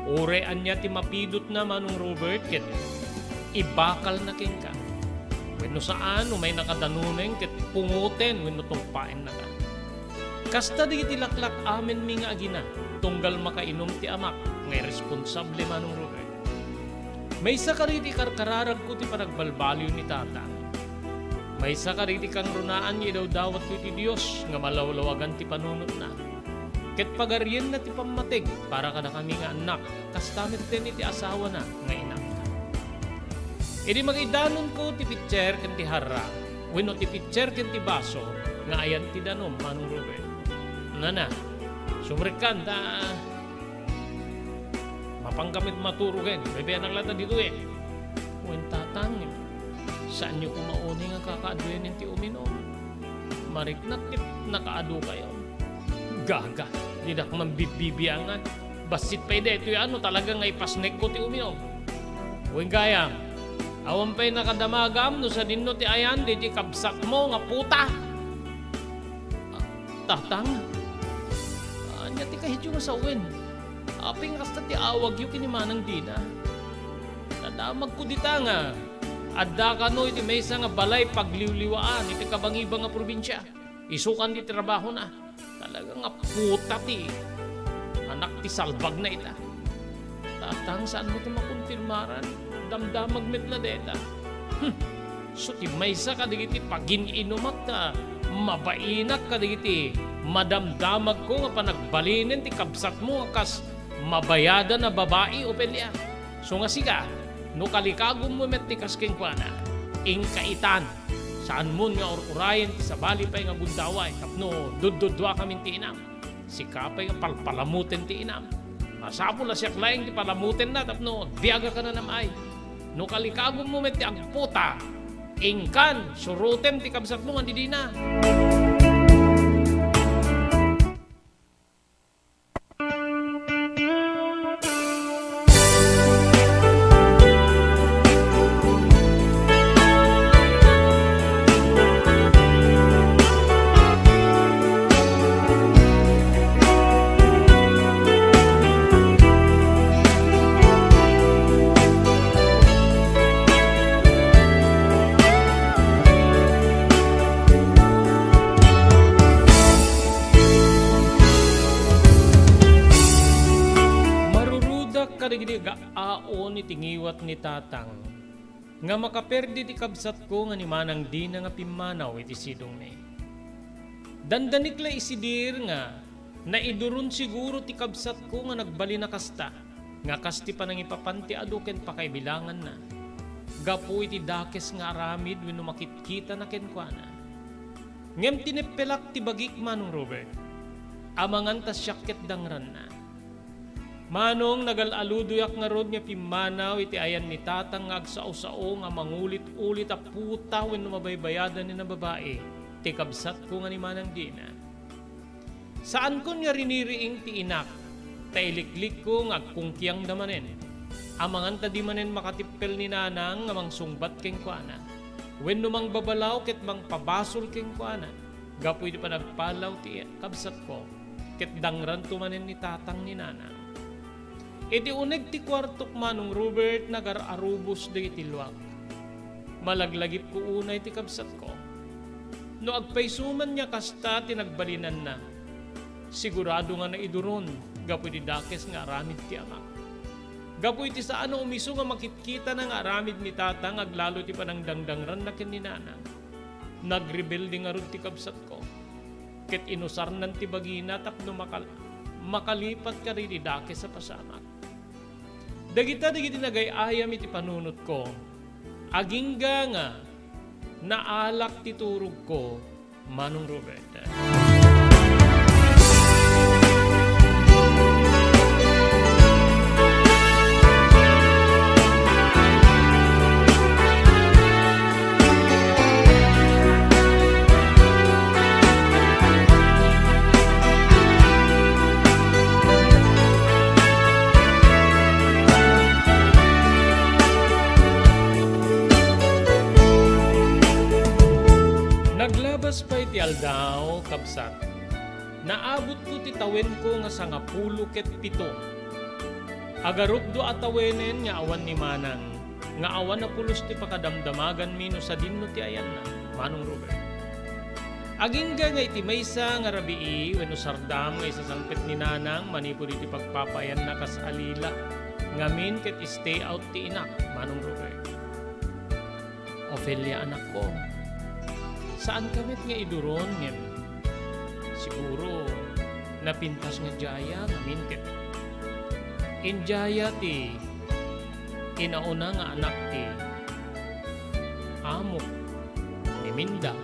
Uray ania ti mapidotna, Manong Robert, ket ibakalna kenka. Wenno saan, umaynaka danoneng ket pungoten wenno tungpaennaka. Kasta dagiti laklak-amenmi nga agina, tunggal makainum ti amak nga irresponsable, Manong Robert. Maysa kadagiti karkararagko ti panagbalbaliw ni Tatang. Maysa kadagiti kangrunaan nga idawdawatko iti Dios nga malawlawagan ti panunotna. Ket pagarienna ti pammateg para kadakami nga annak, kasta metten iti asawana nga inak. Idi makidanonko ti pitser ken ti harra, wenno ti pitser ken ti baso nga ayan ti danum, Manong Robert. Nana, sumrekkan ta Mapanka met maturogen, baybayanak latta ditoy. Wen, Tatang, saanyo koma unay nga kakaaduen ti uminum. Mariknak ket nakaadu kayo. Gaga, dinak man bibbibiangan. Bassit pay daytoy a no talaga nga ipasnekko ti uminum. Wen gayam, awan pay nakadamagam no sadinno ti ayan daydi kabsatmo nga puta. Ah, Tatang, ania ti kayatyo nga sawen? Apay nga kasta ti awagyo ken ni Manang Dina? Nadamagko dita nga adda kano iti maysa nga balay pagliwliwaan iti kabangiba nga probinsia. Isukan ti trabahona. Talaga nga puta ti anak ti salbagna ita. Tatang, saanmo ti makonfirmaran? Damdamag met la dayta. Hmm. So, ti maysa kadagiti pagin-inumak ta mabainak kadagiti madamdamagko nga panagbalinen ti kabsatmo nga kas mabayadan a babai, Ofelia. So nga sika, no kalikagummo met ti kas kenkuana, inka itan, saanmon nga ur-urayen ti sabali pay nga gundaway tapno duddudduakamin ti inam. Sika pay nga palpalamoten ti inam. Masapul a siak laeng ti palamotenna tapno agbiagak a nanam-ay. No kalikagummo met ti agputa, inkan, surotem ti kabsatmo nga ni Dina. Marurudak kadagiti aon iti ngiwat ni Tatang nga makaperdi ti kabsatko nga ni Manang Dina nga pimmanaw iti sidongmi. Dandanik la isidir nga naiduron siguro ti kabsatko nga nagbalin a kasta, nga kas ti panangipapan ti adu ken pakaibilanganna, gapu iti dakes nga aramid wenno makitkitana kenkuana. Ngem tineppelak ti bagik, Manong Robert, amangan ta siak ket dangranna. Manong, nagal-aludoyak ngarud nga pimmanaw iti ayan ni Tatang nga agsao-sao nga mangulit-ulit a puta wenno mabaybayadan ni a babai ti kabsatko nga ni Manang Dina. Saankon nga riniriing ti inak, ta iliklikko nga agkungkiangda manen. Amangan ta di manen makatippel ni Nanang nga mangsungbat kenkuana, wenno mangbabalaw ket mangpabasol kenkuana. gapu iti panagpalaw ti kabsatko, ket dangranto manen ni tatang ni nanang. Iti uneg ti kuartok, Manong Robert, nagar-arubos dagiti luak. Malaglagipko unay ti kabsatko. No agpayso man nga kasta ti nagbalinanna, sigurado nga naiduron gapu iti dakes nga aramid ti ama. Gapu iti saan a umiso nga makitkitana nga aramid ni tatang, aglalo ti panangdangdangranna ken ni nanang. Nagrebelde ngarud ti kabsatko, ket inusarnan ti bagina tapno makal-, makalipat kadagiti dakes a pasamak. Dagita dagiti nagay-ayam iti panunotko. Agingga nga naalak ti turogko, Manong Robert. Naglabas pay ti aldaw, kabsat. Naabutko ti tawenko nga sangapulo ket pito. Agarupdo a tawenen nga awan ni manang, nga awan a pulos ti pakadamdamaganmi no sadinno ti ayanna, Manong Robert. Agingga nga iti maysa nga rabii wenno sardam nga isasangpet ni nanang manipud iti pagpapaayanna kas alila, ngamin ket stay out ti inak, Manong Robert. Ofelia, anakko, saanka met nga iduron ngem siguro napintas nga diaya ngamin ket indiaya ti inauna nga anak ti amok ni Minda.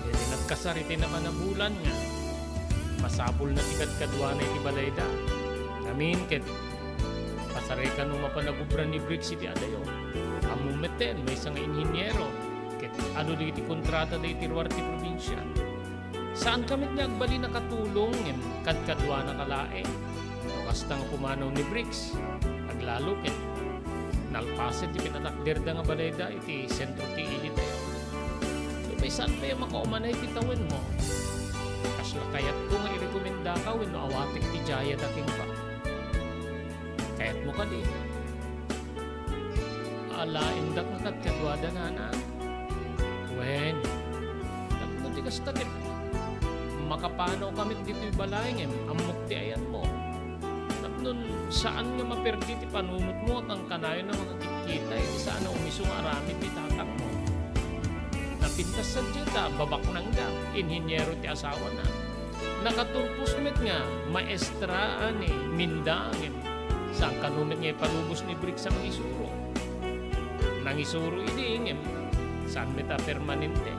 Iti nagkasar iti nakan a bulan nga masapulna ti kadkaduana iti balayda. Ngamin ket pasarek kano mapan nagubra ni Briggs iti adayo. Ammom metten, maysa nga inhiniero, ket adu dagiti kontrata dagiti ruar ti probinsia. Saanka met nga agbalin a katulong, ngem kadkaduanaka laeng. No kasta nga pumanaw ni Briggs, aglalo ket nalpasen ti pinatakderda nga balayda iti sentro ti ilitayo. Nupay saan pay a makaumanay ti tawenmo, kasla kayatko nga irekomendaka wenno awatek ti diayada kenka. Kayatmo kadi? Alaendak nga kadkaduada, nanang. Wen, tapno ti kasta ket makapanawka met ditoy balay ngem ammok ti ayanmo. Tapno saan nga maperdi ti panunotmo a kankanayon a makakitkita iti saan a umiso nga aramid ni tatangmo. Napintas sadiay ta babaknangda, inhiniero ti asawana. Nakaturpos met nga maestra ni Minda ngem saan kano met nga ipalubos ni Briggs a mangisuro. Nangisuro idi ngem saan met a permanente.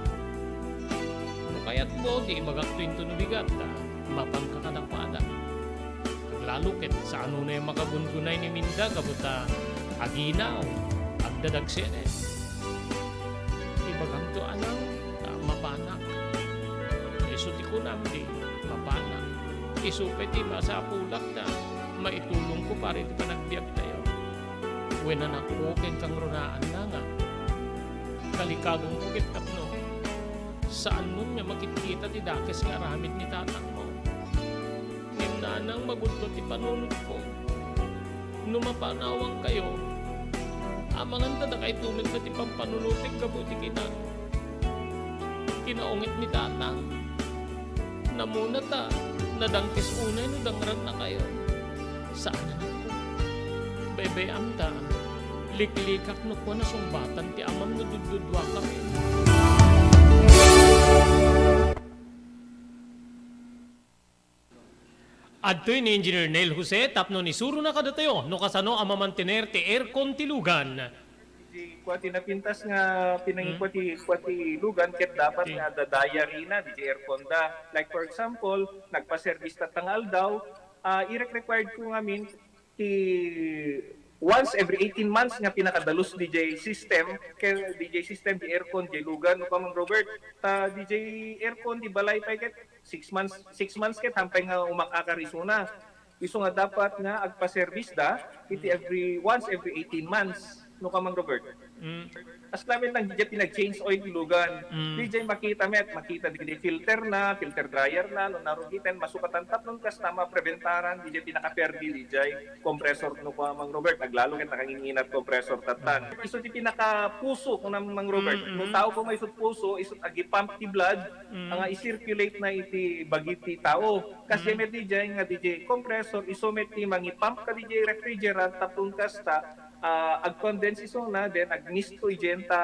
No kayatmo, di ibagakto intono bigat ta mapanka kadakuada. Aglalo ket saan unay a makagungunay ni Minda gapu ta aginaw, agdadagsenen. Ibagamto, anang, ta mapanak. Isu ti kunam di mapanak. Isu pay ti masapulak ta maitulongko para iti panagbiagtayo. Wen, anakko, ken kangrunaan nga, nga kalikagongko ket tapno saanmon nga makitkita ti dakes nga aramid ni tatangmo. Ngem nanang, mabutlo ti panunotko. No mapanawankayo, amangan ta dakayto met ti pampanunotek gapu iti kina-, kinaunget ni tatang. Namuna ta nadangkes unay no dangrannakayo. Saan a nagpo. Baybay-am ta, liklikak no kua nasungbatan ti amam no dudduduakami. Adtoy ni Engineer Neil Jose tapno isurona kadatayo no kasano a mamantener ti aircon ti lugan. Di kua ti napintas nga pinangikua ti, kua ti lugan ket dapat nga adda diarina di aircon da. Like for example, nagpa-service ta nga aldaw, ah, irek-required ko ngamin ti once every eighteen months nga pinakadalus D J system, kay D J system di aircon di lugan, no, Kamang Robert, ta D J aircon di balay pay ket six months, six months ket hampay nga umakakar isuna. Isu nga dapat nga agpa-service da iti every, once every eighteen months. no ka, Mang Robert. Mm. Kasla met lang diay pinag-change oil ti lugan. Mm. Diay makita met, makita diay filter na, filter dryer na, no narugiten, masukatan tapno kasta mapreventaran diay pinakaperdi diay compressor no ka, Mang Robert. Aglalo ket nakanginginat compressor tattan. Mm. Isu ti pinakapuso, kuna, Mang Robert. Mm, no mm. Tao ko may isut puso, isut agi-pump ti blood, mm, nga i-circulate na iti bagi ti tao. Kas, mm, met diay nga diay compressor, isu met ti mangi-pump kadiay refrigerant, tapno kasta, ah, ag-condense isuna, then agmisto idiay ta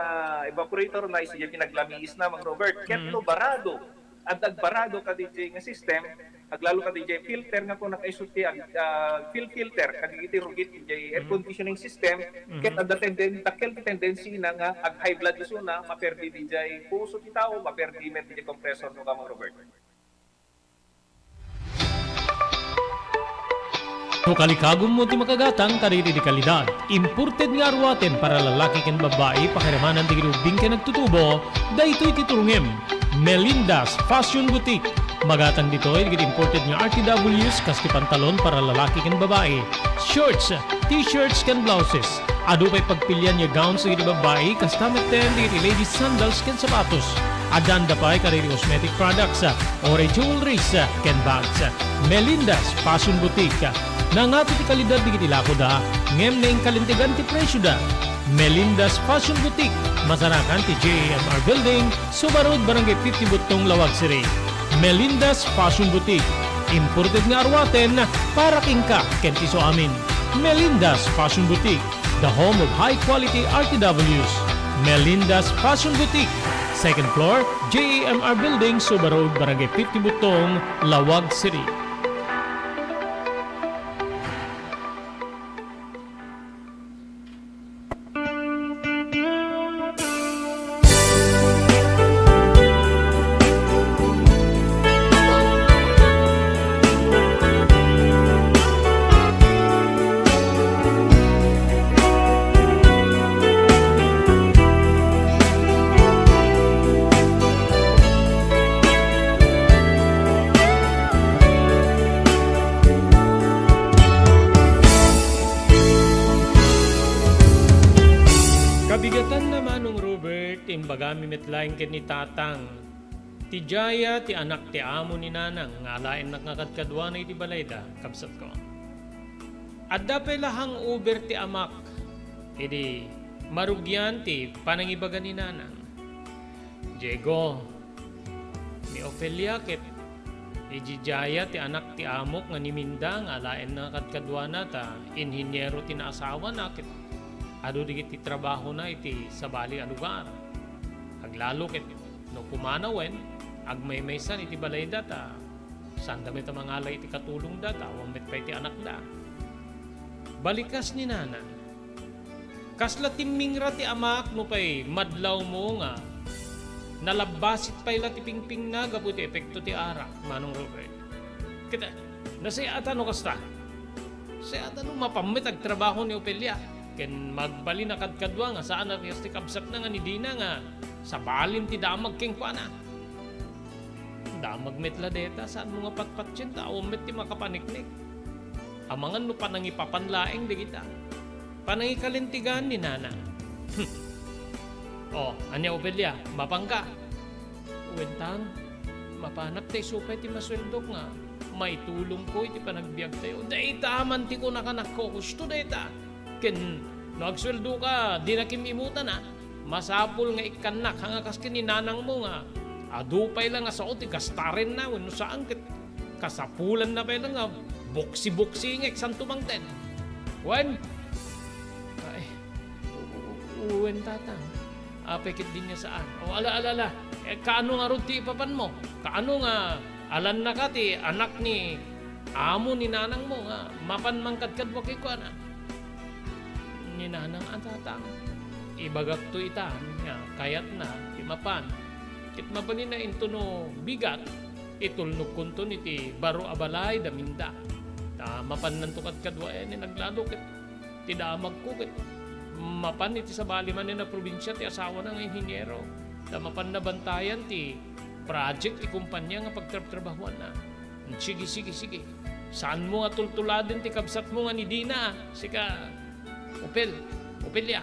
evaporator na, isu diay pinaglamiis na, Mang Robert. Ket, mm, no barado, adda agbarado kadiay nga system, aglalo kadiay filter nga kuna, isu ti ag-, ah, fil-, filter kadagiti rugit diay air, mm, conditioning system, ket, mm-hmm, adda tenden-, dakkel ti tendency na nga ag-high blood isuna, maperdi diay puso ti tao, maperdi met diay compressor no ka, Mang Robert. No kalikagummo ti makagatang kadagiti kalidad, imported nga aruaten para lalaki ken babbai, pakiramanan dagiti ubbing ken agtutubo, daytoy ti turongem. Melinda's Fashion Boutique. Magatang ditoy dagiti imported nga R T Ws kas ti pantalon para lalaki ken babbai, shorts, t-shirts ken blouses. Adu pay pagpilian nga gowns dagiti babbai, kasta metten dagiti ladies sandals ken sapatos. Adda pay kadagiti cosmetic products, oray jewelries, ken bags. Melinda's Fashion Boutique. Nangato ti kalidad dagiti lakoda, ngem naingkalintegan ti presioda. Melinda's Fashion Boutique, masarakan ti J A M R Building, Suba Road, Barangay fifty Buttong, Laoag City. Melinda's Fashion Boutique, imported nga aruaten para kenka ken ti isuamin. Melinda's Fashion Boutique, the home of high quality R T Ws. Melinda's Fashion Boutique, second floor, J A M R Building, Suba Road, Barangay fifty Buttong, Laoag City. Kabigatanna, Manong Robert, imbagami met laeng ken ni Tatang. Ti Jaya ti anak ti amo ni Nanang nga alaennak nga kadkaduana iti balayda, kabsatko. Adda pay la hangover ti amak idi marugian ti panangibaga ni Nanang. Diego, ni Ofelia ket ni Jaya ti anak ti amok nga ni Minda nga alaenna nga kadkaduana ta inhiniero ti naasawana ket adu dagiti trabahona iti sabali a lugar. Aglalo ket no pumanawen, agmaymaysan iti balayda ta saanda met a mangala iti katulongda ta awan met pay ti anakda. Balikas ni Nanang. Kasla timmingra ti amak nupay madlawmo nga nalabbasit pay la ti pingpingna gapu iti epekto ti arak, Manong Robert. Ket, nasayaat a no kasta. Nasayaat a no mapan met agtrabaho ni Ofelia ken magbalin a kadkadua nga saan a rias ti kabsatna nga ni Dina nga sabalin ti damag kenkuana. Damag met la dayta, saanmo nga patpatien ta awan met ti makapaniknik. Amangan no panangipapan laeng dagita. Panangikalintegan ni Nanang. Hmm. O, ania, Ofelia, mapanka? Wen, Tang, mapanak ta isu pay ti masueldok nga maitulongko iti panagbiagtayo. Dayta man ti kunak a nakkukusto dayta. Ken no agsueldoka, dina kim-imutan a. Masapul nga ikkannak, haan a kas ken ni nanangmo nga adu pay la nga sao ti gastarenna wenno saan ket kasapulanna pay la nga buksi-buksingek santo mangted. Wen? Ay, u-, u-, wen, Tatang. Apay ket diay saan? O, ala, ala, ala. Eh, kaano ngarud ti ipapanmo? Kaano nga alannaka ti anak ni amo ni nanangmo nga mapan mangkadkadua kenkuana? Ni Nanang a, Tatang, ibagakto itan nga kayatna ti mapan. Ket mabalin a intono bigat, itulnogkonton iti baro a balay da Minda. Ta mapannanto kadkaduaen, aglalo ket ti damagko ket mapan iti sabali manen a probinsia ti asawana nga inhiniero. Ta mapanna bantayan ti project ti kompania nga pagtrabtrabahuanna. Sige, sige, sige. Saanmo nga tultuladen ti kabsatmo nga ni Dina, sika, Opel, Opelia.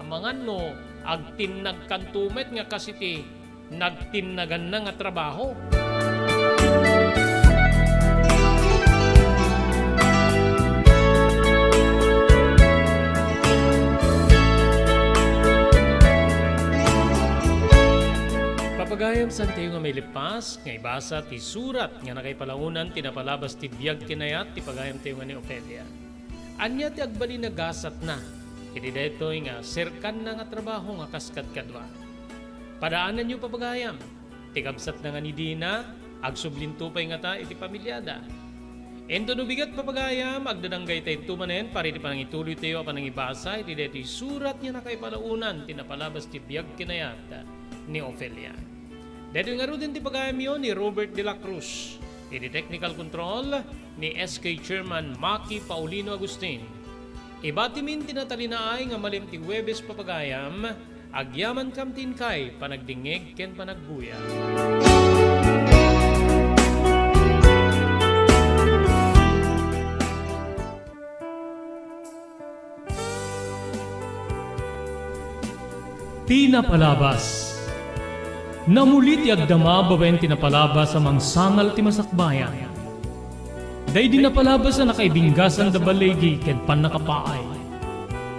Amangan no agtinnagkanto met nga kas iti nagtinnaganna nga trabaho. Papagayam, saantayo nga mailipas nga ibasa ti surat nga nakaipalaonan ti napalabas ti biag ken ayat ti pagayamtayo nga ni Ofelia. Ania ti agbalin a gasatna iti daytoy nga serkanna nga trabaho nga kas kadkadua? Padaananyo, papagayam, ti kabsatna nga ni Dina, agsublinto pay ngata iti pamiliada. Inton no bigat, papagayam, agdadanggaytayto manen para iti panangituloytayo a panangibasa iti daytoy surat nga nakaipalaonan ti napalabas ti biag ken ayat ni Ofelia. Daytoy ngaruden ti pagayamyo ni Robert de la Cruz. Iti technical control ni S K Chairman Maki Paulino Agustin. Ibatimin ti natalinaay nga malem ti Huwebes, papagayam, agyamankam ti inkay panagdingngeg ken panagbuya. Ti napalabas. Namuli ti agdama babaen ti napalabas a mangsangal ti masakbayan. Daydi napalabas a nakaibinggasan da baligi ken pannakapaay,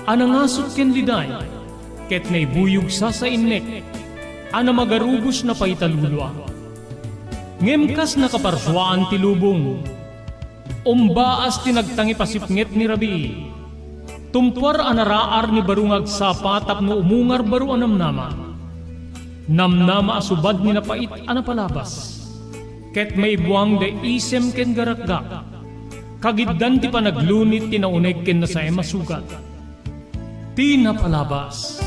a nangasut ken liday, ket naibuyog sasainnek, a namagarubos na paitalulua. Ngem kas nakaparsuaan ti lubong, umbaas ti nagtangipasipnget ni rabii. Tumpuar a naraar ni baro nga agsapa tapno umungar baro a namnama. Namnama a subad ni napait a napalabas. Ket maibuang da isem ken garakgak. Kagiddan ti panaglunit ti nauneg ken nasaem a sugat. Ti napalabas.